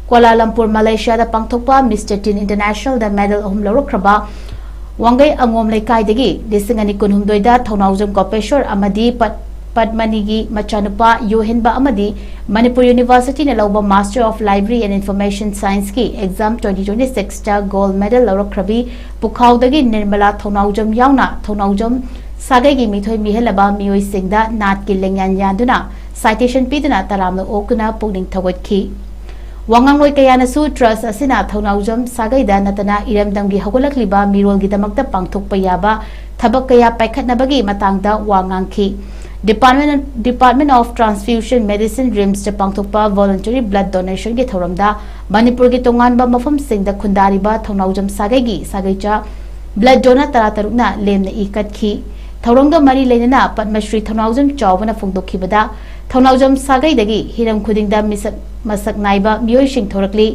ꯀ꯭ꯋꯥꯂꯥꯂꯝꯄꯨꯔ ꯃꯂꯦꯁꯤꯌꯥꯗ ꯄꯥꯡꯊꯣꯛꯄ Mister Teen International ꯗ medal ꯑꯍꯨꯝ ꯂꯧꯔꯛꯈ꯭ꯔꯕ ꯋꯥꯡꯒꯩ ꯑꯉꯣꯝ ꯂꯩꯀꯥꯏꯗꯒꯤ ꯂꯤꯁꯤꯡ ꯑꯅꯤ ꯀꯨꯟꯍꯨꯝꯗꯣꯏꯗ ꯊꯧꯅꯥꯎꯖꯝ ꯀꯣꯄꯦꯁꯣꯔ ꯑꯃꯗꯤ ꯄꯠ-, ꯄꯠꯃꯅꯤꯒꯤ ꯃꯆꯥꯅꯨꯄꯥ ꯌꯣꯍꯦꯟꯕ ꯑꯃꯗꯤ ꯃꯅꯤꯄꯨꯔ ꯌꯨꯅꯤꯚꯔꯁꯤꯇꯤꯅ ꯂꯧꯕ Master of Library and Information Scienceꯀꯤ exam twenty twenty-sixꯇ gold medal ꯂꯧꯔꯛꯈ꯭ꯔꯕꯤ ꯄꯨꯈꯥꯎꯗꯒꯤ Nirmala ꯊꯧꯅꯥꯎꯖꯝ ꯌꯥꯎꯅ ꯊꯧꯅꯥꯎꯖꯝ ꯁꯥꯒꯩꯒꯤ ꯃꯤꯊꯣꯏ ꯃꯤꯍꯦꯜꯂꯕ ꯃꯤꯑꯣꯏꯁꯤꯡꯗ ꯅꯥꯠꯀꯤ ꯂꯦꯡꯌꯥꯟ ꯌꯥꯟꯗꯨꯅ citation ꯄꯤꯗꯨꯅ ꯇꯔꯥꯝꯅ ꯑꯣꯛꯇꯨꯅ ꯄꯨꯛꯅꯤꯡ ꯊꯧꯒꯠꯈꯤ꯫ ꯋꯥꯉꯥꯡꯂꯣꯏ ꯀꯌꯥꯅꯁꯨ trust ꯑꯁꯤꯅ ꯊꯧꯅꯥꯎꯖꯝ ꯁꯥꯒꯩꯗ ꯅꯠꯇꯅ ꯏꯔꯝꯗꯝꯒꯤ ꯍꯧꯒꯠꯂꯛꯂꯤꯕ ꯃꯤꯔꯣꯜꯒꯤꯗꯃꯛꯇ ꯄꯥꯡꯊꯣꯛꯄ ꯌꯥꯕ ꯊꯕꯛ ꯀꯌꯥ ꯄꯥꯏꯈꯠꯅꯕꯒꯤ ꯃꯇꯥꯡꯗ ꯋꯥ ꯉꯥꯡꯈꯤ꯫ Department, Department of Transfusion Medicine, RIMSꯇ ꯄꯥꯡꯊꯣꯛꯄ voluntary blood donationꯒꯤ ꯊꯧꯔꯝꯗ ꯃꯅꯤꯄꯨꯔꯒꯤ ꯇꯣꯉꯥꯟꯕ ꯃꯐꯝꯁꯤꯡꯗ ꯈꯨꯟꯗꯥꯔꯤꯕ ꯊꯧꯅꯥꯎꯖꯝ ꯁꯥꯒꯩꯒꯤ ꯁꯥꯒꯩꯆꯥ blood donor ꯇꯔꯥꯇꯔꯨꯛꯅ ꯂꯦꯝꯅ ꯏ ꯀꯠꯈꯤ꯫ ꯊꯧꯔꯝꯒ ꯃꯔꯤ ꯂꯩꯅꯅ ꯄꯗꯃꯁ꯭ꯔꯤ ꯊꯧꯅꯥꯎꯖꯝ ꯆꯥꯎꯕꯅ ꯐꯣꯡꯗꯣꯛꯈꯤꯕꯗ, ꯊꯧꯅꯥꯎꯖꯝ ꯁꯥꯒꯩꯗꯒꯤ ꯍꯤꯔꯝ ꯈꯨꯗꯤꯡꯗ ꯃꯤꯁꯛ ꯃꯁꯛ ꯅꯥꯏꯕ ꯃꯤꯑꯣꯏꯁꯤꯡ ꯊꯣꯔꯛꯂꯤ꯫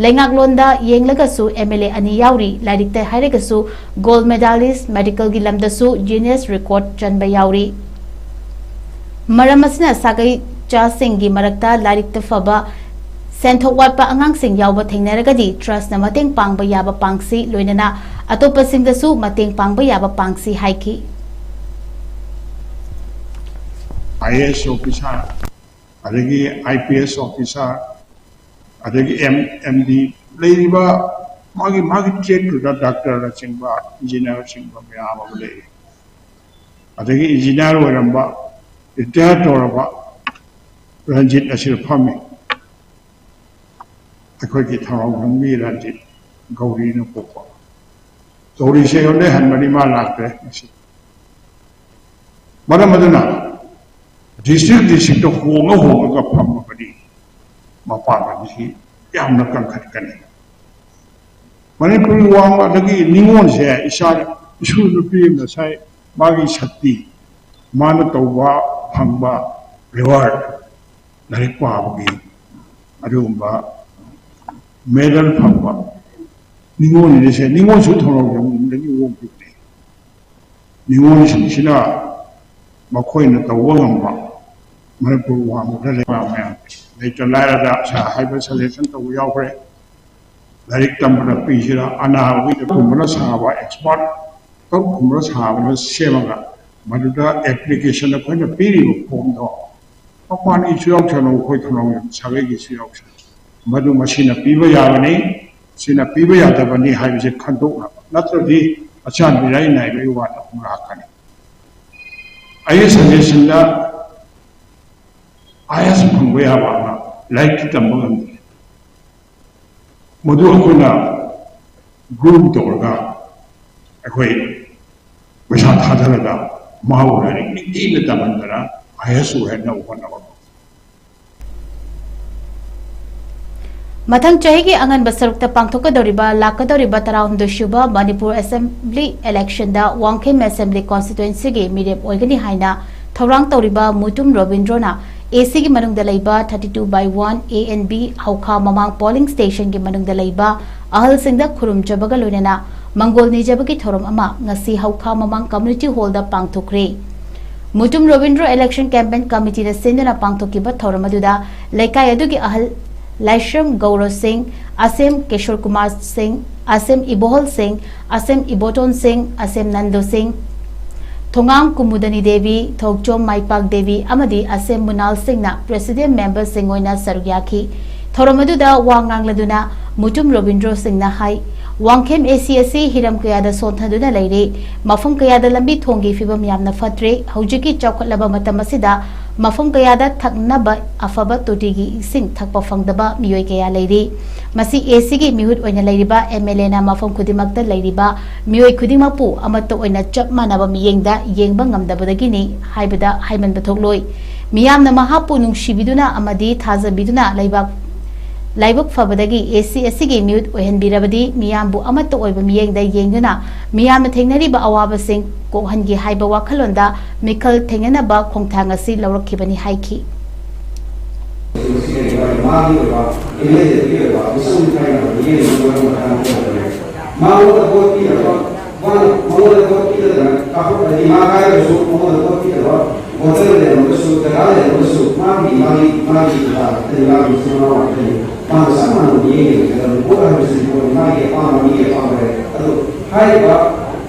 ꯂꯩꯉꯥꯛꯂꯣꯟꯗ ꯌꯦꯡꯂꯒꯁꯨ MLA ꯑꯅꯤ ꯌꯥꯎꯔꯤ, ꯂꯥꯏꯔꯤꯛꯇ ꯍꯥꯏꯔꯒꯁꯨ gold medalist, medicalꯒꯤ ꯂꯝꯗꯁꯨ Guinness record ꯆꯟꯕ ꯌꯥꯎꯔꯤ꯫ ꯃꯔꯝ ꯑꯁꯤꯅ ꯁꯥꯒꯩꯆꯥꯁꯤꯡꯒꯤ ꯃꯔꯛꯇ ꯂꯥꯏꯔꯤꯛꯇ ꯐꯕ, ꯁꯦꯟꯊꯣꯛ ꯋꯥꯠꯄ ꯑꯉꯥꯡꯁꯤꯡ ꯌꯥꯎꯕ ꯊꯦꯡꯅꯔꯒꯗꯤ trustꯅ ꯃꯇꯦꯡ ꯄꯥꯡꯕ ꯌꯥꯕ ꯄꯥꯡꯁꯤ, ꯂꯣꯏꯅꯅ ꯑꯇꯣꯞꯄꯁꯤꯡꯗꯁꯨ ꯃꯇꯦꯡ ꯄꯥꯡꯕ ꯌꯥꯕ ꯄꯥꯡꯁꯤ ꯍꯥꯏꯈꯤ꯫ IAS officer, ꯑꯗꯒꯤ IPS officer, ꯑꯗꯒꯤ M, MD ꯂꯩꯔꯤꯕ ꯃꯥꯒꯤ, ꯃꯥꯒꯤ tradeꯇꯨꯗ doctorꯅꯆꯤꯡꯕ, engineerꯆꯤꯡꯕ ꯃꯌꯥꯝ ꯑꯃ ꯂꯩꯔꯤ꯫ ꯑꯗꯒꯤ engineer ꯑꯣꯏꯔꯝꯕ, retire ꯇꯧꯔꯕ ꯔꯟꯖꯤꯠ ꯑꯁꯤꯗ ꯐꯝꯃꯤ꯫ ꯑꯩꯈꯣꯏꯒꯤ ꯊꯧꯅꯥꯎꯖꯝꯒꯤ ꯔꯟꯖꯤꯠ, ꯒꯧꯔꯤꯅ ꯄꯣꯛꯄ꯫ ꯒꯧꯔꯤꯁꯦ ꯑꯩꯉꯣꯟꯗ ꯍꯟꯕꯅꯤ, ꯃꯥ ꯂꯥꯛꯇ꯭ꯔꯦ ꯉꯁꯤ꯫ ꯃꯔꯝ ꯑꯗꯨꯅ district districtꯇ ꯍꯣꯡꯉ ꯍꯣꯡꯉꯒ ꯐꯝꯃꯕꯗꯤ ꯃꯄꯥꯟ ꯑꯁꯤ ꯌꯥꯝꯅ ꯀꯟꯈꯠꯀꯅꯤ꯫ ꯃꯅꯤꯄꯨꯔꯒꯤ ꯋꯥꯡꯃꯗꯒꯤ ꯅꯤꯉꯣꯜꯁꯦ ꯏꯆꯥ, ꯏꯁꯨ ꯅꯨꯄꯤ ꯑꯃ ꯉꯁꯥꯏ ꯃꯥꯒꯤ ꯁꯛꯇꯤ, ꯃꯥꯅ ꯇꯧꯕ ꯐꯪꯕ reward, ꯂꯥꯏꯔꯤꯛ ꯄꯥꯕꯒꯤ ꯑꯗꯨꯒꯨꯝꯕ medal ꯐꯪꯕ ꯅꯤꯉꯣꯜꯅꯤꯁꯦ, ꯅꯤꯉꯣꯜꯁꯨ ꯊꯧꯅꯥꯎꯖꯝꯗꯒꯤ ꯑꯣꯟꯈꯤꯕꯅꯤ꯫ ꯅꯤꯉꯣꯜꯁꯤꯡꯁꯤꯅ ꯃꯈꯣꯏꯅ ꯇꯧꯕ ꯉꯝꯕ ꯃꯅꯤꯄꯨꯔ ꯋꯥꯡꯃꯗ ꯂꯩꯕ ꯃꯌꯥꯝ, ꯂꯩꯇ ꯂꯥꯏꯔꯗ ꯁꯥ ꯍꯥꯏꯕ suggestion ꯇꯧꯕ ꯌꯥꯎꯈ꯭ꯔꯦ꯫ ꯂꯥꯏꯔꯤꯛ ꯇꯝꯕꯅ ꯄꯤꯁꯤꯔꯥ, ꯑꯅꯥꯕꯒꯤꯗ ꯀꯨꯝꯕꯅ ꯁꯥꯕ ꯑꯦꯛꯁꯄꯥꯔꯠ ꯀꯨꯝꯕꯅ ꯁꯥꯕꯅ ꯁꯦꯝꯃꯒ, ꯃꯗꯨꯗ ꯑꯦꯄ꯭ꯂꯤꯀꯦꯁꯟ ꯑꯩꯈꯣꯏꯅ ꯄꯤꯔꯤꯕ ꯐꯣꯝꯗꯣ ꯃꯄꯥꯟꯒꯤꯁꯨ ꯌꯥꯎꯁꯅꯨ, ꯑꯩꯈꯣꯏ ꯊꯧꯅꯥꯎꯖꯝ ꯁꯥꯒꯩꯒꯤꯁꯨ ꯌꯥꯎꯁꯅꯨ, ꯃꯗꯨ ꯃꯁꯤꯅ ꯄꯤꯕ ꯌꯥꯕꯅꯤ, ꯁꯤꯅ ꯄꯤꯕ ꯌꯥꯗꯕꯅꯤ ꯍꯥꯏꯕꯁꯦ ꯈꯟꯗꯣꯛꯅꯕ, ꯅꯠꯇ꯭ꯔꯗꯤ ꯑꯆꯥꯟ ꯃꯤꯔꯥꯏ ꯅꯥꯏꯕꯒꯤ ꯋꯥꯗ ꯑꯃꯨꯛ ꯂꯥꯛꯀꯅꯤ꯫ ꯑꯩꯒꯤ ꯁꯖꯦꯁꯟꯗ ꯑꯥꯏ ꯑꯦꯁ ꯐꯪꯕ ꯌꯥꯕ ꯑꯃ ꯂꯥꯏꯔꯤꯛꯇꯤ ꯇꯝꯕ ꯉꯝꯗꯦ꯫ ꯃꯗꯨ ꯑꯩꯈꯣꯏꯅ ꯒ꯭ꯔꯨꯝ ꯇꯧꯔꯒ, ꯑꯩꯈꯣꯏ ꯄꯩꯁꯥ ꯊꯥꯗꯔꯒ ꯃꯥꯕꯨ ꯂꯥꯏꯔꯤꯛ ꯅꯤꯡꯊꯤꯅ ꯇꯝꯍꯟꯗꯅ ꯑꯥꯏ ꯑꯦꯁ ꯑꯣꯏꯍꯟꯅꯕ ꯍꯣꯠꯅꯕ꯫ ꯃꯊꯪ ꯆꯍꯤꯒꯤ ꯑꯉꯟꯕ ꯁꯔꯨꯛꯇ ꯄꯥꯡꯊꯣꯛꯀꯗꯧꯔꯤꯕ ꯂꯥꯛꯀꯗꯧꯔꯤꯕ ꯇꯔꯥꯍꯨꯝꯗꯣꯏ ꯁꯨꯕ ꯃꯅꯤꯄꯨꯔ ꯑꯦꯁꯦꯝꯕ꯭ꯂꯤ ꯏꯂꯦꯛꯁꯟꯗ ꯋꯥꯡꯈꯦꯝ ꯑꯦꯁꯦꯝꯕ꯭ꯂꯤ ꯀꯣꯟꯁꯇꯤꯇ꯭ꯋꯦꯟꯁꯤꯒꯤ ꯃꯤꯔꯦꯞ ꯑꯣꯏꯒꯅꯤ ꯍꯥꯏꯅ ꯊꯧꯔꯥꯡ ꯇꯧꯔꯤꯕ ꯃꯨꯇꯨꯝ ꯔꯣꯕꯤꯟꯗ꯭ꯔꯣꯅ ꯑꯦ ꯁꯤꯒꯤ ꯃꯅꯨꯡꯗ ꯂꯩꯕ thirty two by one A and B ꯍꯧꯈꯥ ꯃꯃꯥꯡ ꯄꯣꯂꯤꯡ ꯁ꯭ꯇꯦꯁꯟꯒꯤ ꯃꯅꯨꯡꯗ ꯂꯩꯕ ꯑꯍꯜꯁꯤꯡꯗ ꯈꯨꯔꯨꯝꯖꯕꯒ ꯂꯣꯏꯅꯅ ꯃꯪꯒꯣꯜ ꯅꯤꯖꯕꯒꯤ ꯊꯧꯔꯝ ꯑꯃ ꯉꯁꯤ ꯍꯧꯈꯥ ꯃꯃꯥꯡ ꯀꯝꯃ꯭ꯌꯨꯅꯤꯇꯤ ꯍꯣꯜꯗ ꯄꯥꯡꯊꯣꯛꯈ꯭ꯔꯦ꯫ ꯃꯨꯇꯨꯝ ꯔꯣꯕꯤꯟꯗ꯭ꯔꯣ ꯏꯂꯦꯛꯁꯟ ꯀꯦꯝꯄꯦꯟ ꯀꯃꯤꯇꯤꯅ ꯁꯤꯟꯗꯨꯅ ꯄꯥꯡꯊꯣꯛꯈꯤꯕ ꯊꯧꯔꯝ ꯑꯗꯨꯗ ꯂꯩꯀꯥꯏ ꯑꯗꯨꯒꯤ ꯑꯍꯜ ꯂꯥꯏꯁ꯭ꯔꯝ ꯒꯧꯔ ꯁꯤꯡ, ꯑꯁꯦꯝ ꯀꯤꯁꯣꯔ ꯀꯨꯃꯥꯔ ꯁꯤꯡ, ꯑꯁꯦꯝ ꯏꯕꯣꯍꯜ ꯁꯤꯡ, ꯑꯁꯦꯝ ꯏꯕꯣꯇꯣꯟ ꯁꯤꯡ, ꯑꯁꯦꯝ ꯅꯟꯗꯨ ꯁꯤꯡ, ꯊꯣꯉꯥꯡ ꯀꯨꯃꯨꯗꯅꯤ ꯗꯦꯕꯤ, ꯊꯣꯛꯆꯣꯝ ꯃꯥꯏꯄꯥꯛ ꯗꯦꯕꯤ ꯑꯃꯗꯤ ꯑꯁꯦꯝ ꯃꯨꯅꯥꯜ ꯁꯤꯡꯅ ꯄ꯭ꯔꯦꯁꯤꯗꯦꯟ ꯃꯦꯝꯕꯔꯁꯤꯡ ꯑꯣꯏꯅ ꯁꯔꯨꯛ ꯌꯥꯈꯤ꯫ ꯊꯧꯔꯝ ꯑꯗꯨꯗ ꯋꯥ ꯉꯥꯡꯂꯗꯨꯅ ꯃꯨꯇꯨꯝ ꯔꯣꯕꯤꯟꯗ꯭ꯔꯣ ꯁꯤꯡꯅ ꯍꯥꯏ, ꯋꯥꯡꯈꯦꯝ ꯑꯦ ꯁꯤ ꯑꯁꯤ ꯍꯤꯔꯝ ꯀꯌꯥꯗ ꯁꯣꯟꯊꯗꯨꯅ ꯂꯩꯔꯦ꯫ ꯃꯐꯝ ꯀꯌꯥꯗ ꯂꯝꯕꯤ ꯊꯣꯡꯒꯤ ꯐꯤꯕꯝ ꯌꯥꯝꯅ ꯐꯠꯇ꯭ꯔꯦ꯫ ꯍꯧꯖꯤꯛꯀꯤ ꯆꯥꯎꯈꯠꯂꯕ ꯃꯇꯝ ꯑꯁꯤꯗ ꯃꯐꯝ ꯀꯌꯥꯗ ꯊꯛꯅꯕ ꯑꯐꯕ ꯇꯣꯇꯤꯒꯤ ꯏꯁꯤꯡ ꯊꯛꯄ ꯐꯪꯗꯕ ꯃꯤꯑꯣꯏ ꯀꯌꯥ ꯂꯩꯔꯤ꯫ ꯃꯁꯤ ꯑꯦ ꯁꯤꯒꯤ ꯃꯤꯍꯨꯠ ꯑꯣꯏꯅ ꯂꯩꯔꯤꯕ ꯑꯦꯝ ꯑꯦꯜ ꯑꯦꯅ ꯃꯐꯝ ꯈꯨꯗꯤꯡꯃꯛꯇ ꯂꯩꯔꯤꯕ ꯃꯤꯑꯣꯏ ꯈꯨꯗꯤꯡꯃꯛꯄꯨ ꯑꯃꯠꯇ ꯑꯣꯏꯅ ꯆꯞ ꯃꯥꯟꯅꯕ ꯃꯤꯠꯌꯦꯡꯗ ꯌꯦꯡꯕ ꯉꯝꯗꯕꯗꯒꯤꯅꯤ ꯍꯥꯏꯕꯗ ꯍꯥꯏꯃꯟꯕ ꯊꯣꯛꯂꯣꯏ꯫ ꯃꯤꯌꯥꯝꯅ ꯃꯍꯥꯛꯄꯨ ꯅꯨꯡꯁꯤꯕꯤꯗꯨꯅ ꯑꯃꯗꯤ ꯊꯥꯖꯕꯤꯗꯨꯅ ꯂꯩꯕꯥꯛ ꯂꯥꯏꯕꯛ ꯐꯕꯗꯒꯤ ꯑꯦ ꯁꯤ ꯑꯁꯤꯒꯤ ꯃꯤꯍꯨꯠ ꯑꯣꯏꯍꯟꯕꯤꯔꯕꯗꯤ ꯃꯤꯌꯥꯝꯕꯨ ꯑꯃꯠꯇ ꯑꯣꯏꯕ ꯃꯤꯠꯌꯦꯡꯗ ꯌꯦꯡꯗꯨꯅ ꯃꯤꯌꯥꯝꯅ ꯊꯦꯡꯅꯔꯤꯕ ꯑꯋꯥꯕꯁꯤꯡ ꯀꯣꯛꯍꯟꯒꯦ ꯍꯥꯏꯕ ꯋꯥꯈꯜꯂꯣꯟꯗ ꯃꯤꯈꯜ ꯊꯦꯡꯅꯅꯕ ꯈꯣꯡꯊꯥꯡ ꯑꯁꯤ ꯂꯧꯔꯛꯈꯤꯕꯅꯤ ꯍꯥꯏꯈꯤ꯫ ꯃꯁꯤꯒꯤ ꯃꯥꯒꯤ ꯑꯣꯏꯕ ꯑꯦꯝ ꯑꯦꯜ ꯑꯦꯗꯨꯒꯤ ꯑꯣꯏꯕ ꯃꯤꯁꯨꯝ ꯈꯥꯏꯅꯕ ꯃꯤꯠꯌꯦꯡ ꯑꯃ ꯃꯇꯥꯡ ꯊꯣꯛꯄꯅꯦ꯫ ꯃꯉꯣꯟꯗ ꯚꯣꯠ ꯄꯤꯅꯕ, ꯃꯥꯅ ꯃꯉꯣꯟꯗ ꯚꯣꯠ ꯄꯤꯗꯗꯅ ꯀꯥꯞꯊꯣꯛꯈ꯭ꯔꯗꯤ ꯃꯥ ꯀꯥꯏꯔꯒꯁꯨ ꯃꯉꯣꯟꯗ ꯚꯣꯠ ꯄꯤꯅꯕ ꯚꯣꯇꯔ ꯂꯩꯔꯝꯃꯒꯁꯨ, ꯗꯔꯀꯥꯔ ꯂꯩꯔꯝꯃꯒꯁꯨ ꯃꯥꯒꯤ, ꯃꯥꯒꯤ, ꯃꯥꯒꯤ ꯃꯆꯥ ꯉꯥꯛꯇꯅꯤ, ꯃꯥꯒꯤ ꯃꯆꯤꯟ ꯃꯅꯥꯎ ꯉꯥꯛꯇꯅꯤ꯫ ꯃꯥꯅ ꯆꯞ ꯃꯥꯟꯅꯕ ꯃꯤꯠꯌꯦꯡ ꯌꯦꯡꯒꯗꯕꯅꯤ꯫ ꯚꯣꯠ ꯍꯥꯏꯕꯁꯤꯗꯤ ꯃꯣꯏ ꯃꯥꯒꯤ ꯑꯄꯥꯝꯕ, ꯃꯤꯒꯤ ꯑꯄꯥꯝꯕ ꯂꯩ꯫ ꯑꯗꯣ ꯍꯥꯏꯔꯤꯕ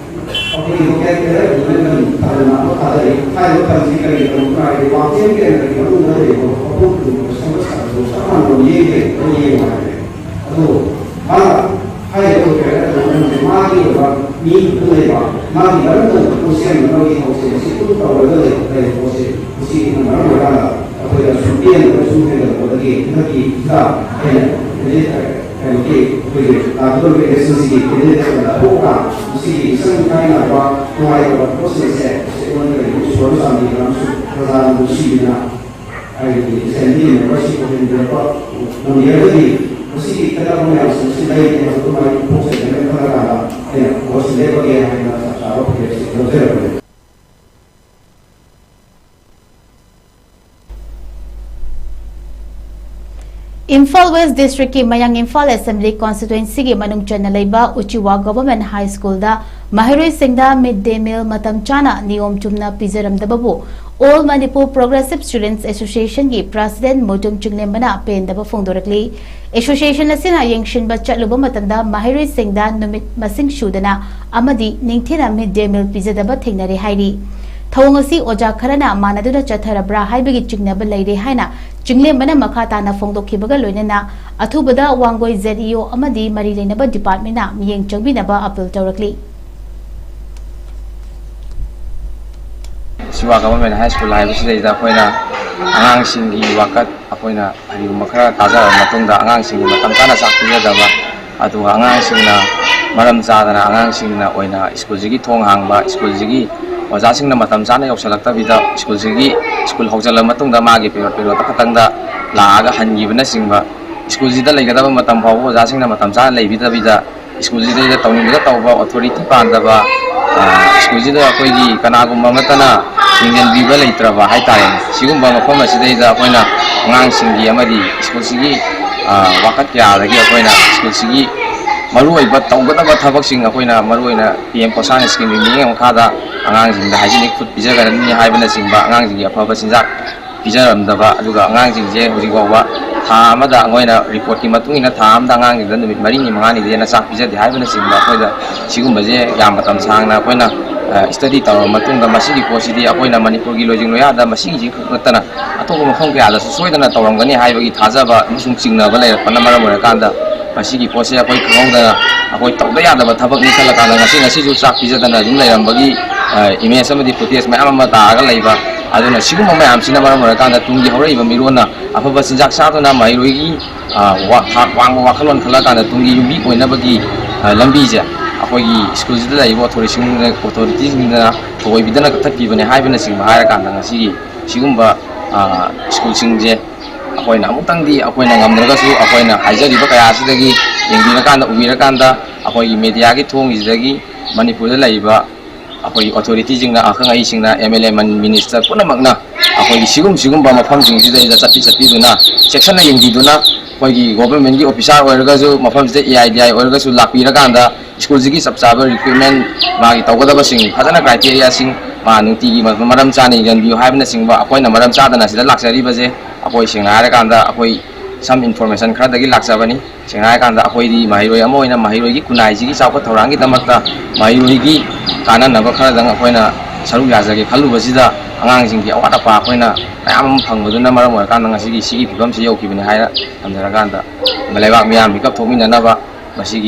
ꯑꯩꯈꯣꯏꯒꯤ ꯂꯣꯀꯦꯜ ꯀꯦꯗꯔ ꯗꯤꯕꯂꯞꯃꯦꯟ ꯐꯟ ꯑꯃ ꯊꯥꯗꯔꯤ꯫ ꯍꯥꯏꯔꯤꯕ ꯐꯟꯁꯤ ꯀꯔꯤꯒꯤꯗꯃꯛꯇ ꯍꯥꯏꯔꯗꯤ ꯋꯥꯡꯈꯦꯝ ꯀꯦꯟꯗ꯭ꯔꯒꯤ ꯃꯅꯨꯡꯗ ꯂꯩꯔꯤꯕ ꯃꯐꯝ ꯈꯨꯗꯤꯡꯃꯛꯇ ꯁꯦꯝꯒꯠ ꯁꯥꯒꯠꯄꯗꯨ ꯆꯞ ꯃꯥꯟꯅꯕ ꯃꯤꯠꯌꯦꯡ ꯌꯦꯡꯉꯒ ꯌꯦꯡꯉꯨ ꯍꯥꯏꯕꯅꯤ꯫ ꯑꯗꯣ ꯃꯥꯅ ꯍꯥꯏꯔꯤꯕ ꯂꯣꯀꯦꯜ ꯀꯦꯗꯔ ꯗꯤꯕꯂꯞꯃꯦꯟꯁꯦ ꯃꯥꯒꯤ ꯑꯣꯏꯕ ꯃꯤ ꯈꯛꯇ ꯂꯩꯕ, ꯃꯥꯒꯤ ꯃꯔꯝ ꯂꯩꯕ ꯄꯣꯠꯁꯦꯝꯅꯕꯒꯤ ꯊꯕꯛꯁꯦ ꯃꯁꯤ ꯑꯗꯨꯝ ꯇꯧꯔꯒ ꯂꯩꯕ, ꯂꯩꯕ ꯄꯣꯠꯁꯦ ꯃꯁꯤꯅ ꯃꯔꯝ ꯑꯣꯏꯔꯀꯥꯟꯗ ꯑꯩꯈꯣꯏꯗ ꯁꯨꯝ ꯄꯦꯟꯗꯕ ꯁꯨꯝ ꯍꯦꯟꯒꯠꯂꯛꯄꯗꯒꯤ ꯍꯟꯗꯛꯀꯤ ꯍꯤꯗꯥ ꯑꯩꯅ ꯍꯧꯖꯤꯛ ꯀꯩꯅꯣꯒꯤ ꯑꯩꯈꯣꯏꯒꯤ ꯂꯥꯛꯀꯗꯧꯔꯤꯕ ꯏꯂꯦꯛꯁꯟꯁꯤꯒꯤ ꯀꯦꯟꯗꯤꯗꯦꯠ ꯑꯣꯏꯅ ꯊꯣꯛꯑꯒ ꯃꯁꯤꯒꯤ ꯏꯁꯪ ꯀꯥꯏꯅꯕ ꯅꯨꯡꯉꯥꯏꯇꯕ ꯄꯣꯠꯁꯤꯡꯁꯦ ꯑꯩꯉꯣꯟꯗ ꯀꯔꯤꯒꯨꯝꯕ ꯏꯁꯣꯔꯅ ꯆꯥꯟꯕꯤꯗꯨꯅ ꯑꯃꯁꯨꯡ ꯄ꯭ꯔꯖꯥꯅ ꯅꯨꯡꯁꯤꯕꯤꯗꯨꯅ ꯍꯥꯏꯕꯗꯤ ꯑꯦꯁꯦꯝꯕ꯭ꯂꯤ ꯃꯦꯝꯕꯔꯁꯤꯡ ꯑꯣꯏꯍꯟꯕꯤꯔꯛꯄ ꯉꯝꯕꯤꯔꯒꯗꯤ ꯃꯁꯤꯒꯤ ꯈꯦꯠꯅꯕ ꯃꯌꯥꯝꯁꯤꯡ ꯑꯁꯤ ꯂꯩꯔꯦ ꯍꯥꯏꯕꯗꯨ ꯃꯥꯏ ꯊꯣꯛꯆꯒꯦꯅ ꯈꯜꯂꯀꯥꯟꯗ ꯑꯩꯅ ꯚꯣꯠꯁꯤ ꯂꯦꯞꯄꯒꯦ ꯍꯥꯏꯅ ꯆꯞ ꯆꯥꯕ ꯐꯤꯔꯦꯞꯁꯤ ꯂꯧꯖꯔꯕꯅꯤ꯫ ꯏꯝꯐꯥꯜ ꯋꯦꯁ ꯗꯤꯁꯇ꯭ꯔꯤꯛꯀꯤ ꯃꯌꯥꯡ ꯏꯝꯐꯥꯜ ꯑꯦꯁꯦꯝꯕ꯭ꯂꯤ ꯀꯣꯟꯁꯇꯤꯇ꯭ꯋꯦꯟꯁꯤꯒꯤ ꯃꯅꯨꯡ ꯆꯟꯅ ꯂꯩꯕ ꯎꯆꯤꯋꯥ ꯒꯚꯔꯟꯃꯦꯟꯠ ꯍꯥꯏ ꯁ꯭ꯀꯨꯜꯗ ꯃꯍꯩꯔꯣꯏꯁꯤꯡꯗ ꯃꯤꯗ ꯗꯦ ꯃꯤꯜ ꯃꯇꯝ ꯆꯥꯅ ꯅꯤꯌꯣꯝ ꯆꯨꯝꯅ ꯄꯤꯖꯔꯝꯗꯕꯕꯨ ꯑꯣꯜ ꯃꯅꯤꯄꯨꯔ ꯄ꯭ꯔꯣꯒ꯭ꯔꯦꯁꯤꯚ ꯁ꯭ꯇꯨꯗꯦꯟꯠꯁ ꯑꯦꯁꯣꯁꯤꯌꯦꯁꯟꯒꯤ ꯄ꯭ꯔꯁꯤꯗꯦꯟꯠ ꯃꯣꯏꯇꯣꯝ ꯆꯤꯡꯂꯦꯝꯕꯅ ꯄꯦꯟꯗꯕ ꯐꯣꯡꯗꯣꯔꯛꯂꯤ꯫ ꯑꯦꯁꯣꯁꯤꯌꯦꯁꯟ ꯑꯁꯤꯅ ꯌꯦꯡꯁꯤꯟꯕ ꯆꯠꯂꯨꯕ ꯃꯇꯝꯗ ꯃꯍꯩꯔꯣꯏꯁꯤꯡꯗ ꯅꯨꯃꯤꯠ ꯃꯁꯤꯡ ꯁꯨꯗꯅ ꯑꯃꯗꯤ ꯅꯤꯡꯊꯤꯅ ꯃꯤꯗ ꯗꯦ ꯃꯤꯜ ꯄꯤꯖꯗꯕ ꯊꯦꯡꯅꯔꯦ ꯍꯥꯏꯔꯤ꯫ ꯊꯧꯑꯣꯡ ꯑꯁꯤ ꯑꯣꯖꯥ ꯈꯔꯅ ꯃꯥꯟꯅꯗꯨꯅ ꯆꯠꯊꯔꯕ꯭ꯔꯥ ꯍꯥꯏꯕꯒꯤ ꯆꯤꯡꯅꯕ ꯂꯩꯔꯦ ꯍꯥꯏꯅ ꯆꯤꯡꯂꯦꯝꯕꯅ ꯃꯈꯥ ꯇꯥꯅ ꯐꯣꯡꯗꯣꯛꯈꯤꯕꯒ ꯂꯣꯏꯅꯅ ꯑꯊꯨꯕꯗ ꯋꯥꯡꯒꯣꯏ ꯖꯦꯗ ꯏ ꯑꯣ ꯑꯃꯗꯤ ꯃꯔꯤ ꯂꯩꯅꯕ ꯗꯤꯄꯥꯔꯠꯃꯦꯟꯠꯅ ꯃꯤꯠꯌꯦꯡ ꯆꯪꯕꯤꯅꯕ ꯑꯄꯤꯜ ꯇꯧꯔꯛꯂꯤ꯫ ꯎꯆꯤꯋꯥ ꯒꯚꯔꯟꯃꯦꯟꯠ ꯍꯥꯏ ꯁ꯭ꯀꯨꯜ ꯍꯥꯏꯕꯁꯤꯗꯩꯗ ꯑꯩꯈꯣꯏꯅ ꯑꯉꯥꯡꯁꯤꯡꯒꯤ ꯋꯥꯀꯠ ꯑꯩꯈꯣꯏꯅ ꯀꯔꯤꯒꯨꯝꯕ ꯈꯔ ꯇꯥꯖꯔꯕ ꯃꯇꯨꯡꯗ ꯑꯉꯥꯡꯁꯤꯡꯒꯤ ꯃꯇꯝ ꯆꯥꯅ ꯆꯥꯛ ꯄꯤꯖꯗꯕ, ꯑꯗꯨꯒ ꯑꯉꯥꯡꯁꯤꯡꯅ ꯃꯔꯝ ꯆꯥꯗꯅ ꯑꯉꯥꯡꯁꯤꯡꯅ ꯑꯣꯏꯅ ꯁ꯭ꯀꯨꯜꯁꯤꯒꯤ ꯊꯣꯡ ꯍꯥꯡꯕ, ꯁ꯭ꯀꯨꯜꯁꯤꯒꯤ ꯑꯣꯖꯥꯁꯤꯡꯅ ꯃꯇꯝ ꯆꯥꯅ ꯌꯧꯁꯤꯜꯂꯛꯇꯕꯤꯗ ꯁ꯭ꯀꯨꯜꯁꯤꯒꯤ, ꯁ꯭ꯀꯨꯜ ꯍꯧꯖꯤꯜꯂꯕ ꯃꯇꯨꯡꯗ ꯃꯥꯒꯤ ꯄꯦꯔꯣꯠ ꯄꯦꯔꯣꯠꯇ ꯈꯛꯇꯪꯗ ꯂꯥꯛꯑꯒ ꯍꯟꯈꯤꯕꯅꯆꯤꯡꯕ, ꯁ꯭ꯀꯨꯜꯁꯤꯗ ꯂꯩꯒꯗꯕ ꯃꯇꯝ ꯐꯥꯎꯕ ꯑꯣꯖꯥꯁꯤꯡꯅ ꯃꯇꯝ ꯆꯥꯅ ꯂꯩꯕꯤꯗꯕꯤꯗ ꯁ꯭ꯀꯨꯜꯁꯤꯗꯩꯗ ꯇꯧꯅꯤꯡꯕꯗ ꯇꯧꯕ, ꯑꯣꯊꯣꯔꯤꯇꯤ ꯄꯥꯟꯗꯕ, ꯁ꯭ꯀꯨꯜꯁꯤꯗ ꯑꯩꯈꯣꯏꯒꯤ ꯀꯅꯥꯒꯨꯝꯕ ꯑꯃꯠꯇꯅ ꯌꯦꯡꯁꯤꯟꯕꯤꯕ ꯂꯩꯇ꯭ꯔꯕ ꯍꯥꯏꯇꯥꯔꯦꯅꯦ꯫ ꯁꯤꯒꯨꯝꯕ ꯃꯐꯝ ꯑꯁꯤꯗꯩꯗ ꯑꯩꯈꯣꯏꯅ ꯑꯉꯥꯡꯁꯤꯡꯒꯤ ꯑꯃꯗꯤ ꯁ꯭ꯀꯨꯜꯁꯤꯒꯤ ꯋꯥꯀꯠ ꯀꯌꯥꯗꯒꯤ ꯑꯩꯈꯣꯏꯅ ꯁ꯭ꯀꯨꯜꯁꯤꯒꯤ ꯃꯔꯨꯑꯣꯏꯕ ꯇꯧꯒꯗꯕ ꯊꯕꯛꯁꯤꯡ ꯑꯩꯈꯣꯏꯅ ꯃꯔꯨꯑꯣꯏꯅ ꯄꯤ ꯑꯦꯝ ꯄꯣꯁꯥꯟ ꯁ꯭ꯀꯤꯝꯒꯤ ꯃꯤꯠꯌꯦꯡ ꯃꯈꯥꯗ ꯑꯉꯥꯡꯁꯤꯡꯗ ꯍꯥꯏꯖꯤꯅꯤꯛ ꯐꯨꯗ ꯄꯤꯖꯒꯅꯤ ꯍꯥꯏꯕꯅꯆꯤꯡꯕ, ꯑꯉꯥꯡꯁꯤꯡꯒꯤ ꯑꯐꯕ ꯆꯤꯟꯖꯥꯛ ꯄꯤꯖꯔꯝꯗꯕ, ꯑꯗꯨꯒ ꯑꯉꯥꯡꯁꯤꯡꯁꯦ ꯍꯧꯖꯤꯛ ꯐꯥꯎꯕ ꯊꯥ ꯑꯃꯗ, ꯑꯩꯈꯣꯏꯅ ꯔꯤꯄꯣꯔꯠꯀꯤ ꯃꯇꯨꯡ ꯏꯟꯅ ꯊꯥ ꯑꯃꯗ ꯑꯉꯥꯡꯁꯤꯡꯗ ꯅꯨꯃꯤꯠ ꯃꯔꯤꯅꯤ ꯃꯉꯥꯅꯤꯗꯒꯤ ꯍꯦꯟꯅ ꯆꯥꯛ ꯄꯤꯖꯗꯦ ꯍꯥꯏꯕꯅꯆꯤꯡꯕ, ꯑꯩꯈꯣꯏꯗ ꯁꯤꯒꯨꯝꯕꯁꯦ ꯌꯥꯝ ꯃꯇꯝ ꯁꯥꯡꯅ ꯑꯩꯈꯣꯏꯅ ꯁ꯭ꯇꯗꯤ ꯇꯧꯔꯕ ꯃꯇꯨꯡꯗ, ꯃꯁꯤꯒꯤ ꯄꯣꯠꯁꯤꯗꯤ ꯑꯩꯈꯣꯏꯅ ꯃꯅꯤꯄꯨꯔꯒꯤ ꯂꯣꯏꯖꯤꯡ ꯂꯣꯌꯥꯗ ꯃꯁꯤꯒꯤꯁꯤ ꯈꯛ ꯅꯠꯇꯅ ꯑꯇꯣꯞꯄ ꯃꯐꯝ ꯀꯌꯥꯗꯁꯨ ꯁꯣꯏꯗꯅ ꯇꯧꯔꯝꯒꯅꯤ ꯍꯥꯏꯕꯒꯤ ꯊꯥꯖꯕ ꯑꯃꯁꯨꯡ ꯆꯤꯡꯅꯕ ꯂꯩꯔꯛꯄꯅ ꯃꯔꯝ ꯑꯣꯏꯔꯀꯥꯟꯗ, ꯃꯁꯤꯒꯤ ꯄꯣꯠꯁꯦ ꯑꯩꯈꯣꯏ ꯈꯪꯍꯧꯗꯅ ꯑꯩꯈꯣꯏ ꯇꯧꯗ ꯌꯥꯗꯕ ꯊꯕꯛꯅꯤ ꯈꯜꯂꯀꯥꯟꯗ, ꯉꯁꯤ ꯉꯁꯤꯁꯨ ꯆꯥꯛ ꯄꯤꯖꯗꯅ ꯑꯗꯨꯝ ꯂꯩꯔꯝꯕꯒꯤ ꯏꯃꯦꯖ ꯑꯃꯗꯤ ꯐꯨꯇꯦꯖ ꯃꯌꯥꯝ ꯑꯃ ꯇꯥꯔꯒ ꯂꯩꯕ꯫ ꯑꯗꯨꯅ ꯁꯤꯒꯨꯝꯕ ꯃꯌꯥꯝꯁꯤꯅ ꯃꯔꯝ ꯑꯣꯏꯔꯀꯥꯟꯗ ꯇꯨꯡꯒꯤ ꯍꯧꯔꯛꯏꯕ ꯃꯤꯔꯣꯟꯅ ꯑꯐꯕ ꯆꯤꯟꯖꯥꯛ ꯆꯥꯗꯨꯅ ꯃꯍꯩꯔꯣꯏꯒꯤ, ꯑ, ꯋꯥ-, ꯊꯥꯛ ꯋꯥꯡꯕ ꯋꯥꯈꯜꯂꯣꯟ ꯈꯜꯂꯀꯥꯟꯗ ꯇꯨꯡꯒꯤ ꯌꯨꯝꯕꯤ ꯑꯣꯏꯅꯕꯒꯤ, ꯑ, ꯂꯝꯕꯤꯁꯦ ꯑꯩꯈꯣꯏꯒꯤ ꯁ꯭ꯀꯨꯜꯁꯤꯗ ꯂꯩꯔꯤꯕ ꯑꯣꯊꯣꯔꯤꯇꯤꯁꯤꯡꯅ, ꯑꯣꯊꯣꯔꯤꯇꯤꯁꯤꯡꯗꯨꯅ ꯊꯧꯑꯣꯏꯕꯤꯗꯅ ꯀꯛꯊꯠꯄꯤꯕꯅꯦ ꯍꯥꯏꯕꯅꯆꯤꯡꯕ ꯍꯥꯏꯔꯀꯥꯟꯗ, ꯉꯁꯤꯒꯤ ꯁꯤꯒꯨꯝꯕ, ꯑ, ꯁ꯭ꯀꯨꯜꯁꯤꯡꯁꯦ ꯑꯩꯈꯣꯏꯅ ꯑꯃꯨꯛꯇꯪꯗꯤ, ꯑꯩꯈꯣꯏꯅ ꯉꯝꯗ꯭ꯔꯒꯁꯨ ꯑꯩꯈꯣꯏꯅ ꯍꯥꯏꯖꯔꯤꯕ ꯀꯌꯥꯁꯤꯗꯒꯤ ꯌꯦꯡꯕꯤꯔꯀꯥꯟꯗ, ꯎꯕꯤꯔꯀꯥꯟꯗ, ꯑꯩꯈꯣꯏꯒꯤ ꯃꯦꯗꯤꯌꯥꯒꯤ ꯊꯣꯡꯁꯤꯗꯒꯤ ꯃꯅꯤꯄꯨꯔꯗ ꯂꯩꯔꯤꯕ ꯑꯩꯈꯣꯏꯒꯤ ꯑꯣꯊꯣꯔꯤꯇꯤꯁꯤꯡꯅ, ꯑꯈꯪ ꯑꯍꯩꯁꯤꯡꯅ, ꯑꯦꯝ ꯑꯦꯜ ꯑꯦ, ꯃꯤꯅꯤꯁꯇꯔ ꯄꯨꯝꯅꯃꯛꯅ ꯑꯩꯈꯣꯏꯒꯤ ꯁꯤꯒꯨꯝ ꯁꯤꯒꯨꯝꯕ ꯃꯐꯝꯁꯤꯡꯁꯤꯗꯩꯗ ꯆꯠꯄꯤ ꯆꯠꯄꯤꯗꯨꯅ, ꯆꯦꯛꯁꯤꯟꯅ ꯌꯦꯡꯕꯤꯗꯨꯅ, ꯑꯩꯈꯣꯏꯒꯤ ꯒꯣꯕꯔꯃꯦꯟꯒꯤ ꯑꯣꯐꯤꯁꯥꯔ ꯑꯣꯏꯔꯒꯁꯨ, ꯃꯐꯝꯁꯤꯗ ꯑꯦ ꯑꯥꯏ ꯗꯤ ꯑꯥꯏ ꯑꯣꯏꯔꯒꯁꯨ ꯂꯥꯛꯄꯤꯔꯀꯥꯟꯗ ꯁ꯭ꯀꯨꯜꯁꯤꯒꯤ ꯆꯞ ꯆꯥꯕ ꯔꯤꯀ꯭ꯔꯨꯠꯃꯦꯟ, ꯃꯥꯒꯤ ꯇꯧꯒꯗꯕꯁꯤꯡ, ꯐꯖꯅ ꯀ꯭ꯔꯥꯏꯇꯦꯔꯤꯌꯥꯁꯤꯡ ꯃꯥ ꯅꯨꯡꯇꯤꯒꯤ ꯃ-, ꯃꯔꯝ ꯆꯥꯅ ꯌꯦꯡꯍꯟꯕꯤꯌꯨ ꯍꯥꯏꯕꯅꯆꯤꯡꯕ, ꯑꯩꯈꯣꯏꯅ ꯃꯔꯝ ꯆꯥꯗꯅ ꯁꯤꯗ ꯂꯥꯛꯆꯔꯤꯕꯁꯦ, ꯑꯩꯈꯣꯏ ꯁꯦꯡꯅ ꯍꯥꯏꯔꯀꯥꯟꯗ ꯑꯩꯈꯣꯏ some information ꯈꯔꯗꯒꯤ ꯂꯥꯛꯆꯕꯅꯤ꯫ ꯁꯦꯡꯅ ꯍꯥꯏꯔꯀꯥꯟꯗ ꯑꯩꯈꯣꯏꯗꯤ ꯃꯍꯩꯔꯣꯏ ꯑꯃ ꯑꯣꯏꯅ ꯃꯍꯩꯔꯣꯏꯒꯤ ꯈꯨꯟꯅꯥꯏꯁꯤꯒꯤ ꯆꯥꯎꯈꯠ ꯊꯧꯔꯥꯡꯒꯤꯗꯃꯛꯇ ꯃꯍꯩꯔꯣꯏꯒꯤ ꯀꯥꯟꯅꯅꯕ ꯈꯔꯗꯪ ꯑꯩꯈꯣꯏꯅ ꯁꯔꯨꯛ ꯌꯥꯖꯒꯦ ꯈꯜꯂꯨꯕꯁꯤꯗ, ꯑꯉꯥꯡꯁꯤꯡꯒꯤ ꯑꯋꯥꯠ ꯑꯄꯥ ꯑꯩꯈꯣꯏꯅ ꯃꯌꯥꯝ ꯑꯃ ꯐꯪꯕꯗꯨꯅ ꯃꯔꯝ ꯑꯣꯏꯔꯀꯥꯟꯗ ꯉꯁꯤꯒꯤ ꯁꯤꯒꯤ ꯐꯤꯕꯝꯁꯤ ꯌꯧꯈꯤꯕꯅꯤ ꯍꯥꯏꯅ ꯊꯝꯖꯔꯀꯥꯟꯗ, ꯂꯩꯕꯥꯛ ꯃꯤꯌꯥꯝ ꯃꯤꯀꯞ ꯊꯣꯛꯃꯤꯟꯅꯅꯕ ꯃꯁꯤꯒꯤ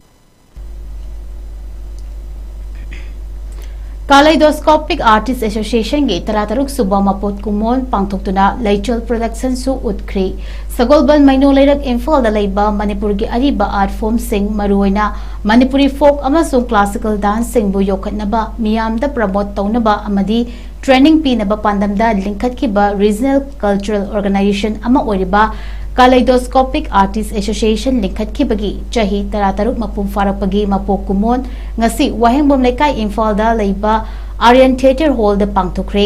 Kaleidoscopic Artist Association ꯒꯤ ꯇꯔꯥꯇꯔꯨꯛ ꯁꯨꯕ ꯃꯄꯣꯛ ꯀꯨꯝꯑꯣꯟ ꯄꯥꯡꯊꯣꯛꯇꯨꯅ ꯂꯩꯆꯣꯜ production ꯁꯨ ꯎꯠꯈ꯭ꯔꯦ꯫ ꯁꯒꯣꯜꯕꯟ ꯃꯩꯅꯣ ꯂꯩꯔꯛ ꯏꯝꯐꯥꯜꯗ ꯂꯩꯕ ꯃꯅꯤꯄꯨꯔꯒꯤ ꯑꯔꯤꯕ art form ꯁꯤꯡ, ꯃꯔꯨꯑꯣꯏꯅ ꯃꯅꯤꯄꯨꯔꯤ folk ꯑꯃꯁꯨꯡ classical dance ꯁꯤꯡꯕꯨ ꯌꯣꯛꯈꯠꯅꯕ, ꯃꯤꯌꯥꯝꯗ promote ꯇꯧꯅꯕ ꯑꯃꯗꯤ training ꯄꯤꯅꯕ ꯄꯥꯟꯗꯝꯗ ꯂꯤꯡꯈꯠꯈꯤꯕ regional cultural organization ꯑꯃ ꯑꯣꯏꯔꯤꯕ Kaleidoscopic Artist Association ꯂꯤꯡꯈꯠꯈꯤꯕꯒꯤ ꯆꯍꯤ ꯇꯔꯥꯇꯔꯨꯛ ꯃꯄꯨꯡ ꯐꯥꯔꯛꯄꯒꯤ ꯃꯄꯣꯛ ꯀꯨꯝꯑꯣꯟ ꯉꯁꯤ ꯋꯥꯍꯦꯡꯕꯝ ꯂꯩꯀꯥꯏ ꯏꯝꯐꯥꯜꯗ ꯂꯩꯕ Aryan Theatre Hall ꯗ ꯄꯥꯡꯊꯣꯛꯈ꯭ꯔꯦ꯫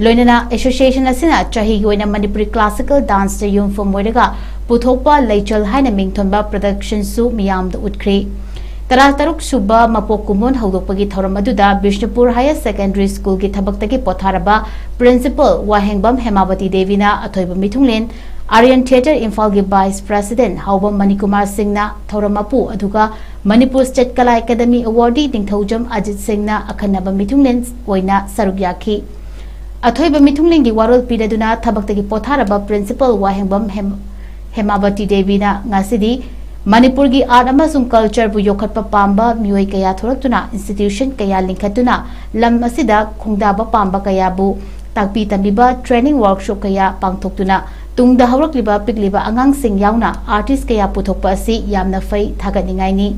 ꯂꯣꯏꯅꯅ association ꯑꯁꯤꯅ ꯆꯍꯤꯒꯤ ꯑꯣꯏꯅ ꯃꯅꯤꯄꯨꯔꯤ classical dance ꯇ ꯌꯨꯝꯐꯝ ꯑꯣꯏꯔꯒ ꯄꯨꯊꯣꯛꯄ ꯂꯩꯆꯜ ꯍꯥꯏꯅ ꯃꯤꯡꯊꯣꯟꯕ production ꯁꯨ ꯃꯤꯌꯥꯝꯗ ꯎꯠꯈ꯭ꯔꯦ꯫ ꯇꯔꯥꯇꯔꯨꯛ ꯁꯨꯕ ꯃꯄꯣꯛ ꯀꯨꯝꯑꯣꯟ ꯍꯧꯗꯣꯛꯄꯒꯤ ꯊꯧꯔꯝ ꯑꯗꯨꯗ ꯕꯤꯁꯅꯨꯄꯨꯔ Higher Secondary School ꯒꯤ ꯊꯕꯛꯇꯒꯤ ꯄꯣꯊꯥꯔꯕ Principal ꯋꯥꯍꯦꯡꯕꯝ ꯍꯦꯃꯥꯕꯇꯤ ꯗꯦꯕꯤꯅ ꯑꯊꯣꯏꯕ ꯃꯤꯊꯨꯡꯂꯦꯟ, Aryan Theatre ꯏꯝꯐꯥꯜꯒꯤ Vice President ꯍꯥꯎꯕꯝ ꯃꯅꯤꯀꯨꯃꯥꯔ ꯁꯤꯡꯅ ꯊꯧꯔꯝ ꯃꯄꯨ, ꯑꯗꯨꯒ Manipur State Kala Academy Awardee ꯅꯤꯡꯊꯧꯖꯝ ꯑꯖꯤꯠ ꯁꯤꯡꯅ ꯑꯈꯟꯅꯕ ꯃꯤꯊꯨꯡꯂꯦꯟ ꯑꯣꯏꯅ ꯁꯔꯨꯛ ꯌꯥꯈꯤ꯫ ꯑꯊꯣꯏꯕ ꯃꯤꯊꯨꯡꯂꯦꯟꯒꯤ ꯋꯥꯔꯣꯜ ꯄꯤꯔꯗꯨꯅ ꯊꯕꯛꯇꯒꯤ ꯄꯣꯊꯥꯔꯕ Principal ꯋꯥꯍꯦꯡꯕꯝ ꯍꯦꯝ-, ꯍꯦꯃꯥꯕꯇꯤ ꯗꯦꯕꯤꯅ ꯉꯁꯤꯗꯤ ꯃꯅꯤꯄꯨꯔꯒꯤ art ꯑꯃꯁꯨꯡ culture ꯕꯨ ꯌꯣꯛꯈꯠꯄ ꯄꯥꯝꯕ ꯃꯤꯑꯣꯏ ꯀꯌꯥ ꯊꯣꯔꯛꯇꯨꯅ institution ꯀꯌꯥ ꯂꯤꯡꯈꯠꯇꯨꯅ ꯂꯝ ꯑꯁꯤꯗ ꯈꯣꯡꯗꯥꯕ ꯄꯥꯝꯕ ꯀꯌꯥꯕꯨ ꯇꯥꯛꯄꯤ ꯇꯝꯕꯤꯕ training workshop ꯀꯌꯥ ꯄꯥꯡꯊꯣꯛꯇꯨꯅ ꯇꯨꯡꯗ ꯍꯧꯔꯛꯂꯤꯕ ꯄꯤꯛꯂꯤꯕ ꯑꯉꯥꯡꯁꯤꯡ ꯌꯥꯎꯅ artist ꯀꯌꯥ ꯄꯨꯊꯣꯛꯄ ꯑꯁꯤ ꯌꯥꯝꯅ ꯐꯩ, ꯊꯥꯒꯠꯅꯤꯡꯉꯥꯏꯅꯤ꯫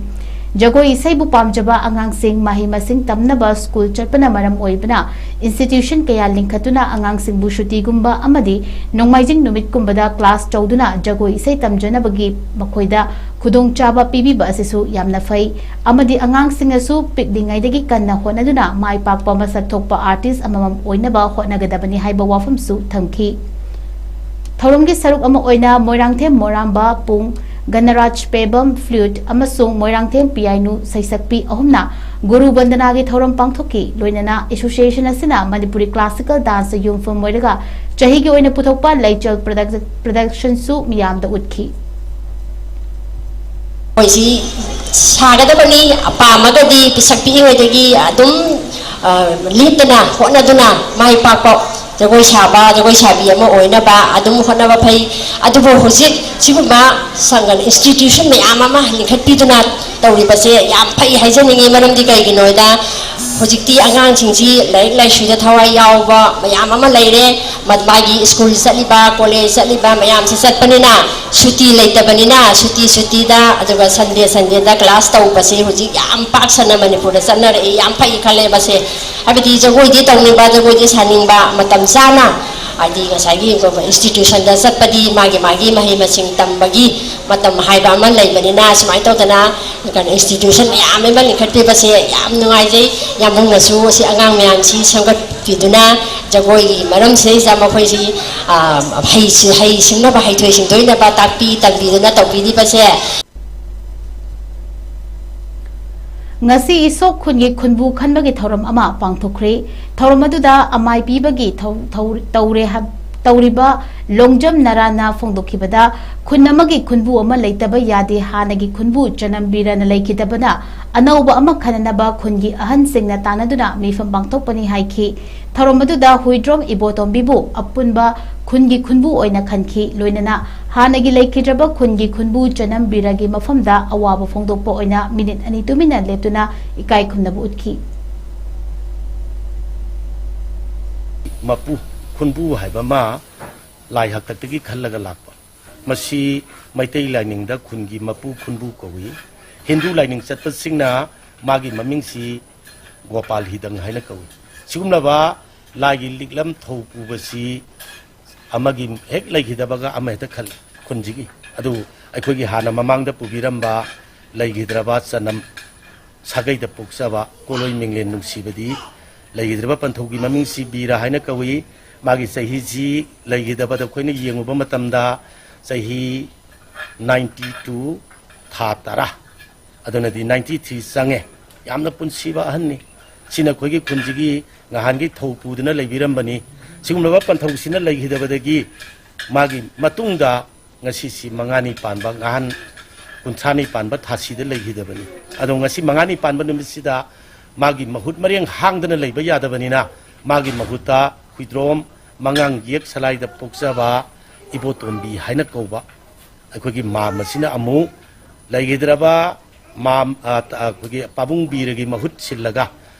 ꯖꯒꯣꯏ ꯏꯁꯩꯕꯨ ꯄꯥꯝꯖꯕ ꯑꯉꯥꯡꯁꯤꯡ ꯃꯍꯩ ꯃꯁꯤꯡ ꯇꯝꯅꯕ school ꯆꯠꯄꯅ ꯃꯔꯝ ꯑꯣꯏꯕꯅ institution ꯀꯌꯥ ꯂꯤꯡꯈꯠꯇꯨꯅ ꯑꯉꯥꯡꯁꯤꯡꯕꯨ ꯁꯨꯇꯤꯒꯨꯝꯕ ꯑꯃꯗꯤ ꯅꯣꯡꯃꯥꯏꯖꯤꯡ ꯅꯨꯃꯤꯠꯀꯨꯝꯕꯗ class ꯇꯧꯗꯨꯅ ꯖꯒꯣꯏ ꯏꯁꯩ ꯇꯝꯖꯅꯕꯒꯤ ꯃꯈꯣꯏꯗ ꯈꯨꯗꯣꯡꯆꯥꯕ ꯄꯤꯕꯤꯕ ꯑꯁꯤꯁꯨ ꯌꯥꯝꯅ ꯐꯩ ꯑꯃꯗꯤ ꯑꯉꯥꯡꯁꯤꯡꯅꯁꯨ ꯄꯤꯛꯂꯤꯉꯩꯗꯒꯤ ꯀꯟꯅ ꯍꯣꯠꯅꯗꯨꯅ ꯃꯥꯏ ꯄꯥꯛꯄ ꯃꯁꯛ ꯊꯣꯛꯄ artist ꯑꯃꯃꯝ ꯑꯣꯏꯅꯕ ꯍꯣꯠꯅꯒꯗꯕꯅꯤ ꯍꯥꯏꯕ ꯋꯥꯐꯝꯁꯨ ꯊꯝꯈꯤ꯫ ꯊꯧꯔꯝꯒꯤ ꯁꯔꯨꯛ ꯑꯃ ꯑꯣꯏꯅ ꯃꯣꯏꯔꯥꯡꯊꯦꯝ ꯃꯣꯔꯥꯝꯕ ꯄꯨꯡ, ꯒꯅꯔꯥꯖ ꯄꯦꯕꯝ flute ꯑꯃꯁꯨꯡ ꯃꯣꯏꯔꯥꯡꯊꯦꯝ ꯄꯤꯌꯥꯏꯅꯨ ꯁꯩꯁꯛꯄꯤ ꯑꯍꯨꯝꯅ ꯒꯨꯔꯨ ꯕꯟꯗꯅꯥꯒꯤ ꯊꯧꯔꯝ ꯄꯥꯡꯊꯣꯛꯈꯤ꯫ ꯂꯣꯏꯅꯅ association ꯑꯁꯤꯅ ꯃꯅꯤꯄꯨꯔꯤ classical dance ꯌꯨꯝꯐꯝ ꯑꯣꯏꯔꯒ ꯆꯍꯤꯒꯤ ꯑꯣꯏꯅ ꯄꯨꯊꯣꯛꯄ ꯂꯩꯆꯜ product-, production ꯁꯨ ꯃꯤꯌꯥꯝꯗ ꯎꯠꯈꯤ꯫ ꯑꯩꯈꯣꯏꯁꯤ ꯁꯥꯒꯗꯕꯅꯤ, ꯄꯥꯝꯃꯒꯗꯤ ꯄꯤꯁꯛ ꯄꯤꯛꯏꯉꯩꯗꯒꯤ ꯑꯗꯨꯝ, ꯑ, ꯂꯦꯞꯇꯅ ꯍꯣꯠꯅꯗꯨꯅ ꯃꯥꯏ ꯄꯥꯛꯄ ꯖꯒꯣꯏ ꯁꯥꯕ, ꯖꯒꯣꯏ ꯁꯥꯕꯤ ꯑꯃ ꯑꯣꯏꯅꯕ ꯑꯗꯨꯝ ꯍꯣꯠꯅꯕ ꯐꯩ꯫ ꯑꯗꯨꯕꯨ ꯍꯧꯖꯤꯛ ꯁꯤꯒꯨꯝꯕ ꯁꯪꯒ institution ꯃꯌꯥꯝ ꯑꯃ ꯂꯤꯡꯈꯠꯄꯤꯗꯨꯅ ꯇꯧꯔꯤꯕꯁꯦ ꯌꯥꯝ ꯐꯩ ꯍꯥꯏꯖꯅꯤꯡꯉꯤ꯫ ꯃꯔꯝꯗꯤ ꯀꯩꯒꯤꯅꯣꯗ ꯍꯧꯖꯤꯛꯇꯤ ꯑꯉꯥꯡꯁꯤꯡꯁꯤ ꯂꯥꯏꯔꯤꯛ ꯂꯥꯏꯁꯨꯗ ꯊꯋꯥꯏ ꯌꯥꯎꯕ ꯃꯌꯥꯝ ꯑꯃ ꯂꯩꯔꯦ꯫ ꯃ-, ꯃꯥꯒꯤ school ꯆꯠꯂꯤꯕ, college ꯆꯠꯂꯤꯕ ꯃꯌꯥꯝꯁꯤ ꯆꯠꯄꯅꯤꯅ ꯁꯨꯇꯤ ꯂꯩꯇꯕꯅꯤꯅ ꯁꯨꯇꯤ ꯁꯨꯇꯤꯗ ꯑꯗꯨꯒ Sunday Sunday ꯗ class ꯇꯧꯕꯁꯤ ꯍꯧꯖꯤꯛ ꯌꯥꯝ ꯄꯥꯛ ꯁꯟꯅ ꯃꯅꯤꯄꯨꯔꯗ ꯆꯠꯅꯔꯛꯏ꯫ ꯌꯥꯝ ꯐꯩ ꯈꯜꯂꯦ ꯃꯁꯦ꯫ ꯍꯥꯏꯕꯗꯤ ꯖꯒꯣꯏꯗꯤ ꯇꯧꯅꯤꯡꯕ, ꯖꯒꯣꯏꯗꯤ ꯁꯥꯅꯤꯡꯕ, ꯃꯇꯝ ꯆꯥꯅ ꯍꯥꯏꯗꯤ ꯉꯁꯥꯏꯒꯤ institution ꯗ ꯆꯠꯄꯗꯤ ꯃꯥꯒꯤ ꯃꯥꯒꯤ ꯃꯍꯩ ꯃꯁꯤꯡ ꯇꯝꯕꯒꯤ ꯃꯇꯝ ꯍꯥꯏꯕ ꯑꯃ ꯂꯩꯕꯅꯤꯅ ꯁꯨꯃꯥꯏꯅ ꯇꯧꯗꯅ ꯀꯩꯅꯣ institution ꯃꯌꯥꯝ ꯑꯃ ꯂꯤꯡꯈꯠꯄꯤꯕꯁꯦ ꯌꯥꯝ ꯅꯨꯡꯉꯥꯏꯖꯩ꯫ ꯌꯥꯝꯕꯨꯡꯅꯁꯨ ꯁꯤ ꯑꯉꯥꯡ ꯃꯌꯥꯝꯁꯤ ꯁꯦꯝꯒꯠꯄꯤꯗꯨꯅ ꯖꯒꯣꯏꯒꯤ ꯃꯔꯝꯁꯤꯗꯩꯁꯤꯗ ꯃꯈꯣꯏꯁꯤ, ꯑ, ꯍꯩ-, ꯍꯩ ꯁꯤꯡꯅꯕ, ꯍꯩꯊꯣꯏ ꯁꯤꯡꯊꯣꯏꯅꯕ ꯇꯥꯛꯄꯤ ꯇꯝꯕꯤꯗꯨꯅ ꯇꯧꯕꯤꯔꯤꯕꯁꯦ꯫ ꯉꯁꯤ ꯏꯁꯣꯛ ꯈꯨꯟꯒꯤ ꯈꯨꯟꯕꯨ ꯈꯟꯕꯒꯤ ꯊꯧꯔꯝ ꯑꯃ ꯄꯥꯡꯊꯣꯛꯈ꯭ꯔꯦ꯫ ꯊꯧꯔꯝ ꯑꯗꯨꯗ ꯑꯃꯥꯏ ꯄꯤꯕꯒꯤ ꯊꯧ-, ꯊꯧ-, ꯇꯧꯔꯦ ꯍꯥꯏ-, ꯇꯧꯔꯤꯕ ꯂꯣꯡꯖꯝ ꯅꯔꯥꯅ ꯐꯣꯡꯗꯣꯛꯈꯤꯕꯗ, ꯈꯨꯟ ꯑꯃꯒꯤ ꯈꯨꯟꯕꯨ ꯑꯃ ꯂꯩꯇꯕ ꯌꯥꯗꯦ, ꯍꯥꯟꯅꯒꯤ ꯈꯨꯟꯕꯨ ꯆꯅꯝꯕꯤꯔꯅ ꯂꯩꯈꯤꯗꯕꯅ ꯑꯅꯧꯕ ꯑꯃ ꯈꯟꯅꯅꯕ ꯈꯨꯟꯒꯤ ꯑꯍꯟꯁꯤꯡꯅ ꯇꯥꯟꯅꯗꯨꯅ ꯃꯤꯐꯝ ꯄꯥꯡꯊꯣꯛꯄꯅꯤ ꯍꯥꯏꯈꯤ꯫ ꯊꯧꯔꯝ ꯑꯗꯨꯗ ꯍꯨꯏꯗ꯭ꯔꯣꯝ ꯏꯕꯣꯇꯣꯝꯕꯤꯕꯨ ꯑꯄꯨꯟꯕ ꯈꯨꯟꯒꯤ ꯈꯨꯟꯕꯨ ꯑꯣꯏꯅ ꯈꯟꯈꯤ꯫ ꯂꯣꯏꯅꯅ ꯍꯥꯟꯅꯒꯤ ꯂꯩꯈꯤꯗ꯭ꯔꯕ ꯈꯨꯟꯒꯤ ꯈꯨꯟꯕꯨ ꯆꯅꯝꯕꯤꯔꯒꯤ ꯃꯐꯝꯗ ꯑꯋꯥꯕ ꯐꯣꯡꯗꯣꯛꯄ ꯑꯣꯏꯅ ꯃꯤꯅꯤꯠ ꯑꯅꯤ ꯇꯨꯃꯤꯟꯅ ꯂꯦꯞꯇꯨꯅ ꯏꯀꯥꯏ ꯈꯨꯝꯅꯕ ꯎꯠꯈꯤ꯫ ꯃꯄꯨ ꯈꯨꯟꯕꯨ ꯍꯥꯏꯕ ꯑꯃ ꯂꯥꯏ ꯍꯥꯛꯇꯛꯇꯒꯤ ꯈꯜꯂꯒ ꯂꯥꯛꯄ꯫ ꯃꯁꯤ ꯃꯩꯇꯩ ꯂꯥꯏꯅꯤꯡꯗ ꯈꯨꯟꯒꯤ ꯃꯄꯨ ꯈꯨꯟꯕꯨ ꯀꯧꯏ꯫ ꯍꯤꯟꯗꯨ ꯂꯥꯏꯅꯤꯡ ꯆꯠꯄꯁꯤꯡꯅ ꯃꯥꯒꯤ ꯃꯃꯤꯡꯁꯤ ꯒꯣꯄꯥꯜ ꯍꯤꯗꯪ ꯍꯥꯏꯅ ꯀꯧꯏ꯫ ꯁꯤꯒꯨꯝꯂꯕ ꯂꯥꯏꯒꯤ ꯂꯤꯛꯂꯝ ꯊꯧ ꯄꯨꯕꯁꯤ ꯑꯃꯒꯤ ꯍꯦꯛ ꯂꯩꯈꯤꯗꯕꯒ ꯑꯃ ꯍꯦꯛꯇ ꯈꯜꯂꯤ ꯈꯨꯟꯁꯤꯒꯤ꯫ ꯑꯗꯨ ꯑꯩꯈꯣꯏꯒꯤ ꯍꯥꯟꯅ ꯃꯃꯥꯡꯗ ꯄꯨꯕꯤꯔꯝꯕ ꯂꯩꯈꯤꯗ꯭ꯔꯕ ꯆꯅꯝ ꯁꯥꯒꯩꯗ ꯄꯣꯛꯆꯕ ꯀꯣꯂꯣꯏ ꯃꯤꯡꯂꯦꯟ ꯅꯨꯡꯁꯤꯕꯗꯤ ꯂꯩꯈꯤꯗ꯭ꯔꯕ ꯄꯟꯊꯧꯒꯤ ꯃꯃꯤꯡꯁꯤ ꯕꯤꯔ ꯍꯥꯏꯅ ꯀꯧꯏ꯫ ꯃꯥꯒꯤ ꯆꯍꯤꯁꯤ ꯂꯩꯈꯤꯗꯕꯗ ꯑꯩꯈꯣꯏꯅ ꯌꯦꯡꯉꯨꯕ ꯃꯇꯝꯗ ꯆꯍꯤ ninety two, ꯊꯥ ꯇꯔꯥ, ꯑꯗꯨꯅꯗꯤ ninety three ꯆꯪꯉꯦ꯫ ꯌꯥꯝꯅ ꯄꯨꯟꯁꯤꯕ ꯑꯍꯟꯅꯤ꯫ ꯁꯤꯅ ꯑꯩꯈꯣꯏꯒꯤ ꯈꯨꯟꯁꯤꯒꯤ ꯉꯍꯥꯟꯒꯤ ꯊꯧ ꯄꯨꯗꯨꯅ ꯂꯩꯕꯤꯔꯝꯕꯅꯤ꯫ ꯁꯤꯒꯨꯝꯂꯕ ꯄꯟꯊꯧꯁꯤꯅ ꯂꯩꯈꯤꯗꯕꯗꯒꯤ ꯃꯥꯒꯤ ꯃꯇꯨꯡꯗ ꯉꯁꯤꯁꯤ ꯃꯉꯥꯅꯤ ꯄꯥꯟꯕ, ꯉꯍꯥꯟ ꯀꯨꯟꯊ꯭ꯔꯥꯅꯤ ꯄꯥꯟꯕ ꯊꯥꯁꯤꯗ ꯂꯩꯈꯤꯗꯕꯅꯤ꯫ ꯑꯗꯣ ꯉꯁꯤ ꯃꯉꯥꯅꯤ ꯄꯥꯟꯕ ꯅꯨꯃꯤꯠꯁꯤꯗ ꯃꯥꯒꯤ ꯃꯍꯨꯠ ꯃꯔꯦꯡ ꯍꯥꯡꯗꯅ ꯂꯩꯕ ꯌꯥꯗꯕꯅꯤꯅ, ꯃꯥꯒꯤ ꯃꯍꯨꯠꯇ ꯍꯨꯏꯗ꯭ꯔꯣꯝ ꯃꯉꯥꯡ ꯌꯦꯛ ꯁꯂꯥꯏꯗ ꯄꯣꯛꯆꯕ ꯏꯕꯣꯇꯣꯝꯕꯤ ꯍꯥꯏꯅ ꯀꯧꯕ ꯑꯩꯈꯣꯏꯒꯤ ꯃꯥꯝ ꯑꯁꯤꯅ ꯑꯃꯨꯛ ꯂꯩꯈꯤꯗ꯭ꯔꯕ ꯃꯥꯝ, ꯑ, ꯑꯩꯈꯣꯏꯒꯤ ꯄꯥꯕꯨꯡ ꯕꯤꯔꯒꯤ ꯃꯍꯨꯠ ꯁꯤꯜꯂꯒ,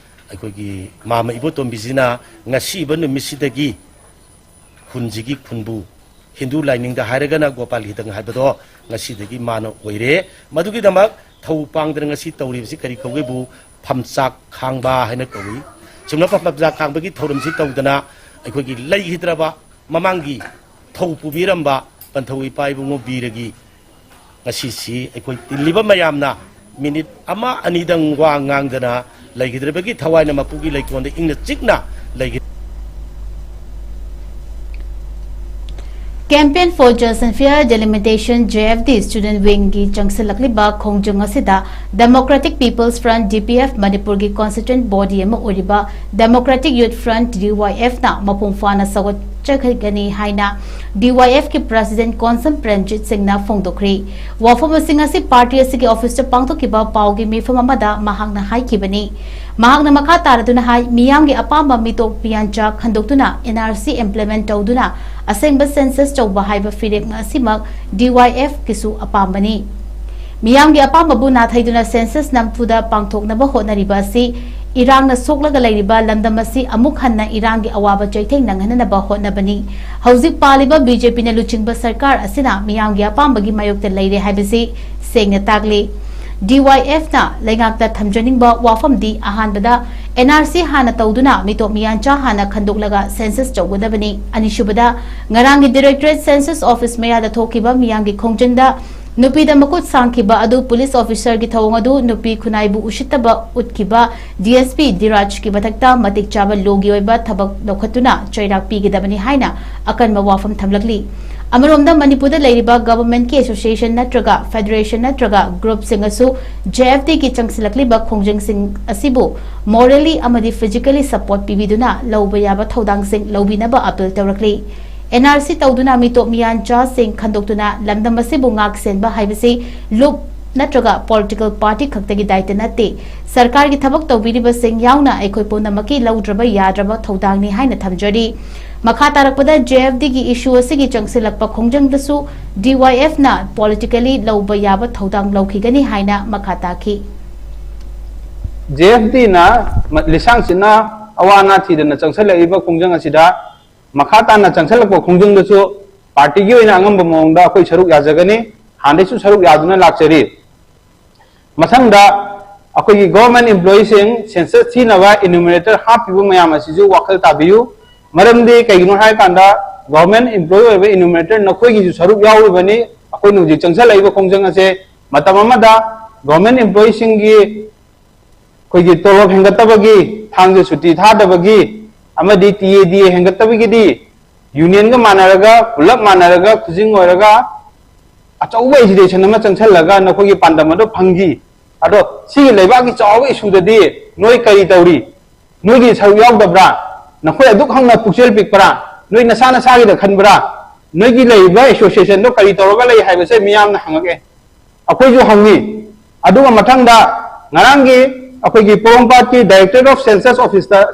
ꯑꯩꯈꯣꯏꯒꯤ ꯃꯥꯝꯃ ꯏꯕꯣꯇꯣꯝꯕꯤꯁꯤꯅ ꯉꯁꯤꯕ ꯅꯨꯃꯤꯠꯁꯤꯗꯒꯤ ꯈꯨꯟꯁꯤꯒꯤ ꯈꯨꯟꯕꯨ, ꯍꯤꯟꯗꯨ ꯂꯥꯏꯅꯤꯡꯗ ꯍꯥꯏꯔꯒꯅ ꯒꯣꯄꯥꯜ ꯍꯤꯗꯪ ꯍꯥꯏꯕꯗꯣ ꯉꯁꯤꯗꯒꯤ ꯃꯥꯅ ꯑꯣꯏꯔꯦ꯫ ꯃꯗꯨꯒꯤꯗꯃꯛ ꯊꯧ ꯄꯥꯡꯗꯅ ꯉꯁꯤ ꯇꯧꯔꯤꯕꯁꯤ ꯀꯔꯤ ꯀꯧꯒꯦꯕꯨ ꯐꯝꯆꯥꯛ ꯈꯥꯡꯕ ꯍꯥꯏꯅ ꯀꯧꯏ꯫ ꯁꯨꯝꯅ ꯐꯝꯆꯥꯛ ꯈꯥꯡꯕꯒꯤ ꯊꯧꯔꯝꯁꯤ ꯇꯧꯗꯅ ꯑꯩꯈꯣꯏꯒꯤ ꯂꯩꯈꯤꯗ꯭ꯔꯕ ꯃꯃꯥꯡꯒꯤ ꯊꯧ ꯄꯨꯕꯤꯔꯝꯕ ꯄꯟꯊꯧ ꯏꯄꯥ ꯏꯕꯨꯡꯉꯣ ꯕꯤꯔꯒꯤ ꯉꯁꯤꯁꯤ ꯑꯩꯈꯣꯏ ꯇꯤꯜꯂꯤꯕ ꯃꯌꯥꯝꯅ ꯃꯤꯅꯤꯠ ꯑꯃ ꯑꯅꯤꯗꯪ ꯋꯥ ꯉꯥꯡꯗꯅ ꯂꯩꯈꯤꯗ꯭ꯔꯕꯒꯤ ꯊꯋꯥꯏꯅ ꯃꯄꯨꯒꯤ ꯂꯩꯀꯣꯜꯗ ꯏꯪꯅ ꯆꯤꯛꯅ ꯂꯩꯈꯤ꯫ Campaign for Justice and Fair Delimitation, J F D Student Wing ꯒꯤ ꯆꯪꯁꯤꯜꯂꯛꯂꯤꯕ ꯈꯣꯡꯖꯪ ꯑꯁꯤꯗ Democratic People's Front, D P F, ꯃꯅꯤꯄꯨꯔꯒꯤ constituent body ꯑꯃ ꯑꯣꯏꯔꯤꯕ Democratic Youth Front, D Y F ꯅ ꯃꯄꯨꯡ ꯐꯥꯅ ꯁꯧꯒꯠꯆꯒꯅꯤ ꯍꯥꯏꯅ D Y F ꯀꯤ President ꯀꯣꯟꯁꯝ ꯄ꯭ꯔꯦꯝꯖꯤꯠ ꯁꯤꯡꯅ ꯐꯣꯡꯗꯣꯛꯈ꯭ꯔꯦ꯫ ꯋꯥꯐꯝꯁꯤꯡ ꯑꯁꯤ party ꯑꯁꯤꯒꯤ office ꯇ ꯄꯥꯡꯊꯣꯛꯈꯤꯕ ꯄꯥꯎꯒꯤ ꯃꯤꯐꯝ ꯑꯃꯗ ꯃꯍꯥꯛꯅ ꯍꯥꯏꯈꯤꯕꯅꯤ꯫ ꯃꯍꯥꯛꯅ ꯃꯈꯥ ꯇꯥꯔꯗꯨꯅ ꯍꯥꯏ, ꯃꯤꯌꯥꯝꯒꯤ ꯑꯄꯥꯝꯕ ꯃꯤꯇꯣꯞ ꯃꯤꯌꯥꯟꯆꯥ ꯈꯟꯗꯣꯛꯇꯨꯅ N R C implement ꯇꯧꯗꯨꯅ ꯑꯁꯦꯡꯕ census ꯇꯧꯕ ꯍꯥꯏꯕ ꯐꯤꯔꯦꯞ ꯑꯁꯤꯃꯛ D Y F ꯀꯤꯁꯨ ꯑꯄꯥꯝꯕꯅꯤ꯫ ꯃꯤꯌꯥꯝꯒꯤ ꯑꯄꯥꯝꯕꯕꯨ ꯅꯥꯊꯩꯗꯨꯅ census ꯅꯝꯐꯨꯗ ꯄꯥꯡꯊꯣꯛꯅꯕ ꯍꯣꯠꯅꯔꯤꯕ ꯑꯁꯤ ꯏꯔꯥꯡꯅ ꯁꯣꯛꯂꯒ ꯂꯩꯔꯤꯕ ꯂꯝꯗꯝ ꯑꯁꯤ ꯑꯃꯨꯛ ꯍꯟꯅ ꯏꯔꯥꯡꯒꯤ ꯑꯋꯥꯕ ꯆꯩꯊꯦꯡ ꯅꯪꯍꯟꯅꯅꯕ ꯍꯣꯠꯅꯕꯅꯤ꯫ ꯍꯧꯖꯤꯛ ꯄꯥꯜꯂꯤꯕ B J P ꯅ ꯂꯨꯆꯤꯡꯕ ꯁꯔꯀꯥꯔ ꯑꯁꯤꯅ ꯃꯤꯌꯥꯝꯒꯤ ꯑꯄꯥꯝꯕꯒꯤ ꯃꯥꯌꯣꯛꯇ ꯂꯩꯔꯦ ꯍꯥꯏꯕꯁꯤ ꯁꯦꯡꯅ ꯇꯥꯛꯂꯤ꯫ D Y F ꯅ ꯂꯩꯉꯥꯛꯇ ꯊꯝꯖꯅꯤꯡꯕ ꯋꯥꯐꯝꯗꯤ, ꯑꯍꯥꯟꯕꯗ, N R C ꯍꯥꯟꯅ ꯇꯧꯗꯨꯅ ꯃꯤꯇꯣꯞ ꯃꯤꯌꯥꯟꯆꯥ ꯍꯥꯟꯅ ꯈꯟꯗꯣꯛꯂꯒ census ꯇꯧꯒꯗꯕꯅꯤ꯫ ꯑꯅꯤꯁꯨꯕꯗ, ꯉꯔꯥꯡꯒꯤ Directorate Census Office ꯃꯌꯥꯗ ꯊꯣꯛꯈꯤꯕ ꯃꯤꯌꯥꯝꯒꯤ ꯈꯣꯡꯖꯪꯗ ꯅꯨꯄꯤꯗ ꯃꯈꯨꯠ ꯁꯥꯡꯈꯤꯕ ꯑꯗꯨ police officer ꯒꯤ ꯊꯧꯑꯣꯡ ꯑꯗꯨ ꯅꯨꯄꯤ ꯈꯨꯟꯅꯥꯏꯕꯨ ꯎꯁꯤꯠꯇꯕ ꯎꯠꯈꯤꯕ D S P ꯙꯤꯔꯥꯖꯀꯤ ꯃꯊꯛꯇ ꯃꯇꯤꯛ ꯆꯥꯕ ꯂꯣꯒꯤ ꯑꯣꯏꯕ ꯊꯕꯛ ꯂꯧꯈꯠꯇꯨꯅ ꯆꯩꯔꯥꯛ ꯄꯤꯒꯗꯕꯅꯤ ꯍꯥꯏꯅ ꯑꯀꯟꯕ ꯋꯥꯐꯝ ꯊꯝꯂꯛꯂꯤ꯫ ꯑꯃꯔꯣꯝꯗ, ꯃꯅꯤꯄꯨꯔꯗ ꯂꯩꯔꯤꯕ government ꯀꯤ association ꯅꯠꯇ꯭ꯔꯒ federation ꯅꯠꯇ꯭ꯔꯒ group ꯁꯤꯡꯅꯁꯨ J F D ꯒꯤ ꯆꯪꯁꯤꯜꯂꯛꯂꯤꯕ ꯈꯣꯡꯖꯪꯁꯤꯡ ꯑꯁꯤꯕꯨ morally ꯑꯃꯗꯤ physically support ꯄꯤꯕꯤꯗꯨꯅ ꯂꯧꯕ ꯌꯥꯕ ꯊꯧꯗꯥꯡꯁꯤꯡ ꯂꯧꯕꯤꯅꯕ appeal ꯇꯧꯔꯛꯂꯤ꯫ N R C ꯇꯧꯗꯨꯅ ꯃꯤꯇꯣꯞ ꯃꯤꯌꯥꯟꯆꯥꯁꯤꯡ ꯈꯟꯗꯣꯛꯇꯨꯅ ꯂꯝꯗꯝ ꯑꯁꯤꯕꯨ ꯉꯥꯛ ꯁꯦꯟꯕ ꯍꯥꯏꯕꯁꯤ ꯂꯨꯞ ꯅꯠꯇ꯭ꯔꯒ political party ꯈꯛꯇꯒꯤ ꯗꯥꯏꯇ ꯅꯠꯇꯦ꯫ ꯁꯔꯀꯥꯔꯒꯤ ꯊꯕꯛ ꯇꯧꯕꯤꯔꯤꯕꯁꯤꯡ ꯌꯥꯎꯅ ꯑꯩꯈꯣꯏ ꯄꯨꯝꯅꯃꯛꯀꯤ ꯂꯧꯗ꯭ꯔꯕ ꯌꯥꯗ꯭ꯔꯕ ꯊꯧꯗꯥꯡꯅꯤ ꯍꯥꯏꯅ ꯊꯝꯖꯔꯤ꯫ ꯃꯈꯥ ꯇꯥꯔꯛꯄꯗ J F D ꯒꯤ issue ꯑꯁꯤꯒꯤ ꯆꯪꯁꯤꯜꯂꯛꯄ ꯈꯣꯡꯖꯪꯗꯁꯨ D Y F ꯅ politically ꯂꯧꯕ ꯌꯥꯕ ꯊꯧꯗꯥꯡ ꯂꯧꯈꯤꯒꯅꯤ ꯍꯥꯏꯅ ꯃꯈꯥ ꯇꯥꯈꯤ꯫ J F D ꯅ ꯃ- ꯂꯤꯁꯥꯡ ꯁꯤꯠꯅ ꯑꯋꯥ ꯑꯅꯥ ꯊꯤꯗꯅ ꯆꯪꯁꯤꯜꯂꯛꯂꯤꯕ ꯈꯣꯡꯖꯪ ꯑꯁꯤꯗ ꯃꯈꯥ ꯇꯥꯅ ꯆꯪꯁꯤꯜꯂꯛꯄ ꯈꯣꯡꯖꯪꯗꯁꯨ party ꯒꯤ ꯑꯣꯏꯅ ꯑꯉꯝꯕ ꯃꯑꯣꯡꯗ ꯑꯩꯈꯣꯏ ꯁꯔꯨꯛ ꯌꯥꯖꯒꯅꯤ, ꯍꯥꯟꯅꯗꯩꯁꯨ ꯁꯔꯨꯛ ꯌꯥꯗꯨꯅ ꯂꯥꯛꯆꯔꯤ꯫ ꯃꯊꯪꯗ ꯑꯩꯈꯣꯏꯒꯤ government employee ꯁꯤꯡ census ꯊꯤꯅꯕ enumerator ꯍꯥꯞꯄꯤꯕ ꯃꯌꯥꯝ ꯑꯁꯤꯁꯨ ꯋꯥꯈꯜ ꯇꯥꯕꯤꯌꯨ꯫ ꯃꯔꯝꯗꯤ ꯀꯩꯒꯤꯅꯣ ꯍꯥꯏꯔꯀꯥꯟꯗ government employee ꯑꯣꯏꯕ enumerator ꯅꯈꯣꯏꯒꯤꯁꯨ ꯁꯔꯨꯛ ꯌꯥꯎꯔꯤꯕꯅꯤ꯫ ꯑꯩꯈꯣꯏꯅ ꯍꯧꯖꯤꯛ ꯆꯪꯁꯤꯜꯂꯛꯂꯤꯕ ꯈꯣꯡꯖꯪ ꯑꯁꯦ ꯃꯇꯝ ꯑꯃꯗ government employee ꯁꯤꯡꯒꯤ ꯑꯩꯈꯣꯏꯒꯤ ꯇꯣꯂꯣꯞ ꯍꯦꯟꯒꯠꯇꯕꯒꯤ, ꯊꯥꯡꯖ ꯁꯨꯇꯤ ꯊꯥꯗꯕꯒꯤ ꯑꯃꯗꯤ T A D A ꯍꯦꯟꯒꯠꯇꯕꯒꯤꯗꯤ ꯌꯨꯅꯤꯌꯟꯒ ꯃꯥꯟꯅꯔꯒ, ꯄꯨꯂꯞ ꯃꯥꯟꯅꯔꯒ, ꯈꯨꯖꯤꯡ ꯑꯣꯏꯔꯒ ꯑꯆꯧꯕ ꯑꯦꯖꯤꯇꯦꯁꯟ ꯑꯃ ꯆꯪꯁꯜꯂꯒ ꯅꯈꯣꯏꯒꯤ ꯄꯥꯟꯗꯝ ꯑꯗꯣ ꯐꯪꯈꯤ꯫ ꯑꯗꯣ ꯁꯤꯒꯤ ꯂꯩꯕꯥꯛꯀꯤ ꯆꯥꯎꯕ ꯏꯁꯨꯗꯗꯤ ꯅꯣꯏ ꯀꯔꯤ ꯇꯧꯔꯤ? ꯅꯣꯏꯒꯤ ꯁꯔꯨꯛ ꯌꯥꯎꯗꯕ꯭ꯔꯥ? ꯅꯈꯣꯏ ꯑꯗꯨꯛ ꯍꯪꯅ ꯄꯨꯛꯆꯦꯜ ꯄꯤꯛꯄ꯭ꯔꯥ? ꯅꯣꯏ ꯅꯁꯥ ꯅꯁꯥꯒꯤꯗ ꯈꯟꯕ꯭ꯔꯥ? ꯅꯣꯏꯒꯤ ꯂꯩꯔꯤꯕ ꯑꯦꯁꯣꯁꯤꯌꯦꯁꯟꯗꯣ ꯀꯔꯤ ꯇꯧꯔꯒ ꯂꯩ ꯍꯥꯏꯕꯁꯦ ꯃꯤꯌꯥꯝꯅ ꯍꯪꯉꯛꯑꯦ, ꯑꯩꯈꯣꯏꯁꯨ ꯍꯪꯉꯤ꯫ ꯑꯗꯨꯒ ꯃꯊꯪꯗ ꯉꯔꯥꯡꯒꯤ ꯑꯩꯈꯣꯏꯒꯤ ꯄꯣꯔꯣꯝꯄꯥꯠꯀꯤ Directorate of Census Officeꯇ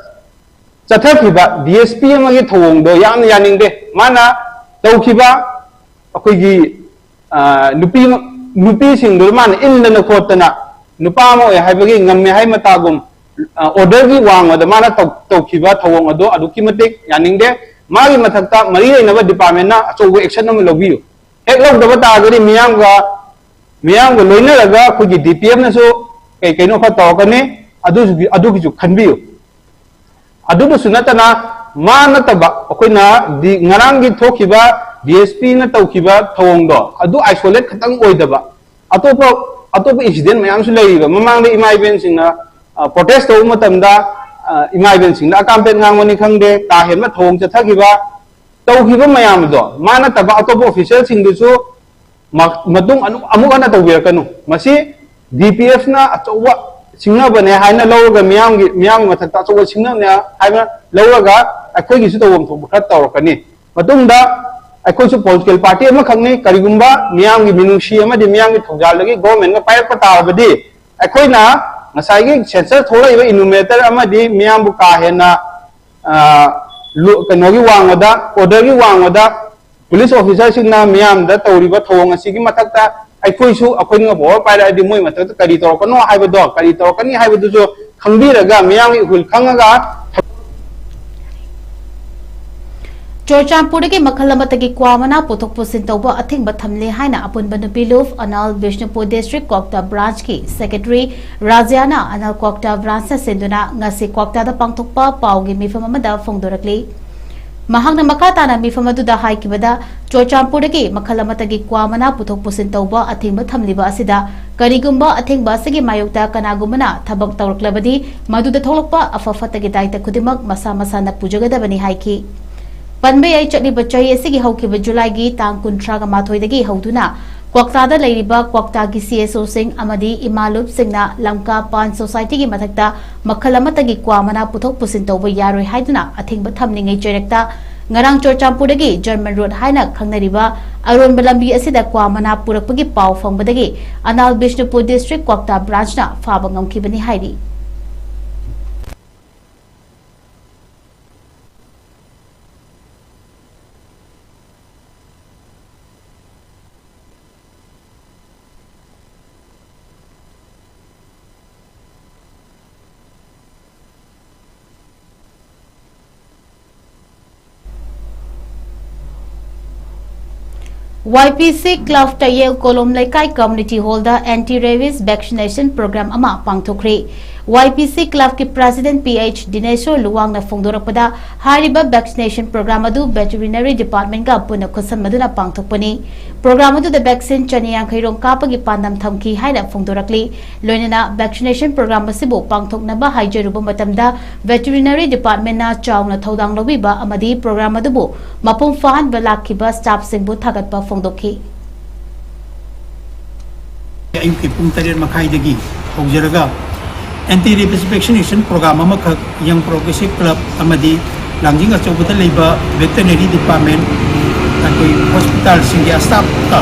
ꯆꯠꯊꯈꯤꯕ D S P ꯑꯃꯒꯤ ꯊꯧꯑꯣꯡꯗꯣ ꯌꯥꯝꯅ ꯌꯥꯅꯤꯡꯗꯦ꯫ ꯃꯥꯅ ꯇꯧꯈꯤꯕ ꯑꯩꯈꯣꯏꯒꯤ, ꯑ, ꯅꯨꯄꯤ, ꯅꯨꯄꯤꯁꯤꯡꯗꯨ ꯃꯥꯅ ꯏꯟꯗꯅ ꯈꯣꯠꯇꯅ ꯅꯨꯄꯥ ꯑꯃ ꯑꯣꯏ ꯍꯥꯏꯕꯒꯤ ꯉꯝꯃꯦ ꯍꯥꯏ ꯃꯇꯥꯒꯨꯝ, ꯑ, orderꯒꯤ ꯋꯥꯡꯃꯗ ꯃꯥꯅ ꯇꯧ-, ꯇꯧꯈꯤꯕ ꯊꯧꯑꯣꯡ ꯑꯗꯣ ꯑꯗꯨꯛꯀꯤ ꯃꯇꯤꯛ ꯌꯥꯅꯤꯡꯗꯦ꯫ ꯃꯥꯒꯤ ꯃꯊꯛꯇ ꯃꯔꯤ ꯂꯩꯅꯕ departmentꯅ ꯑꯆꯧꯕ action ꯑꯃ ꯂꯧꯕꯤꯌꯨ꯫ ꯍꯦꯛ ꯂꯧꯗꯕ ꯇꯥꯔꯒꯗꯤ ꯃꯤꯌꯥꯝꯒ, ꯃꯤꯌꯥꯝꯒ ꯂꯣꯏꯅꯔꯒ ꯑꯩꯈꯣꯏꯒꯤ ꯗꯤ ꯄꯤ ꯑꯦꯐꯅꯁꯨ ꯀꯩ ꯀꯩꯅꯣ ꯈꯔ ꯇꯧꯔꯛꯀꯅꯤ꯫ ꯑꯗꯨꯁꯨ, ꯑꯗꯨꯒꯤꯁꯨ ꯈꯟꯕꯤꯌꯨ꯫ ꯑꯗꯨꯗꯁꯨ ꯅꯠꯇꯅ ꯃꯥ ꯅꯠꯇꯕ ꯑꯩꯈꯣꯏꯅ ꯗꯤ-, ꯉꯔꯥꯡꯒꯤ ꯊꯣꯛꯈꯤꯕ ꯗꯤ ꯑꯦꯁ ꯄꯤꯅ ꯇꯧꯈꯤꯕ ꯊꯧꯑꯣꯡꯗꯣ ꯑꯗꯨ isolate ꯈꯛꯇꯪ ꯑꯣꯏꯗꯕ ꯑꯇꯣꯞꯄ, ꯑꯇꯣꯞꯄ incident ꯃꯌꯥꯝꯁꯨ ꯂꯩꯔꯤꯕ꯫ ꯃꯃꯥꯡꯗ ꯏꯃꯥ ꯏꯕꯦꯟꯁꯤꯡꯅ, ꯑ, protest ꯇꯧꯕ ꯃꯇꯝꯗ, ꯑ, ꯏꯃꯥ ꯏꯕꯦꯟꯁꯤꯡꯗ ꯑꯀꯥꯝꯄꯦꯠ ꯉꯥꯡꯕꯅꯤ ꯈꯪꯗꯦ, ꯀꯥ ꯍꯦꯟꯕ ꯊꯧꯑꯣꯡ ꯆꯠꯊꯈꯤꯕ, ꯇꯧꯈꯤꯕ ꯃꯌꯥꯝꯗꯣ ꯃꯥ ꯅꯠꯇꯕ ꯑꯇꯣꯞꯄ officialꯁꯤꯡꯗꯨꯁꯨ ꯃ-, ꯃꯇꯨꯡ ꯑꯅꯨ-, ꯑꯃꯨꯛ ꯍꯟꯅ ꯇꯧꯕꯤꯔꯛꯀꯅꯨ꯫ ꯃꯁꯤ ꯗꯤ ꯄꯤ ꯑꯦꯐꯅ ꯑꯆꯧꯕ ꯁꯤꯡꯅꯕꯅꯦ ꯍꯥꯏꯅ ꯂꯧꯔꯒ ꯃꯤꯌꯥꯝꯒꯤ, ꯃꯤꯌꯥꯝꯒꯤ ꯃꯊꯛꯇ ꯑꯆꯧꯕ ꯁꯤꯡꯅꯕꯅꯦ ꯍꯥꯏꯅ ꯂꯧꯔꯒ ꯑꯩꯈꯣꯏꯒꯤꯁꯨ ꯇꯧꯐꯝ ꯊꯣꯛꯄ ꯈꯔ ꯇꯧꯔꯛꯀꯅꯤ꯫ ꯃꯇꯨꯡꯗ ꯑꯩꯈꯣꯏꯁꯨ political party ꯑꯃꯈꯛꯅꯤ꯫ ꯀꯔꯤꯒꯨꯝꯕ ꯃꯤꯌꯥꯝꯒꯤ ꯃꯤꯅꯨꯡꯁꯤ ꯑꯃꯗꯤ ꯃꯤꯌꯥꯝꯒꯤ ꯊꯧꯖꯥꯜꯗꯒꯤ governmentꯅ ꯄꯥꯏꯔꯛꯄ ꯇꯥꯔꯕꯗꯤ ꯑꯩꯈꯣꯏꯅ ꯉꯁꯥꯏꯒꯤ census ꯊꯣꯛꯂꯛꯏꯕ enumerator ꯑꯃꯗꯤ ꯃꯤꯌꯥꯝꯕꯨ ꯀꯥ ꯍꯦꯟꯅ, ꯑ, ꯂꯨ-, ꯀꯩꯅꯣꯒꯤ ꯋꯥꯡꯃꯗ, orderꯒꯤ ꯋꯥꯡꯃꯗ police officerꯁꯤꯡꯅ ꯃꯤꯌꯥꯝꯗ ꯇꯧꯔꯤꯕ ꯊꯧꯑꯣꯡ ꯑꯁꯤꯒꯤ ꯃꯊꯛꯇ ꯑꯩꯈꯣꯏꯁꯨ, ꯑꯩꯈꯣꯏꯅ power ꯄꯥꯏꯔꯛꯑꯗꯤ ꯃꯣꯏ ꯃꯊꯛꯇ ꯀꯔꯤ ꯇꯧꯔꯛꯀꯅꯣ ꯍꯥꯏꯕꯗꯣ, ꯀꯔꯤ ꯇꯧꯔꯛꯀꯅꯤ ꯍꯥꯏꯕꯗꯨꯁꯨ ꯈꯪꯕꯤꯔꯒ ꯃꯤꯌꯥꯝꯒꯤ ꯏꯍꯨꯜ ꯈꯪꯉꯒ ꯆꯨꯔꯆꯥꯟꯄꯨꯔꯗꯒꯤ ꯃꯈꯜ ꯑꯃꯠꯇꯒꯤ ꯀ꯭ꯋꯥ ꯃꯅꯥ ꯄꯨꯊꯣꯛ ꯄꯨꯁꯤꯟ ꯇꯧꯕ ꯑꯊꯤꯡꯕ ꯊꯝꯂꯦ ꯍꯥꯏꯅ ꯑꯄꯨꯟꯕ ꯅꯨꯄꯤ ꯂꯨꯞ ꯑꯅꯥꯜ ꯕꯤꯁꯅꯨꯄꯨꯔ district ꯀ꯭ꯋꯥꯛꯇꯥ branchꯀꯤ secretary ꯔꯥꯖ꯭ꯌꯥꯅ ꯑꯅꯥꯜ ꯀ꯭ꯋꯥꯛꯇꯥ branchꯅ ꯁꯤꯟꯗꯨꯅ ꯉꯁꯤ ꯀ꯭ꯋꯥꯛꯇꯥꯗ ꯄꯥꯡꯊꯣꯛꯄ ꯄꯥꯎꯒꯤ ꯃꯤꯐꯝ ꯑꯃꯗ ꯐꯣꯡꯗꯣꯔꯛꯂꯤ꯫ ꯃꯍꯥꯛꯅ ꯃꯈꯥ ꯇꯥꯅ ꯃꯤꯐꯝ ꯑꯗꯨꯗ ꯍꯥꯏꯈꯤꯕꯗ, ꯆꯨꯔꯆꯥꯟꯄꯨꯔꯗꯒꯤ ꯃꯈꯜ ꯑꯃꯠꯇꯒꯤ ꯀ꯭ꯋꯥ ꯃꯅꯥ ꯄꯨꯊꯣꯛ ꯄꯨꯁꯤꯟ ꯇꯧꯕ ꯑꯊꯤꯡꯕ ꯊꯝꯂꯤꯕ ꯑꯁꯤꯗ ꯀꯔꯤꯒꯨꯝꯕ ꯑꯊꯤꯡꯕ ꯑꯁꯤꯒꯤ ꯃꯥꯌꯣꯛꯇ ꯀꯅꯥꯒꯨꯝꯕꯅ ꯊꯕꯛ ꯇꯧꯔꯛꯂꯕꯗꯤ ꯃꯗꯨꯗ ꯊꯣꯛꯂꯛꯄ ꯑꯐ ꯐꯠꯇꯒꯤ ꯗꯥꯏꯇ ꯈꯨꯗꯤꯡꯃꯛ ꯃꯁꯥ ꯃꯁꯥꯅ ꯄꯨꯖꯒꯗꯕꯅꯤ ꯍꯥꯏꯈꯤ꯫ ꯄꯟꯕ ꯌꯥꯏ, ꯆꯠꯂꯤꯕ ꯆꯍꯤ ꯑꯁꯤꯒꯤ ꯍꯧꯈꯤꯕ ꯖꯨꯂꯥꯏꯒꯤ ꯇꯥꯡ ꯀꯨꯟꯊ꯭ꯔꯥꯒ ꯃꯥꯊꯣꯏꯗꯒꯤ ꯍꯧꯗꯨꯅ ꯀ꯭ꯋꯥꯛꯇꯥꯗ ꯂꯩꯔꯤꯕ ꯀ꯭ꯋꯥꯛꯇꯥꯒꯤ ꯁꯤ ꯑꯦꯁ ꯑꯣꯁꯤꯡ ꯑꯃꯗꯤ ꯏꯃꯥ ꯂꯨꯞꯁꯤꯡꯅ ꯂꯝꯀꯥ ꯄꯥꯟ ꯁꯣꯁꯥꯏꯇꯤꯒꯤ ꯃꯊꯛꯇ ꯃꯈꯜ ꯑꯃꯠꯇꯒꯤ ꯀ꯭ꯋꯥ ꯃꯅꯥ ꯄꯨꯊꯣꯛ ꯄꯨꯁꯤꯟ ꯇꯧꯕ ꯌꯥꯔꯣꯏ ꯍꯥꯏꯗꯨꯅ ꯑꯊꯤꯡꯕ ꯊꯝꯂꯤꯉꯩ ꯆꯩꯔꯛꯇ ꯉꯔꯥꯡ ꯆꯨꯔꯆꯥꯟꯄꯨꯔꯗꯒꯤ ꯖꯔꯃꯟ ꯔꯣꯗ ꯍꯥꯏꯅ ꯈꯪꯅꯔꯤꯕ ꯑꯔꯣꯟꯕ ꯂꯝꯕꯤ ꯑꯁꯤꯗ ꯀ꯭ꯋꯥ ꯃꯅꯥ ꯄꯨꯔꯛꯄꯒꯤ ꯄꯥꯎ ꯐꯪꯕꯗꯒꯤ ꯑꯅꯥꯜ ꯕꯤꯁꯅꯨꯄꯨꯔ ꯗꯤꯁꯇ꯭ꯔꯤꯛ ꯀ꯭ꯋꯥꯛꯇꯥ ꯕ꯭ꯔꯥꯟꯆꯅ ꯐꯥꯕ ꯉꯝꯈꯤꯕꯅꯤ ꯍꯥꯏꯔꯤ꯫ ꯋꯥꯏ ꯄꯤ ꯁꯤ ꯀ꯭ꯂꯕ ꯇꯌꯦꯜ ꯀꯣꯂꯣꯝ ꯂꯩꯀꯥꯏ ꯀꯝꯃ꯭ꯌꯨꯅꯤꯇꯤ ꯍꯣꯜꯗ ꯑꯦꯟꯇꯤ ꯔꯦꯕꯤꯁ ꯚꯦꯛꯁꯤꯅꯦꯁꯟ ꯄ꯭ꯔꯣꯒ꯭ꯔꯥꯝ ꯑꯃ ꯄꯥꯡꯊꯣꯛꯈ꯭ꯔꯦ꯫ ꯋꯥꯏ ꯄꯤ ꯁꯤ ꯀ꯭ꯂꯕꯀꯤ ꯄ꯭ꯔꯦꯁꯤꯗꯦꯟꯠ ꯄꯤ ꯑꯩꯆ ꯗꯤꯅꯦꯁꯣꯔ ꯂꯨꯋꯥꯡꯅ ꯐꯣꯡꯗꯣꯔꯛꯄꯗ, ꯍꯥꯏꯔꯤꯕ ꯚꯦꯛꯁꯤꯅꯦꯁꯟ ꯄ꯭ꯔꯣꯒ꯭ꯔꯥꯝ ꯑꯗꯨ ꯚꯦꯇꯦꯔꯤꯅꯔꯤ ꯗꯤꯄꯥꯔꯠꯃꯦꯟꯠꯀ ꯄꯨꯟꯅ ꯈꯨꯠꯁꯝꯅꯗꯨꯅ ꯄꯥꯡꯊꯣꯛꯄꯅꯤ꯫ ꯄ꯭ꯔꯣꯒ꯭ꯔꯥꯝ ꯑꯗꯨꯗ ꯚꯦꯛꯁꯤꯟ ꯆꯅꯤ ꯌꯥꯡꯈꯩ ꯔꯣꯝ ꯀꯥꯞꯄꯒꯤ ꯄꯥꯟꯗꯝ ꯊꯝꯈꯤ ꯍꯥꯏꯅ ꯐꯣꯡꯗꯣꯔꯛꯂꯤ꯫ ꯂꯣꯏꯅꯅ ꯚꯦꯛꯁꯤꯅꯦꯁꯟ ꯄ꯭ꯔꯣꯒ꯭ꯔꯥꯝ ꯑꯁꯤꯕꯨ ꯄꯥꯡꯊꯣꯛꯅꯕ ꯍꯥꯏꯖꯔꯨꯕ ꯃꯇꯝꯗ, ꯚꯦꯇꯦꯔꯤꯅꯔꯤ ꯗꯤꯄꯥꯔꯠꯃꯦꯟꯠꯅ ꯆꯥꯎꯅ ꯊꯧꯗꯥꯡ ꯂꯧꯕꯤꯕ ꯑꯃꯗꯤ ꯄ꯭ꯔꯣꯒ꯭ꯔꯥꯝ ꯑꯗꯨꯕꯨ ꯃꯄꯨꯡ ꯐꯥꯍꯟꯕ ꯂꯥꯛꯈꯤꯕ ꯁ꯭ꯇꯥꯐꯁꯤꯡꯕꯨ ꯊꯥꯒꯠꯄ ꯐꯣꯡꯗꯣꯛꯈꯤ꯫ ꯑꯌꯨꯛꯀꯤ ꯄꯨꯡ ꯇꯔꯦꯠ ꯃꯈꯥꯏꯗꯒꯤ ꯍꯧꯖꯔꯒ ꯑꯦꯟꯇꯤ ꯔꯦꯕꯤꯁ ꯚꯦꯛꯁꯤꯅꯦꯁꯟ ꯄ꯭ꯔꯣꯒ꯭ꯔꯥꯝ ꯑꯃꯈꯛ ꯌꯪ ꯄ꯭ꯔꯣꯒ꯭ꯔꯦꯁꯤꯞ ꯀ꯭ꯂꯕ ꯑꯃꯗꯤ ꯂꯥꯡꯖꯤꯡ ꯑꯆꯧꯕꯗ ꯂꯩꯕ ꯚꯦꯇꯦꯔꯤꯅꯔꯤ ꯗꯤꯄꯥꯔꯠꯃꯦꯟꯠ, ꯑꯩꯈꯣꯏ ꯍꯣꯁꯄꯤꯇꯥꯜꯁꯤꯡꯒꯤ ꯁ꯭ꯇꯥꯐꯀ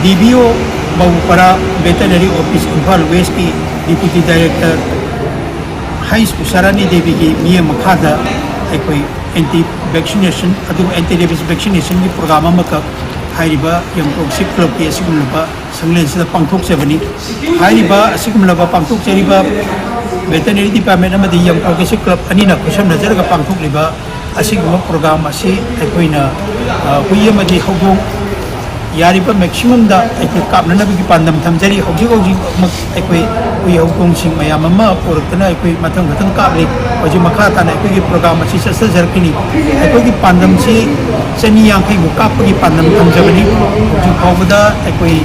ꯗꯤ ꯕꯤ ꯑꯣ ꯕꯥꯕꯨꯄꯥꯔꯥ ꯚꯦꯇꯦꯔꯤꯅꯔꯤ ꯑꯣꯐꯤꯁ ꯏꯝꯐꯥꯜ ꯋꯦꯁꯀꯤ ꯗꯤꯄ꯭ꯌꯨꯇꯤ ꯗꯥꯏꯔꯦꯛꯇꯔ ꯍꯩꯁ ꯎꯁꯥꯔꯥꯅꯤ ꯗꯦꯕꯤꯒꯤ ꯃꯤꯠꯌꯦꯡ ꯃꯈꯥꯗ ꯑꯩꯈꯣꯏ ꯑꯦꯟꯇꯤ ꯚꯦꯛꯁꯤꯅꯦꯁꯟ, ꯑꯗꯨꯒ ꯑꯦꯟꯇꯤ ꯔꯦꯕꯤꯁ ꯚꯦꯛꯁꯤꯅꯦꯁꯟꯒꯤ ꯄ꯭ꯔꯣꯒ꯭ꯔꯥꯝ ꯑꯃꯈꯛ ꯍꯥꯏꯔꯤꯕ ꯌꯪ ꯄ꯭ꯔꯣꯒ꯭ꯔꯦꯁꯤꯞ ꯀ꯭ꯂꯕꯀꯤ ꯑꯁꯤꯒꯨꯝꯂꯕ ꯁꯪꯂꯦꯟꯁꯤꯗ ꯄꯥꯡꯊꯣꯛꯆꯕꯅꯤ꯫ ꯍꯥꯏꯔꯤꯕ ꯑꯁꯤꯒꯨꯝꯂꯕ ꯄꯥꯡꯊꯣꯛꯆꯔꯤꯕ ꯚꯦꯇꯦꯔꯤꯅꯔꯤ ꯗꯤꯄꯥꯔꯠꯃꯦꯟꯠ ꯑꯃꯗꯤ ꯌꯪ ꯄ꯭ꯔꯣꯒ꯭ꯔꯦꯁꯤꯞ ꯀ꯭ꯂꯕ ꯑꯅꯤꯅ ꯈꯨꯠꯁꯝꯅꯖꯔꯒ ꯄꯥꯡꯊꯣꯛꯂꯤꯕ ꯑꯁꯤꯒꯨꯝꯕ ꯄ꯭ꯔꯣꯒ꯭ꯔꯥꯝ ꯑꯁꯤ ꯑꯩꯈꯣꯏꯅ, ꯑ, ꯍꯨꯏ ꯑꯃꯗꯤ ꯍꯧꯗꯣꯡ ꯌꯥꯔꯤꯕ ꯃꯦꯛꯁꯤꯃꯝꯗ ꯑꯩꯈꯣꯏ ꯀꯥꯞꯅꯅꯕꯒꯤ ꯄꯥꯟꯗꯝ ꯊꯝꯖꯔꯤ꯫ ꯍꯧꯖꯤꯛ ꯍꯧꯖꯤꯛꯃꯛ ꯑꯩꯈꯣꯏ ꯍꯨꯏ ꯍꯧꯗꯣꯡꯁꯤꯡ ꯃꯌꯥꯝ ꯑꯃ ꯄꯨꯔꯛꯇꯨꯅ ꯑꯩꯈꯣꯏ ꯃꯊꯪ ꯃꯊꯪ ꯀꯥꯞꯂꯤ꯫ ꯍꯧꯖꯤꯛ ꯃꯈꯥ ꯇꯥꯅ ꯑꯩꯈꯣꯏꯒꯤ ꯄ꯭ꯔꯣꯒ꯭ꯔꯥꯝ ꯑꯁꯤ ꯆꯠꯊꯖꯔꯛꯀꯅꯤ꯫ ꯑꯩꯈꯣꯏꯒꯤ ꯄꯥꯟꯗꯝꯁꯤ ꯆꯅꯤ ꯌꯥꯡꯈꯩꯃꯨꯛ ꯀꯥꯞꯄꯒꯤ ꯄꯥꯟꯗꯝ ꯊꯝꯖꯕꯅꯤ꯫ ꯍꯧꯖꯤꯛ ꯐꯥꯎꯕꯗ ꯑꯩꯈꯣꯏ,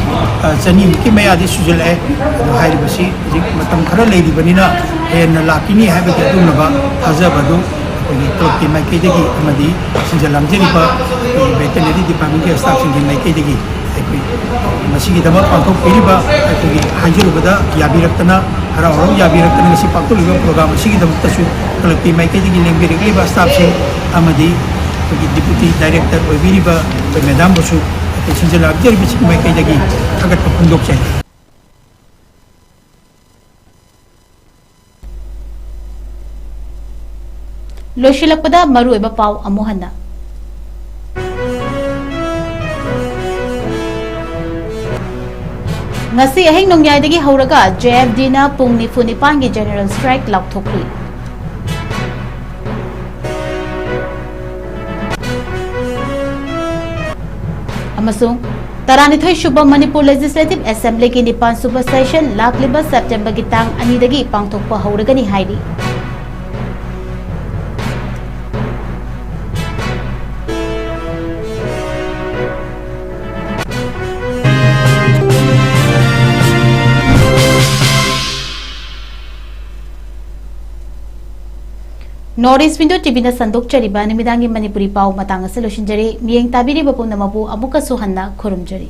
ꯑ, ꯆꯅꯤꯃꯨꯛꯀꯤ ꯃꯌꯥꯗꯤ ꯁꯨꯖꯜꯂꯛꯑꯦ꯫ ꯑꯗꯣ ꯍꯥꯏꯔꯤꯕꯁꯤ ꯍꯧꯖꯤꯛ ꯃꯇꯝ ꯈꯔ ꯂꯩꯔꯤꯕꯅꯤꯅ ꯍꯦꯟꯅ ꯂꯥꯛꯈꯤꯅꯤ ꯍꯥꯏꯕꯒꯤ ꯑꯗꯨꯒꯨꯝꯂꯕ ꯊꯥꯖꯕ ꯑꯗꯨ ꯀ꯭ꯂꯕꯀꯤ ꯃꯥꯏꯀꯩꯗꯒꯤ ꯑꯃꯗꯤ ꯁꯤꯟꯖ ꯂꯥꯡꯖꯔꯤꯕ ꯑꯩꯈꯣꯏꯒꯤ ꯚꯦꯇꯦꯅꯔꯤ ꯗꯤꯄꯥꯔꯠꯃꯦꯟꯒꯤ ꯁ꯭ꯇꯥꯐꯁꯤꯡꯒꯤ ꯃꯥꯏꯀꯩꯗꯒꯤ ꯑꯩꯈꯣꯏ ꯃꯁꯤꯒꯤꯗꯃꯛ ꯄꯥꯡꯊꯣꯛꯄꯤꯔꯤꯕ ꯑꯩꯈꯣꯏꯒꯤ ꯍꯥꯏꯖꯔꯨꯕꯗ ꯌꯥꯕꯤꯔꯛꯇꯅ, ꯍꯔꯥꯎ ꯍꯔꯥꯎ ꯌꯥꯕꯤꯔꯛꯇꯅ ꯉꯁꯤ ꯄꯥꯡꯊꯣꯛꯂꯤꯕ ꯄ꯭ꯔꯣꯒ꯭ꯔꯥꯝ ꯑꯁꯤꯒꯤꯗꯃꯛꯇꯁꯨ ꯀ꯭ꯂꯕꯀꯤ ꯃꯥꯏꯀꯩꯗꯒꯤ ꯂꯦꯡꯕꯤꯔꯛꯂꯤꯕ ꯁ꯭ꯇꯥꯐꯁꯤꯡ ꯑꯃꯗꯤ ꯑꯩꯈꯣꯏꯒꯤ ꯗꯤꯄ꯭ꯌꯨꯇꯤ ꯗꯥꯏꯔꯦꯛꯇꯔ ꯑꯣꯏꯕꯤꯔꯤꯕ ꯑꯩꯈꯣꯏ ꯃꯦꯗꯥꯝꯕꯨꯁꯨ ꯑꯩꯈꯣꯏ ꯁꯤꯟꯖ ꯂꯥꯡꯖꯔꯤꯕꯁꯤꯡꯒꯤ ꯃꯥꯏꯀꯩꯗꯒꯤ ꯊꯥꯒꯠꯄ ꯐꯣꯡꯗꯣꯛꯆꯔꯤ꯫ ꯂꯣꯏꯁꯤꯜꯂꯛꯄꯗ ꯃꯔꯨꯑꯣꯏꯕ ꯄꯥꯎ ꯑꯃꯨꯛ ꯍꯟꯅ꯫ ꯉꯁꯤ ꯑꯍꯤꯡ ꯅꯣꯡꯌꯥꯏꯗꯒꯤ ꯍꯧꯔꯒ ꯖꯦ ꯑꯦꯐ ꯗꯤꯅ ꯄꯨꯡ ꯅꯤꯐꯨ ꯅꯤꯄꯥꯟꯒꯤ ꯖꯦꯅꯔꯦꯜ ꯁ꯭ꯇ꯭ꯔꯥꯏꯛ ꯂꯥꯎꯊꯣꯛꯂꯤ꯫ ꯑꯃꯁꯨꯡ ꯇꯔꯥꯅꯤꯊꯣꯏ ꯁꯨꯕ ꯃꯅꯤꯄꯨꯔ ꯂꯦꯖꯤꯁꯂꯦꯇꯤꯚ ꯑꯦꯁꯦꯝꯕ꯭ꯂꯤꯒꯤ ꯅꯤꯄꯥꯟ ꯁꯨꯕ ꯁꯦꯁꯟ ꯂꯥꯛꯂꯤꯕ ꯁꯦꯞꯇꯦꯝꯕꯔꯒꯤ ꯇꯥꯡ ꯑꯅꯤꯗꯒꯤ ꯄꯥꯡꯊꯣꯛꯄ ꯍꯧꯔꯒꯅꯤ ꯍꯥꯏꯔꯤ꯫ North East Window ꯇꯤꯚꯤꯅ ꯁꯟꯗꯣꯛꯆꯔꯤꯕ ꯅꯨꯃꯤꯗꯥꯡꯒꯤ ꯃꯅꯤꯄꯨꯔꯤ ꯄꯥꯎ ꯃꯇꯥꯡ ꯑꯁꯤ ꯂꯣꯏꯁꯤꯟꯖꯔꯦ꯫ ꯃꯤꯠꯌꯦꯡ ꯇꯥꯕꯤꯔꯤꯕ ꯄꯨꯝꯅꯃꯛꯄꯨ ꯑꯃꯨꯛꯀꯁꯨ ꯍꯟꯅ ꯈꯨꯔꯨꯝꯖꯔꯤ꯫